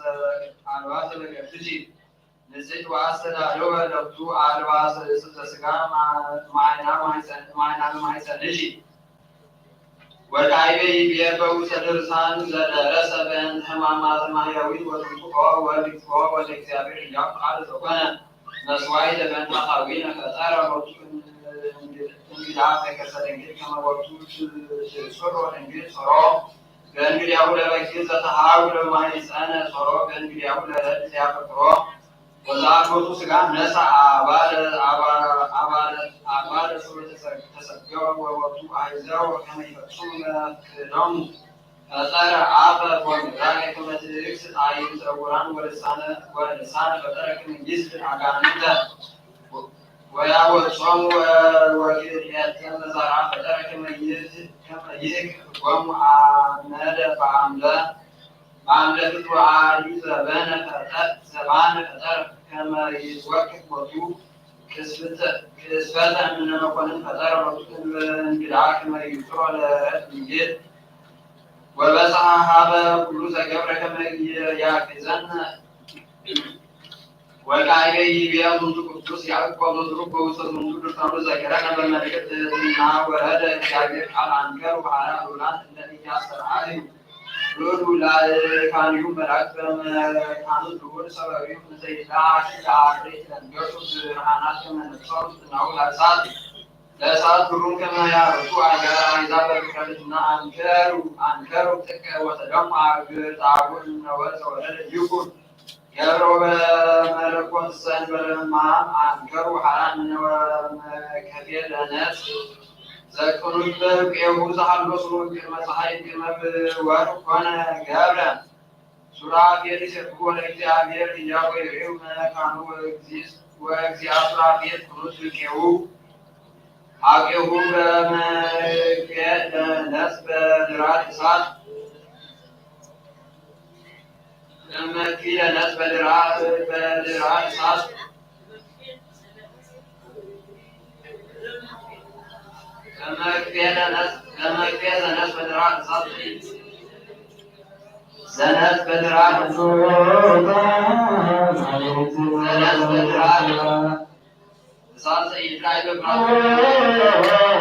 በገርትኪ ንጽሕት ወአስተዳለወ ለብቱ አልባሰ እጽብተ ሥጋ ማይና ማይጸንሺ ወካይበ ይቤ በውሰ ድርሳን ዘደረሰ በእንተ ሕማማተ ማሕያዊት ወትንስኦ ወልግስኦ ወለእግዚአብሔር ሕያው ቃል ዘኮነ መስዋዕተ በእንተ ኃጣውኢነ ፈጠረ ሎቱ እንግዳ ከከሰ ድንግል ከመ ሎቱ ትጽሮ ድንግል ጸሮ በእንግዲያሁ ለበግዕ ዘተሃው ለማይጸነ ጸሮ በእንግዲያሁ ለረድ ያፈቅሮ ወዘአልቦቱ ሥጋ ነሳ አባለ አባለ አባለ ሰው ተሰገወ ወወቱ አይዘው ከመ ይፈጽሙ መፍቅዶሙ ፈጠረ አፈ ወምድራገ ከመ ትእክስ አዕይንተ ዕውራን ወልሳነ ወልሳነ ፈጠረ ከመ ይስሕት አጋንንተ ወያወጾሙ ወክልኤተ መዛራ ፈጠረ ከመ ይህክ ህጎሙ አመደ በአምደ በአምደ ፍትወ አሊ ዘበነ ፈጠረ ዘባነ ፈጠረ ከመ ይትወክፍ ቦቱ ቅስፈተ እምነ መኮንን ፈጠረ ቦቱ እንግዳ ከመ ይጽሮ ለረድ ድንግል ወበጽሐ ሀበ ኩሉ ዘገብረ ከመ ያግዘነ ወቃይበ ይቤ ዝንቱ ቅዱስ ያዕቆብ ዘስሩግ በውስተ ዝንቱ ድርሳኑ ዘከረነ በመልእክት ትሕትና ወረደ እግዚአብሔር ቃል አንከሩ ሐራ ሉላት እለ ኢያስተርአዩ ርዱ ላእካንዩ መላእክት በመካኑ ልዑል ሰበቢሁ እንዘ ይላ አክል አፍሬት ለንገሱ ብርሃናት ከመ ነጸሩ ትሕትናሁ ለእሳት ለእሳት ግሩም ከመ ያርሱ አገረ አሕዛብ በፍቅረ ትሕትና አንከሩ አንከሩ ጥቀ ወተደሙ አግብርተ አቡነ ወዘወረደ ይኩን ገብረ ወበመለኮት ዘእንበለ ሕማም አንከሩ ሐራ እምነ ወመከፌ ለነፍስ ዘቅኑት በብቅኤሁ ዘሃሎ ስሙ እምቅድመ ፀሐይ እምቅድመ ወርህ ኮነ ገብረ ሱራፌል ይሴብሕዎ ለእግዚአብሔር ህያው ወይሬው መካኑ ወእግዚእስ ወእግዚአ ሱራፌል ኩኑት ብቅኤሁ ሀቤሁ በመክፌ ለነፍስ በድራር እሳት በመክፊ ለነፍስ በድራር በድራር እሳት በመክፌ ለነፍስ በመክፌ ለነፍስ በድራር እሳት ዘነፍስ በድራር ዘነፍስ በድራር እሳት ዘይብላዕ በብራር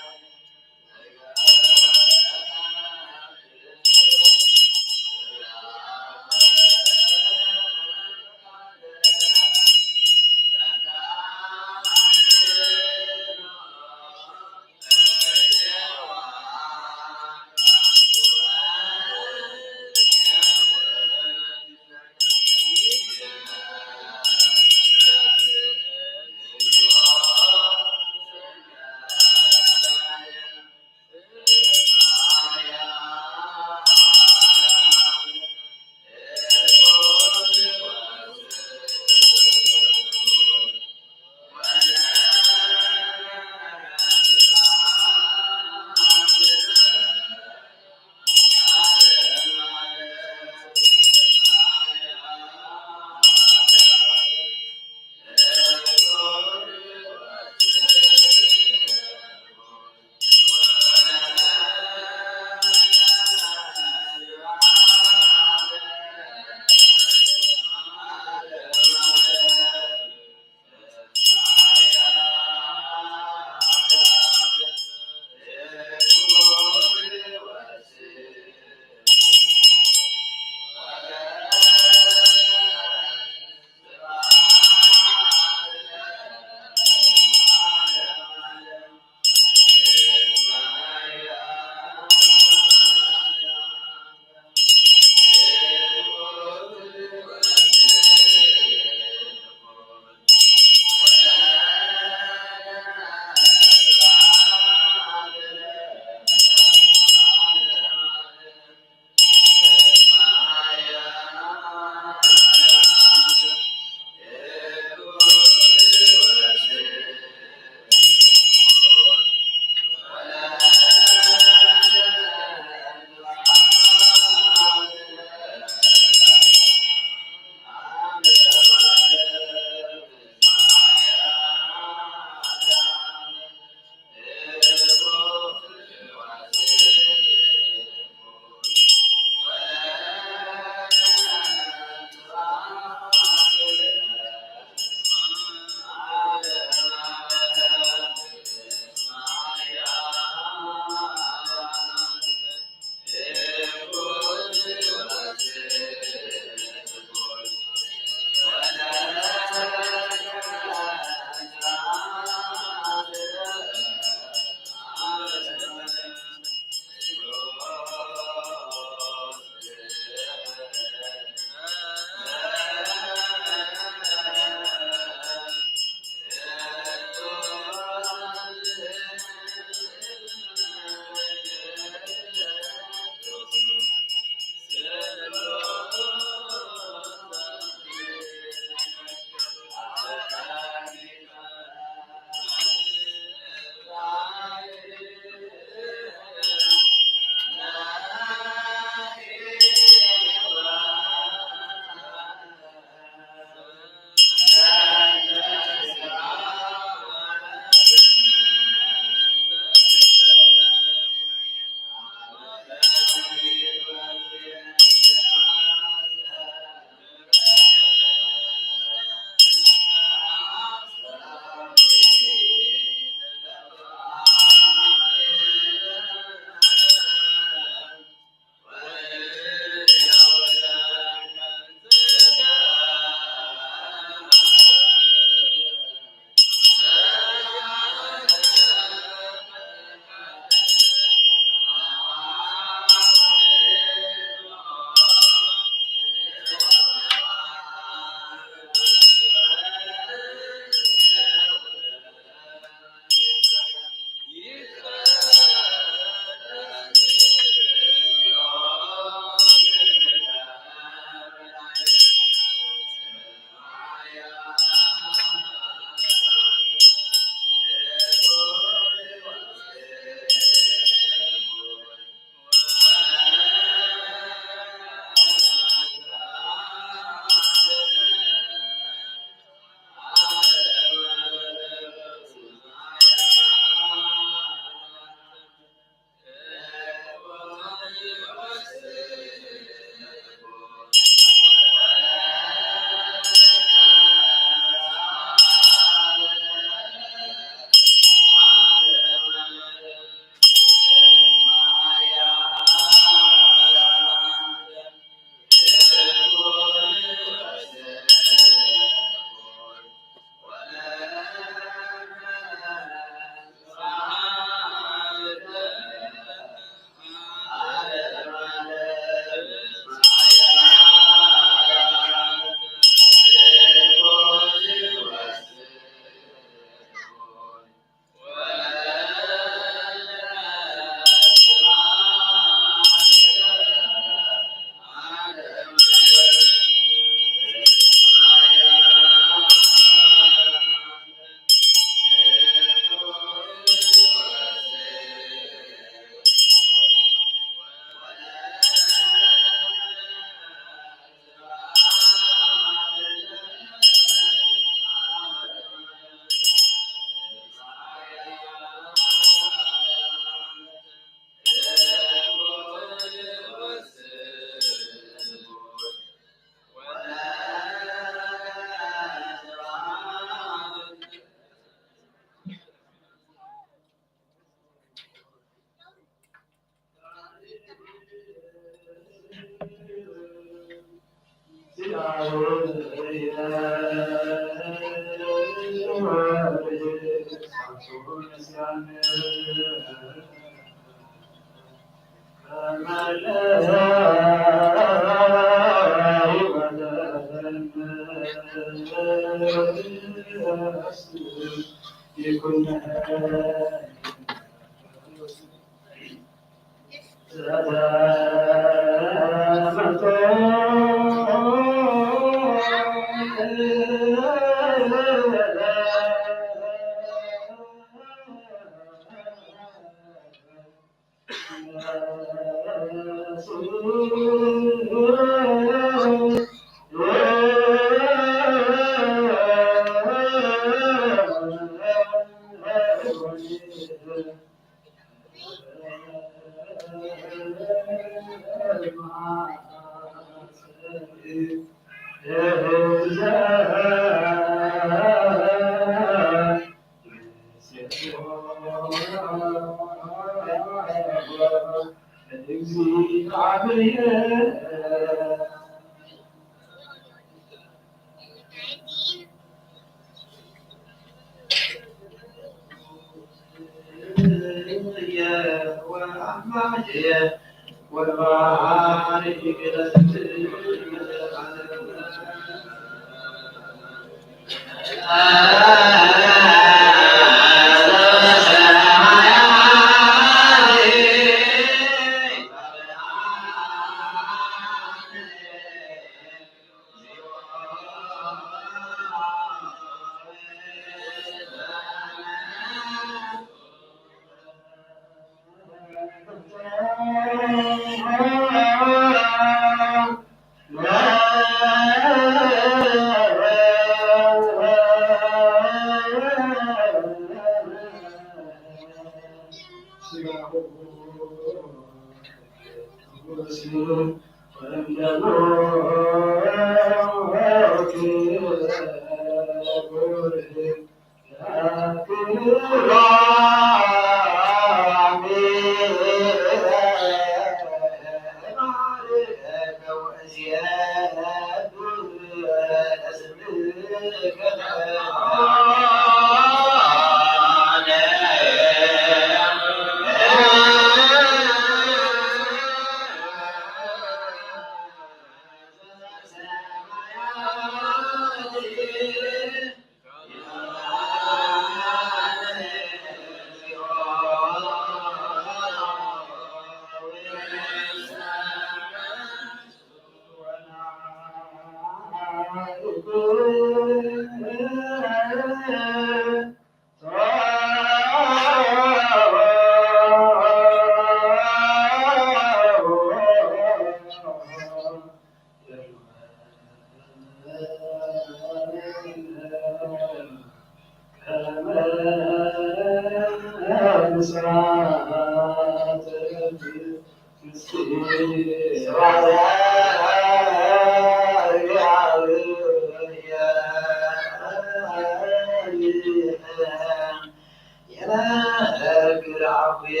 የናግር ዓፉየ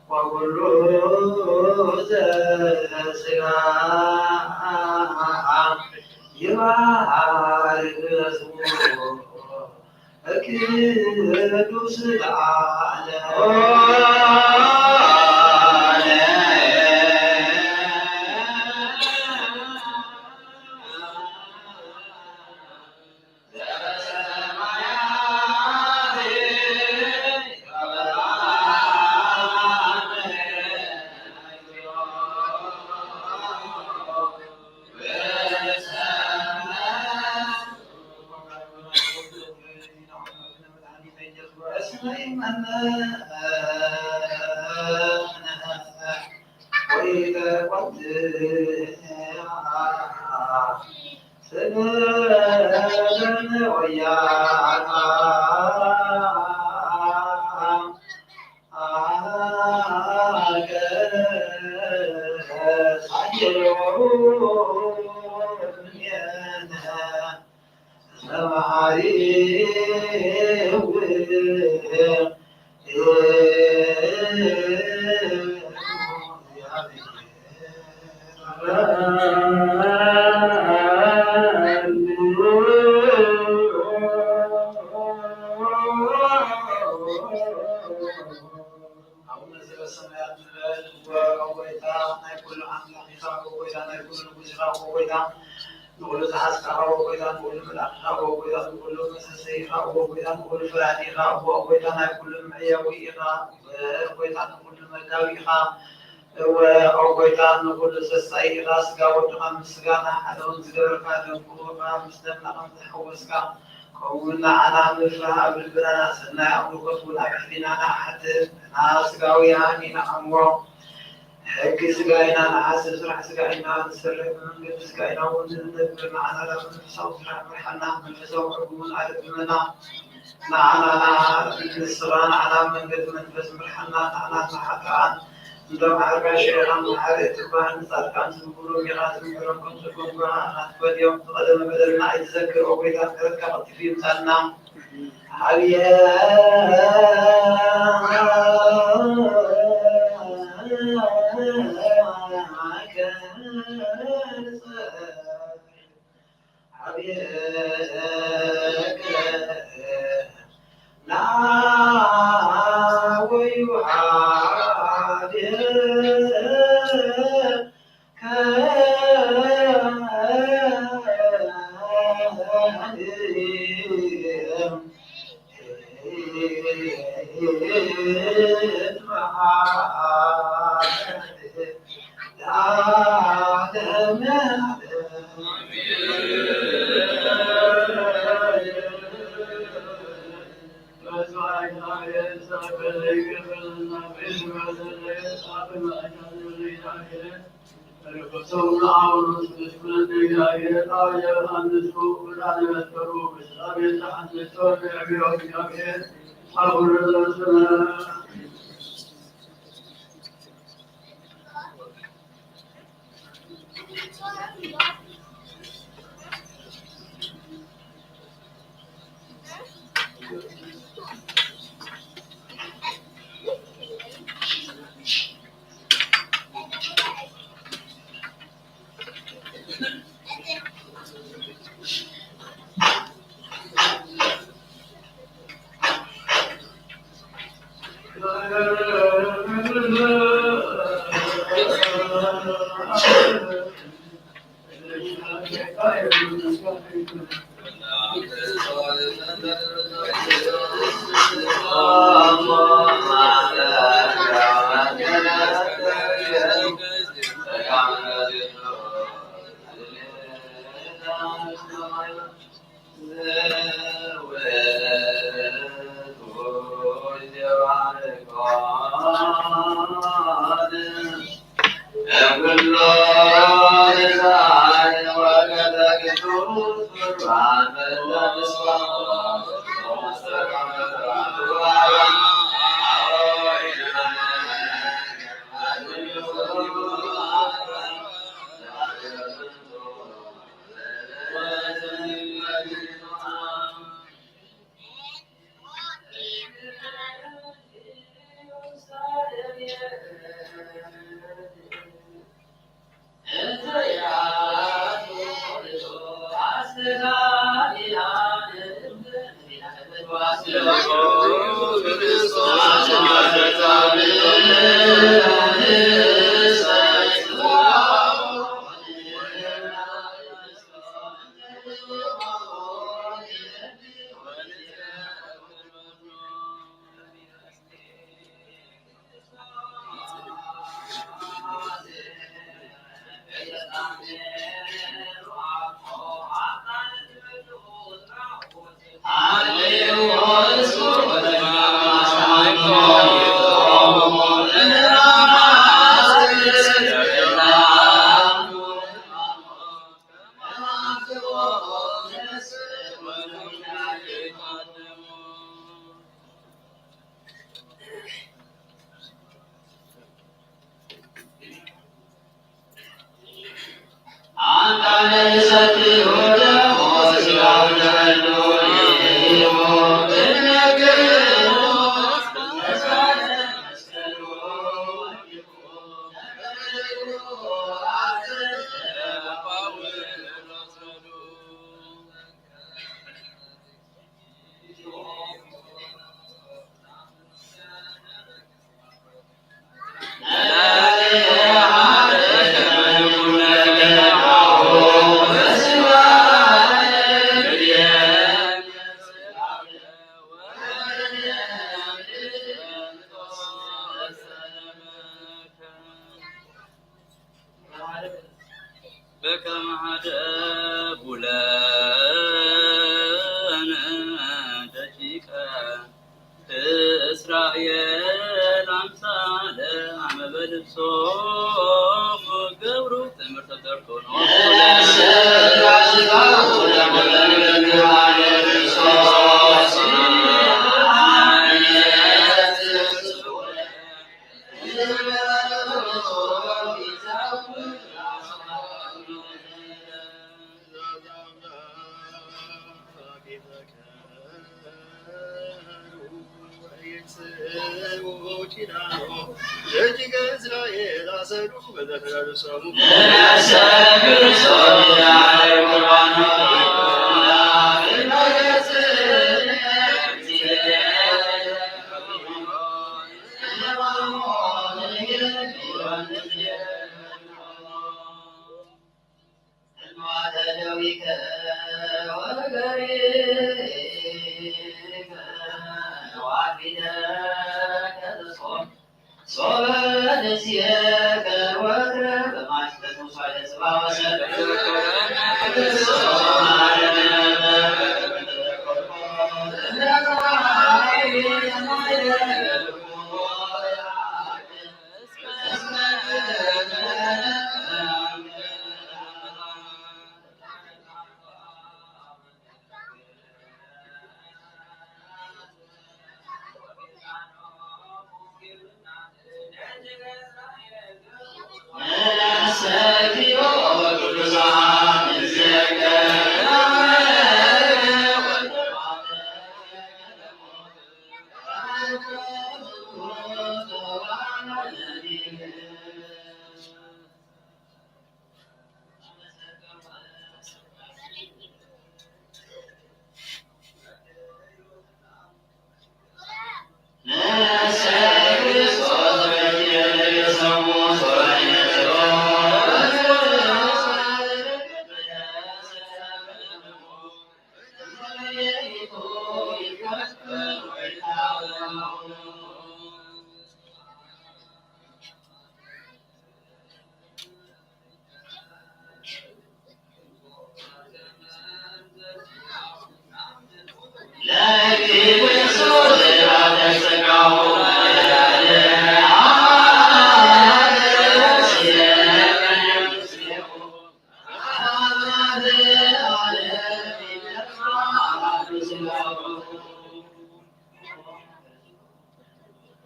ወኩሉ ዘስጋ ይባርክ ስሙ ቅዱስ ለዓለም። ኣስካኻ ኦ ጎይታ ንኹሉ ምላእኻ ኦ ጎይታ ንኹሉ መሰሰይኻ ኦ ጎይታ ንኹሉ ፍራዲኻ ኦ ጎይታ ናይ ኩሉ መዕያዊ ኢኻ ኦ ጎይታ ንኹሉ መጋቢኻ እወ ኦ ጎይታ ንኹሉ ሰሳይ ኢኻ ስጋ ወድኻ ምስ ስጋና ሓደ ከም ዝገበርካ ደም ክቡርካ ምስ ደምና ከም ዝሓወስካ ከምኡ ንዓና ምፍራህ ኣብ ልብና ሰናይ ኣእምሮ ከትኩን ኣብ ሕሊናና ሓድር ንሕና ስጋውያን ኢና እሞ ሕጊ ስጋ ኢና ንሓስብ ስራሕ ስጋ ኢና ንሰርሕ ብመንገዲ ስጋ ኢና እውን ንነብር ንዓና ናብ መንፈሳዊ ስራሕ ምርሓና መንፈሳዊ ሕጊ እውን ኣልእመና ንዓና ንስኻ ንዓና መንገዲ መንፈስ ምርሓና ንዓና ንሓጥኣን እንቶም ዓርካ ሽረኻ መሓሪ ትባህ ንጻድቃን ዝምግሮም ኢኻ ትምሕሮም ከም ጽድቆም ብርሃን ኣትፈድዮም ዝቐደመ በደልና ኣይትዘክር ኦ ጎይታ ምሕረትካ ቀልጢፉ ይምጻልና ኣብየ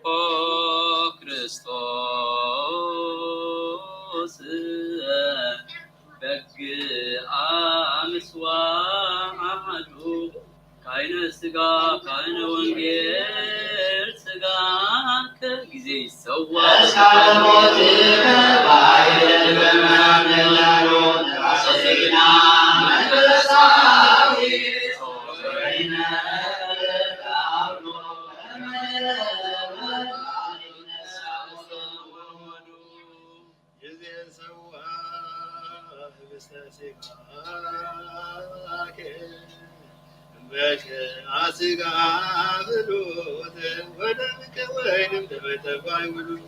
ኦ ክርስቶስ በግአ ምስዋዕ ካይነ ስጋ ካይነ ወንጌል ስጋ ከጊዜ ይሰዋ እስካለ ሞት ከባይደል በመምለሉ ራሰይና መንፈሳዊ ጾረይነ ይዜሰዋ ህብስተ ሥጋከ እምበከ ሥጋ ብሉት ወደምከ ወይንም ደመ ተባይ ውሉድ።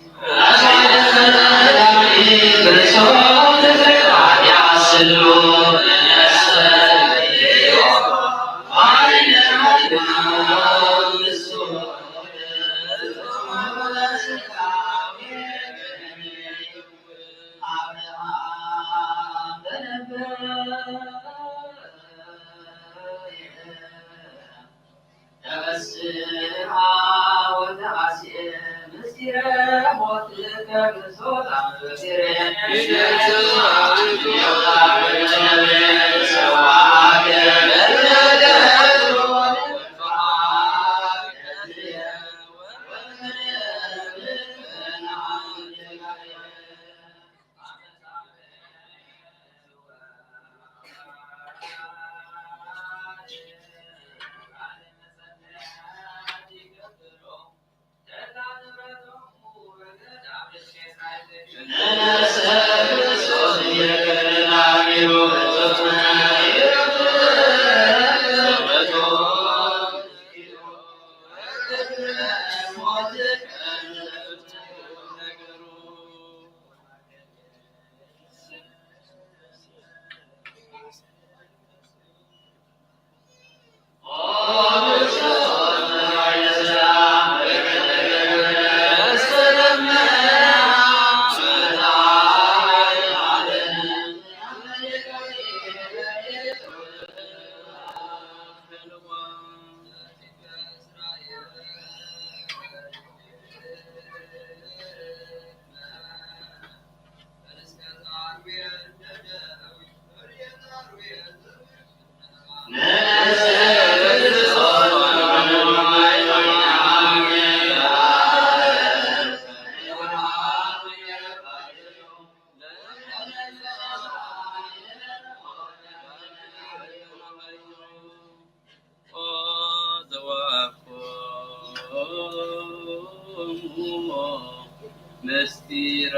ምስጢረ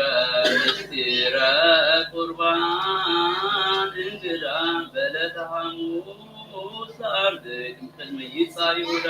ምስጢረ ቁርባን እንግዳ በለተ ሐሙስ ለአርድእት እምቅድመ ይጻ ይሁዳ።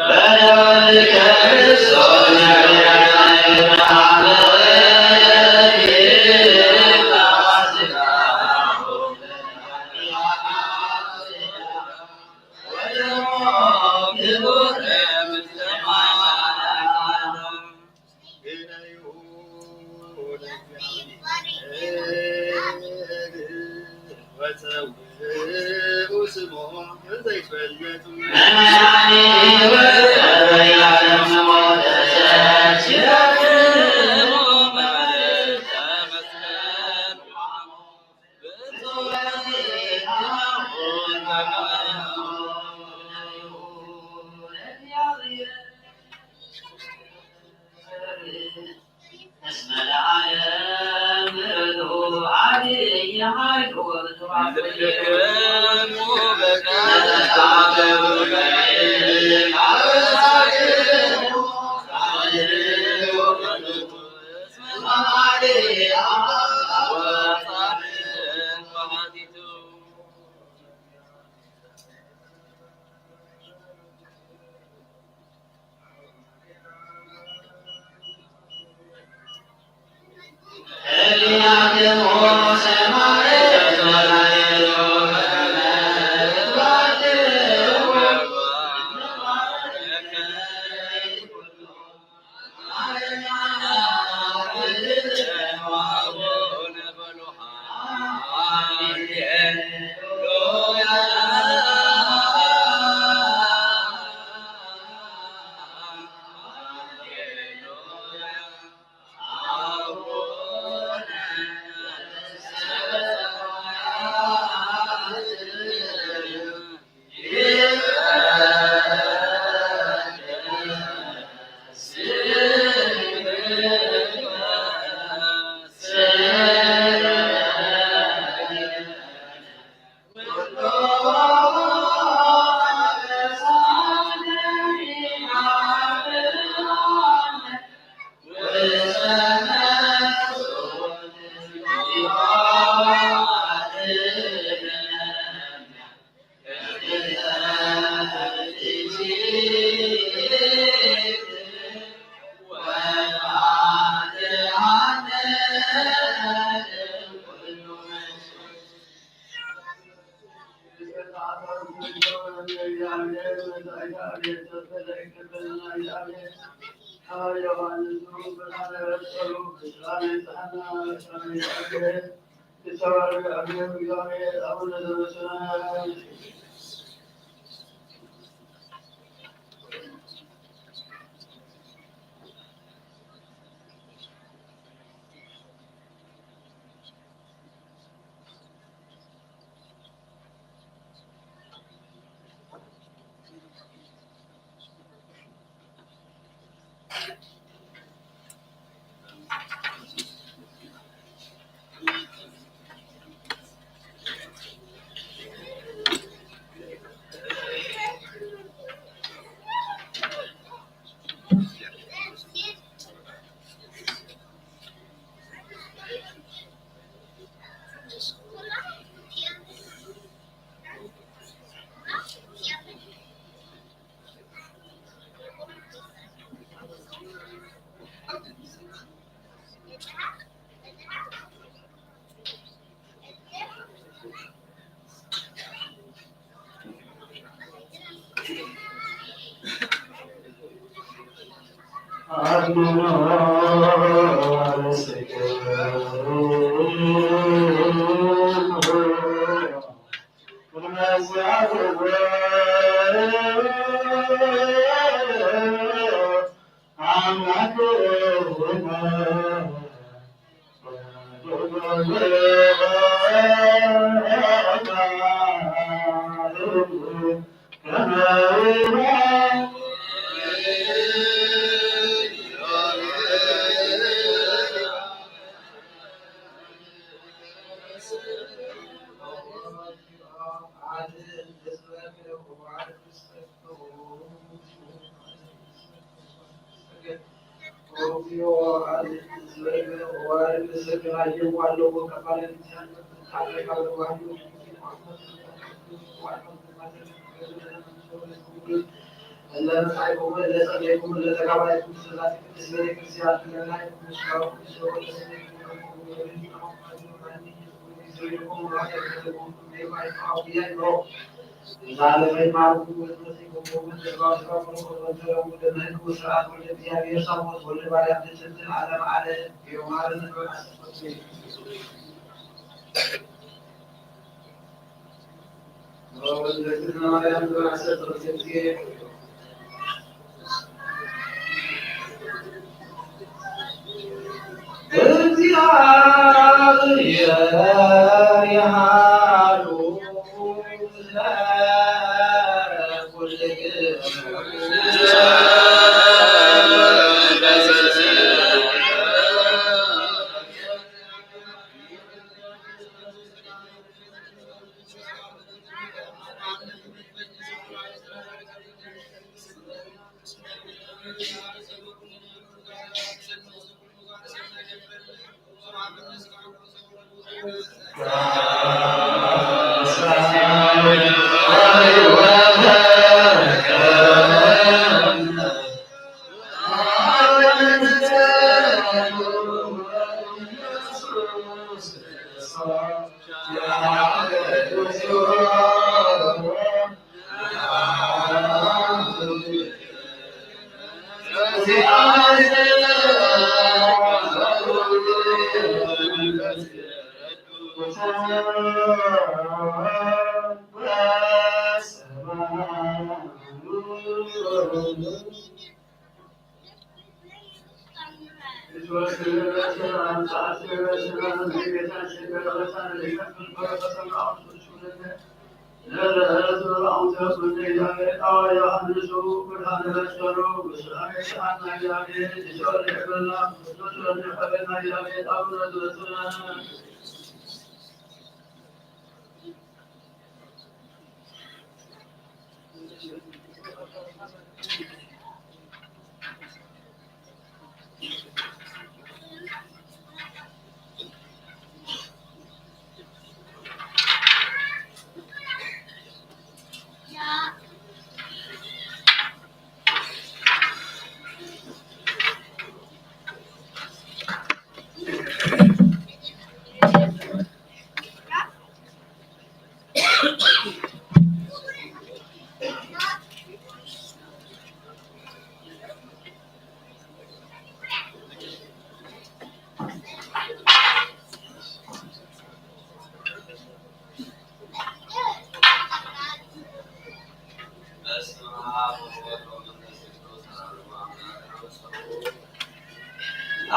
በስመ አብ ወወልድ ወመንፈስ ቅዱስ አሐዱ አምላክ።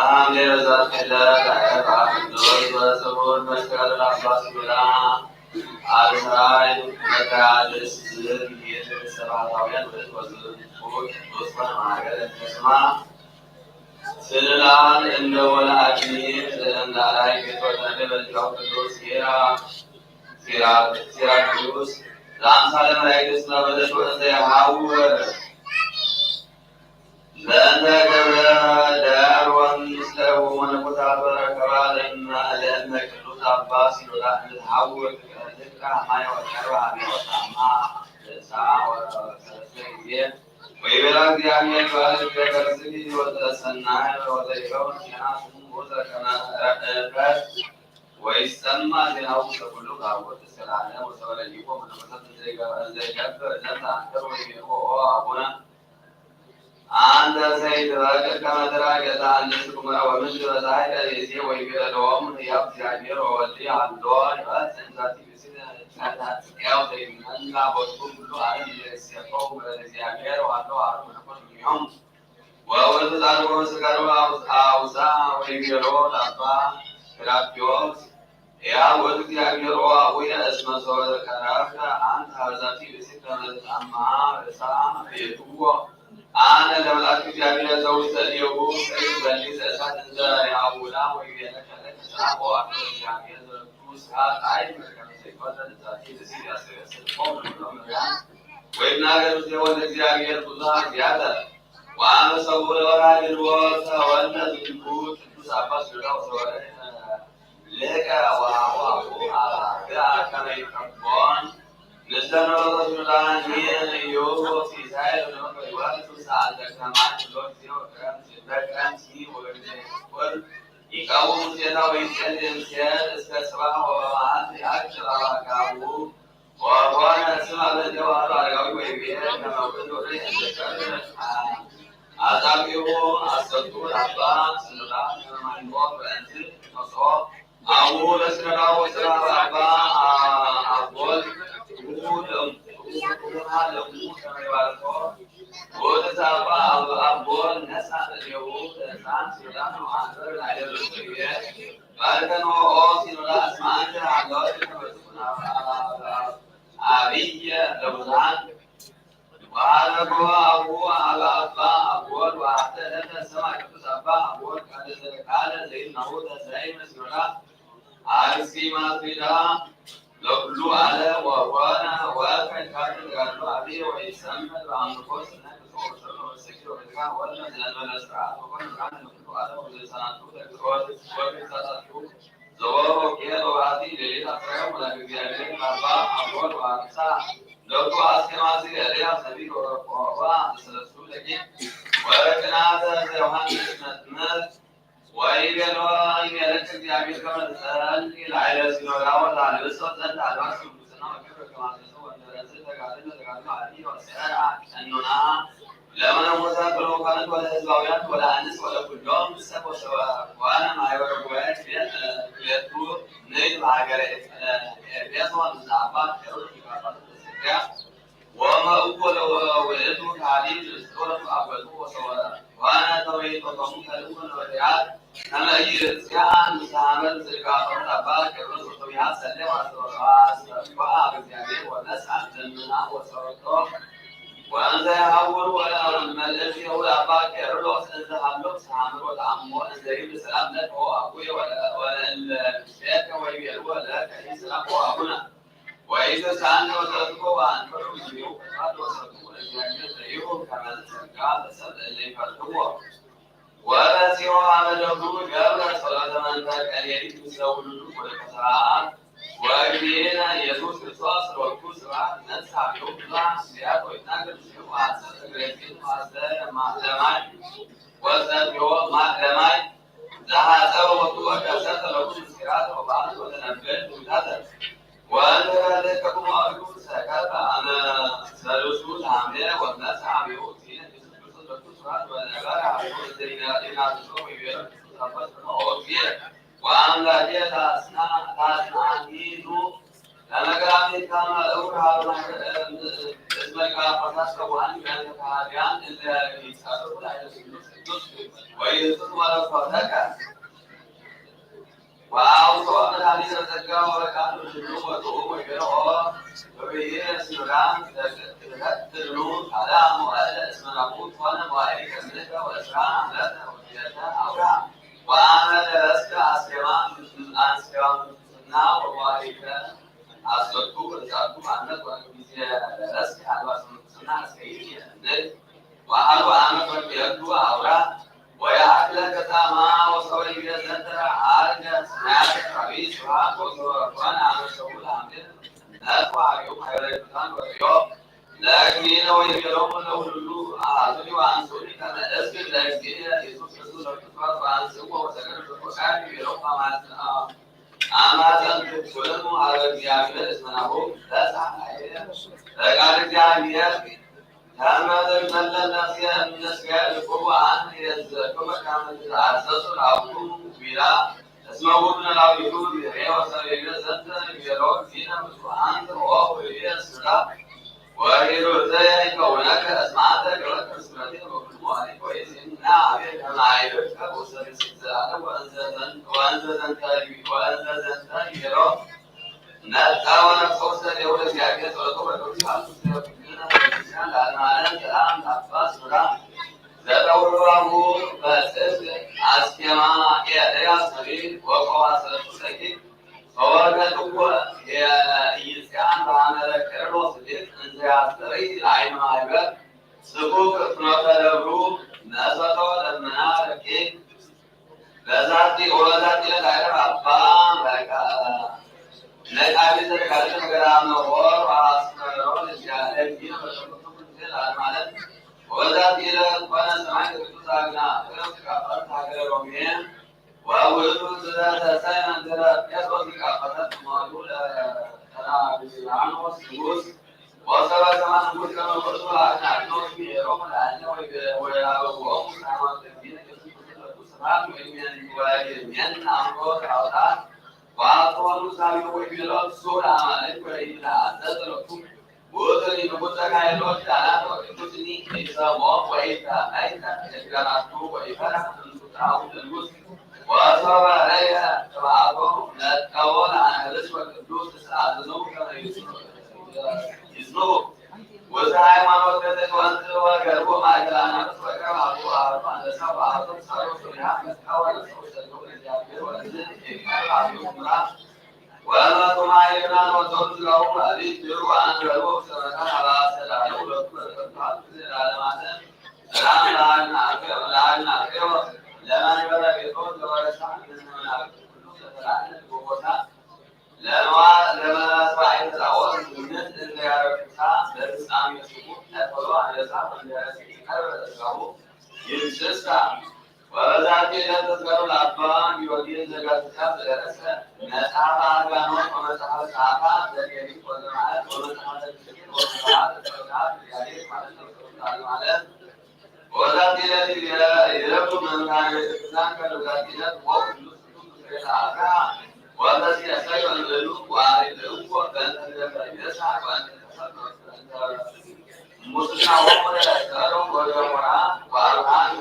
አሜን። በዛቲ ዕለት አረፈ ቅዱስ ወስቡሕ መስተጋድል አባ ሲኖዳ አልሳይ መተጋድስ ዝብል ቤተ ሰባታውያን ወለት ወዝብል ቅዱስ ማህገረ ተስማ ስልላን እንደ ወለ አግኒ ዘእንዳላይ ቤቶተ በልጃው ቅዱስ ሴራ ሲራክዩስ ለአምሳለ መላእክት እስመ በለሱ እንዘ የሐውር ለእንተ ገብረ ዳሮን ምስለ ወመነኮሳት ወረከባ ለእመ ለእመ ቅዱስ አባ ሲኖዳ እንድትሐውር ትቀርብ ማየ ወቀርባ ሀቢወ ታማ ለሳ ወሰለስተ ጊዜ ወይቤላ እግዚአብሔር ባል ገበርዝኒ ወዘሰናይ ወዘይከውን ዜና ስሙ ዘከመ ረእፈት ወይሰማ ዜናሁ ለኩሉ ታቦት እስከ ለዓለም ወሰበ ለሊቆ መነኮሳት ዘይገብር ዘይገብር ዘንተ አንከር ወይቤልዎ ኦ አቡነ አንተ ዘይትበቅል ከመ ትራገጸ አንስት ኩምራ ወምንት በዛይ ቀዜዜ ወይቤለዎም ህያው እግዚአብሔር ወወልድ አሎ ይበጽ እንዛቲ ብስል ጸዳጽያው ዘይመላ ቦቱ ኩሉ ዓለም ዘይሴፈው ምረት እግዚአብሔር ዋሎ አሩ መነኮስ ምኒሆም ወወልድ ጻድቆ ስጋዶ አውሳ ወይቤሎ ለአባ ግራፊዮስ ያ ወልድ እግዚአብሔር ኦ አቡየ እስመ ሶበ ተቀረብከ አንተ ሀበ ዛቲ ብእሲት ከመ ትጠምዓ ርእሳ ርእይክዎ አነ ለመልአክ እግዚአብሔር ዘውስተ እዴሁ ሰይፍ በሊዕ ዘእሳት እንዘ የአውዳ ወይቤለከ ለከ ሰላም ኦ አቡነ እግዚአብሔር ዘወቱ ስብሐት አይት መከመ ዘይኮነ ለዛቲ ብእሲት ያስተርእስልኮሙ ለኩሎም ነቢያት ወይናገር ምስሌሆሙ ለእግዚአብሔር ብዙኃ ጊያተ وأما سبور وراء الوقت وأن تنبوت تسعة عشر أو سبعين لك وهو أخوها كما يحبون نزل رسول الله يوم في سائر الأمر وأن تسعى لك ما تلوك يوم كرم سيدك أمسي ويقول يقوم سيدنا ويسلم سيد استسرى ومعاتي أكثر أركابه وأخوانا السماء بالجوهر على قوي ويبيع كما كنت أريد أن تشعر أتابعه أستطول أبا سنرى كما ينبغي أن تنصر أبو لسنا وسنا أبا أبول وجود أمور كما يبالغ وتتابع أبول نسعى اليهود أسعى سلام وعبر على الرسول ባርከን ኦሲኖዳ ኣስማንተ ሃለወት ተመልኩና ኣብየ ለሙዛን ወሃለኮ ኣቡ ኣባባ ኣቦል ወኣተ ለተ ሰማ ቅዱስ ኣባ ኣቦል ቃለ ዘለቃለ ዘይናሁ ተዛይ መስኖዳ ኣርሲ ማትሪዳ ለኩሉ ኣለ ወኮነ ወከ ካብ ተጋድሎ ኣብየ ወይሰመድ በኣምልኮ ስነ ክጾ ወሰሎ ወሰኪ ወበድካ ወለ ዘነበለ ስርዓት ወኮነ ብርሃን ለኩሉ ኣለ ወዘሰናቱ ለግጾ ወግጾ ወግጻታቱ ዘወሮ ጌሮ ባቲ ሌሊት ኣስራዮም ወላግግዚኣብሔር ካባ ኣቦል ወኣንሳ ለኩ ኣስኬማሲ ኤልያስ ነቢ ወቆዋ ዘሰለሱ ደቂ ወረቅናተ ዘዮሃንስ መጥምቅ ወይቤሎ ይቤለክ እግዚኣብሔር ከመ ትጸሊ ላዕለ ሲኖዳ ወታልብሶ ዘንድ ኣልባስ ቅዱስና ወክብር ከማዘዘ ወንደረዝ ተጋድል ተጋድሎ ዓቢ ወሰራ ቀኖና ለመነኮሳት ወለመኳንንት ወለህዝባውያን ወለኣንስት ወለኩሎም ሰብ ወሰዋነ ማሕበረ ጉባኤ ክልኤቱ ንግድ በሃገረ ኤፌሶን ምስ ኣባ ቄርሎስ ሊቀ ጳጳሳት ዘዘኪርያ ወመእኮ ለውእቱ ካህሊት ንስጥሮስ አበቱ ወሰወረ ዋና ተወይጦቶሙ ከልኡ ነቢያት ከመ ኢይእዝያ ንስሐ መ ዝልቃጦም አባ ቄርሎስ ወሰውያ ሰሌ ዋስተወራ አስተብቋ በእግዚአብሔር ወነስአ ደመና ወሰወጦ ወእንዘ የሐውር ወለመልእክት የሁድ አባ ቄርሎስ እንዘ ሀሎ ስሐምር ወተአሞ እንዘ ይብል ሰላም ለከ አቡየ ወለእለ ምስሌከ ወይቤልዎ ለከ ኢሰላም አቡነ ወኢትስአልነ ወተትኮ ወአንፈሩ ምስሌሁ ፈቃድ ወሰብኩ ለእግዚአብሔር ዘይሁ ከመ ጸጋ ለሰብ ለእለ ይፈርህዎ። ወበጺሖ ሀበ ደብሩ ገብረ ጸሎተ መንፈቀ ሌሊት ምስለ ውሉዱ ወለከ ሰዓት ወእግዚእነ ኢየሱስ ክርስቶስ ሎቱ ስብሐት ነስሐ ዮም ብዙኃ ምስሌያት ወይትናገር ምስሌሁ ወአሰር እግረ እግዚእነ ወአስተር ለማይ ወጸድዮ ለማይ ዘሐጸበ ወቱ ወከሰተ ለኩሉ ምስጢራት ወበአንተ ወተነበየ ትንቢታተ ወእንተ ተሐደገ ከኩማ አርጉ ሰከፈ አመ ሰሉሱ ለሐምሌ ወመጽአ ሀቤሁ እግዚእነ ኢየሱስ ክርስቶስ ሎቱ ስብሐት ወነበረ ሀቤሁ እንዘ ይናስሶ ወይቤሎ ክርስቶስ አባ ስብሐ ኦ እግዚእ ወአምላኬ ታጽንዓኒ ኑ ለመግራሚት ከመ እውር ሀበ ማሕበረ እስመ ሊቀ ጳጳሳት ሰውዓኒ በእንተ ከሃድያን እለ ይጻረፉ ላዕለ ስሉስ ቅዱስ ወይህጽጽ መለኮተከ ወአውፅኦ መድኃኒተ ጸጋ ወበቃሉ ድሉ ወጥዑም ወይቤሎ ኦ በብየ ስኑዳን ትበትሉ ካልአ መዋዕለ እስመ ናሁ ኮነ መዋዕሊከ ምእተ ወዕስራ ዓመተ ወክልኤተ አውራ ወአመ ለበስከ አስኬማ አስኬማ ምንኩስና ወመዋዕሊከ አሰርቱ ወተስዓቱ ዓመት ወእምጊዜ ለበስከ አልባሰ ምንኩስና እስከ ይእቲ ንል ወአሐዱ ዓመት ወክልኤቱ አውራ ወየአክለ ከጻማ ወሰወይገ ዘንተ አርገ ስናያተ ራቢ ስብሐት ወክብር ኮነ አመ ሰውል አምድን ነጥፎ ሀቤሁ ማሕበረ ቅዱሳን ወርእዮ ለእግዚእነ ወይቤሎሙ ለውሉዱ አሐዙኒ ወአንስኡኒ ከመ እስግድ ለእግዚእነ ኢየሱስ ክርስቶስ ለክርስቶስ ወአንስእዎ ወሰገደ በጾቃ ይቤሎሙ አማጽ አማጸንትኩክሙ ሀበ እግዚአብሔር እስመ ናሁ በጽሐ ኃይልየ። ፈቃድ እግዚአብሔር ከመ ትመለእ ነፍስየ እምነ ሥጋየ ልኩቡ አነ ይእዝዘክሙ ከመ ትትአዘዙ ለአቡክሙ ዊራ እስመ ውእቱ ኖላዊክሙ ብሔሬ ወሰብእየ ዘንተ ይቤሎ እግዚእነ ምስሉ አንተ ኦ ውእየ ስጋ ወሂሩተየ ይከውነከ እስመ አንተ ገበርከ ስምረትየ በኩሉ መዋዕሊከ ወይዜኒ አቤ ከመ አይብከ ውስተ ብእሲት ዘላለም ወእንዘ ዘንተ ይቤሎ ነጻ ወነፍሰ ውስተ ሌሁ ለእግዚአብሔር ጸሎቶ በቅዱስ ዮሐንስ ውስተ ኩልነ ቤተክርስቲያን ለዓለመ ዓለም ሰላም ለአባ ስራ ዘተውህባሁ በጽድቅ አስኬማ ኤልያስ ነቢይ ወቆዋ ሰለስቱ ደቂቅ ፈወርቀ ትኩ ኢይጽአን በሐመረ ቄርሎስ ቤት እንዘ ያስተርኢ ለአይነ ማሕበር ጽፉፍ ፍኖተ ደብሩ መሰቶ ደመና ረቂቅ በዛቲ ወበዛቲ ለታይረ ባባ በቃ ነቃቢ ዘተጋለጠ ገዳመ ወር አስመሮ ለዚያለ ጊዜ በተመቶ ጊዜ ላለ ማለት ወበዛቲ ለኮነ ሰማይ ቅዱስ አግና ክረምት ካፋት ሀገረ ሮሜ ወውእቱ ዘተሰመ እንተ ጴጥሮስ ሊቀ ጳጳሳት ማሉ ለተራቢያኖስ ንጉስ ወሰበ ሰማን ንጉስ ከመ ውእቱ አግናኖስ ብሔሮም ለአለ ወይበ-፣ ወያበውኦም ሃይማኖተ እግዚእነ ኢየሱስ ክርስቶስ ስብሐት ወይም ወይም አምሮ ጣውታ ወአጥሮኑ ሳቢዮ ወይቤሎ ሶላ ማለት ወይላ ዘጥረቱ ውእቱኒ ንጉሰ ካይሎ ኪዳናት ወቅዱስኒ ኢሰሞ ወኢታ አይታ ኪዳናቱ ወኢፈራ እንቱ ጣውት ንጉስ ወሶበ ረየ ቅብአቶ ነቀቦ ለአንህርስ ወቅዱስ ስአዝኑ ከመ ይጽኑ ወዘ ሃይማኖት ከተትወንት ወገርቦ ማእከል አናብስ ወቀባቱ አርባ አንበሳ ወአቶ ሳሮስ ወያ መቃወ ለሰው ሰዶ ለእግዚአብሔር ወእዝን የቀባቱ ምራ ወመቱማ ይብላን ወንተው ስጋው አቤት ድሩ አንገርቦ ሰበካ አባሰ ላለ ሁለቱ በተፈጥሮ አጥቅስ ላለማሰ ሰላም ለአግናቀ ለአግናቀ ለመንበረ ቤቶ ለወረሳ ለዘመናዊ ሁሉ ለተላለ ጎቦታ ለመዋል ለመዋል ራእይ ተጻወት ግምት እንደ ያረፍታ በፍጻሜ ስሙ ተፈሎ አለሳ ወንደረስ ይቀርብ ተስጋቡ ይንስሳ ወበዛቲ ዕለት ተዝከሩ ለአባ ጊዮርጊስ ዘጋስጫ ዘደረሰ መጽሐፈ አርጋኖን ወመጽሐፈ ጸሐፋ ዘሌሊት ወዘማለት ወመጽሐፈ ትስብእት ወመጽሐፈ ጸሎታት እግዚአብሔር ማለት ነው። ማለት ወበዛቲ ዕለት ይረዱ መምህራነ ቤተክርስቲያን ከበዛቲ ዕለት ወቅዱስ ቅዱስ ሬሳ አብርሃ ወበዚህ ያሳዩ አንበሉ ወአሪደው ወበእንተ ገበ ይነሳ ወአንተ ተሰብ ሙስና ወቆደ ሰዶም ወገሞራ ወአብርሃም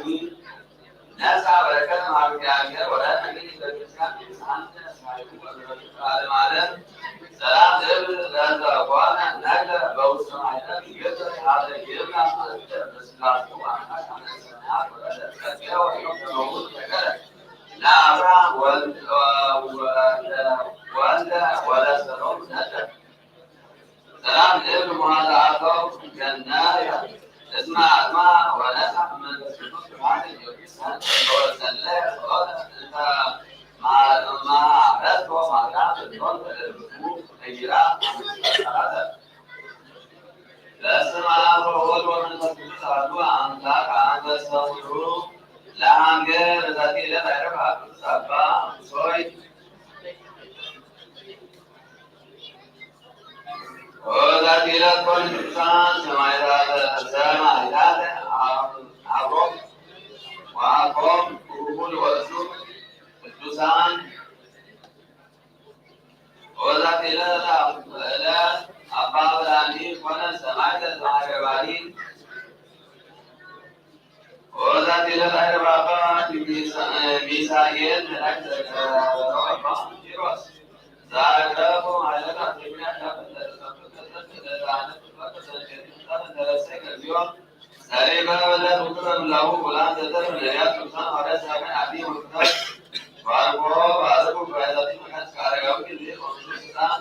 ነሳ በረከት ማርያም ወረድ ቤተክርስቲያን ቤተክርስቲያን ተነሳዩ ወዘበቱ ዓለም ዓለም ሰላም እብል ለዘ ኮነ ነግረ በውስተ ማይጠት ይገዘ ሀበ ይብላ ማለተ በስላሴ ወአምላክ አመሰና ወረደ ጸጋ ወዮም ከመውት ነገረ ለአብርሃም ወልደ ወልደ ወለሰሎም ነደ ሰላም እብል መዋዕለ አበው ገነተ እስመ አጽምዐ ወነስሐ መንፈስ ቅዱስ ስብሐተ ጊዮርጊስ ጸንተ ወጸለየ ጸሎተ እንተ ማረቶ ማርያም እቶን ተደርግሙ ነጊራ አምስት ቃላተ በስመ አብ ወወልድ ወመንፈስ ቅዱስ አሐዱ አምላክ አመ ሰውሩ ለሀንገ በዛቲ ዕለት አይረፍ ቅዱስ አባ ሶይ ወበዛቲ ዕለት ኮኑ ቅዱሳን ሰማዕታተ ሰማዕታተ አብሮም ወአኮም ክቡር ወእሱ ቅዱሳን ወበዛቲ ዕለት ዕለት አባ ብርሃኒ ኮነ ሰማዕተ ዘሀገረ ባሊ ወበዛቲ ዕለት አይረፍ አባ ሚሳኤል መልአክ ዘከረው አባ ኪሮስ ዛግረቡ ማለት አትግኛ ከፍተረሰ ሰሌማ በለት ውቅረ ምላቡ ውላን ዘተር ነቢያት ቅዱሳን ሐዋርያት ሳምን አቢ ወቅተር ባርኮ ባርኩ ባይዛቲ መካት ከአረጋዊ ጊዜ ወቅቱ ስልጣን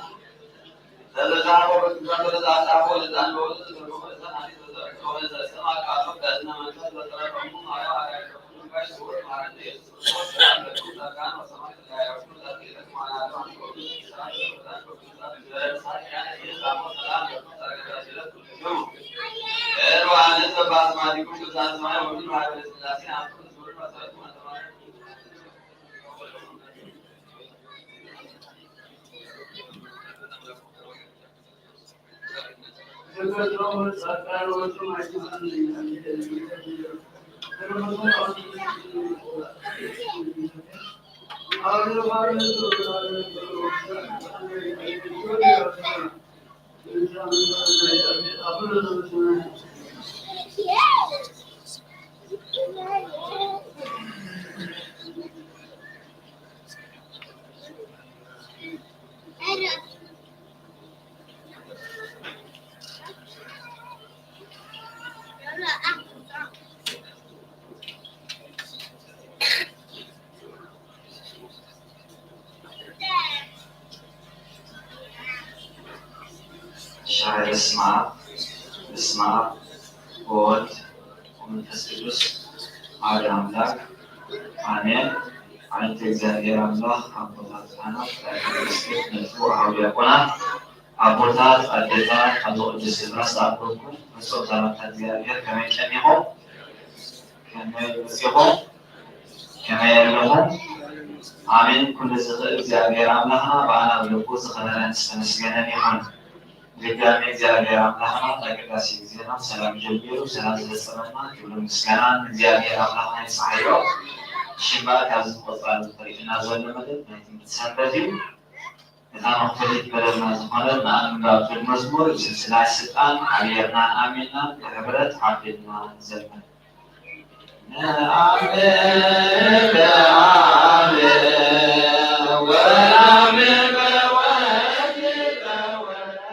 ሻይ በስመ አብ በስመ አብ ወወልድ ወመንፈስ ቅዱስ ኣሐዱ ኣምላክ ኣሜን። ዓለምቲ እግዚኣብሔር ኣምላክ ኣቦታት ካህናት፣ ዲያቆናት፣ ነቱ ዲያቆናት፣ ኣቦታት፣ ኣዴታት፣ ኣብዚ ቅዱስ ስፍራ ዝተኣከብኩም ፍጹም ሰላምታ እግዚኣብሔር ከመይ ቀኒኹም? ከመይ መጺኹም? ከመይ ኣለኹም? ኣሜን። ኩሉ ዝኽእል እግዚኣብሔር ኣምላኽና ብኣና ብልቡ ዝኸበረን ዝተመስገነን ይኹን። ድጋሜ እግዚኣብሔር ኣምላኽና ናይ ቅዳሴ ግዜና ሰላም ጀሚሩ ሰላም ዝፈጸመና ክብሪ ምስጋና ንእግዚኣብሔር ኣምላኽና ይብጽሓዮ። ሽምበኣ ካብዚ ቆጻሊ ተሪፍና ዘሎ መደብ ናይ ትምህርቲ ሰንበት እዩ። እታ መኽፈልቲት መደብና ዝኾነት ንኣንብባ ብመዝሙር ስልስላ ስልጣን ሓቢርና ኣሚንና ብሕብረት ሓቢርና ንዘምር። ነኣምን በኣብ ወነኣምን በወልድ በወልድ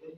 Yeah,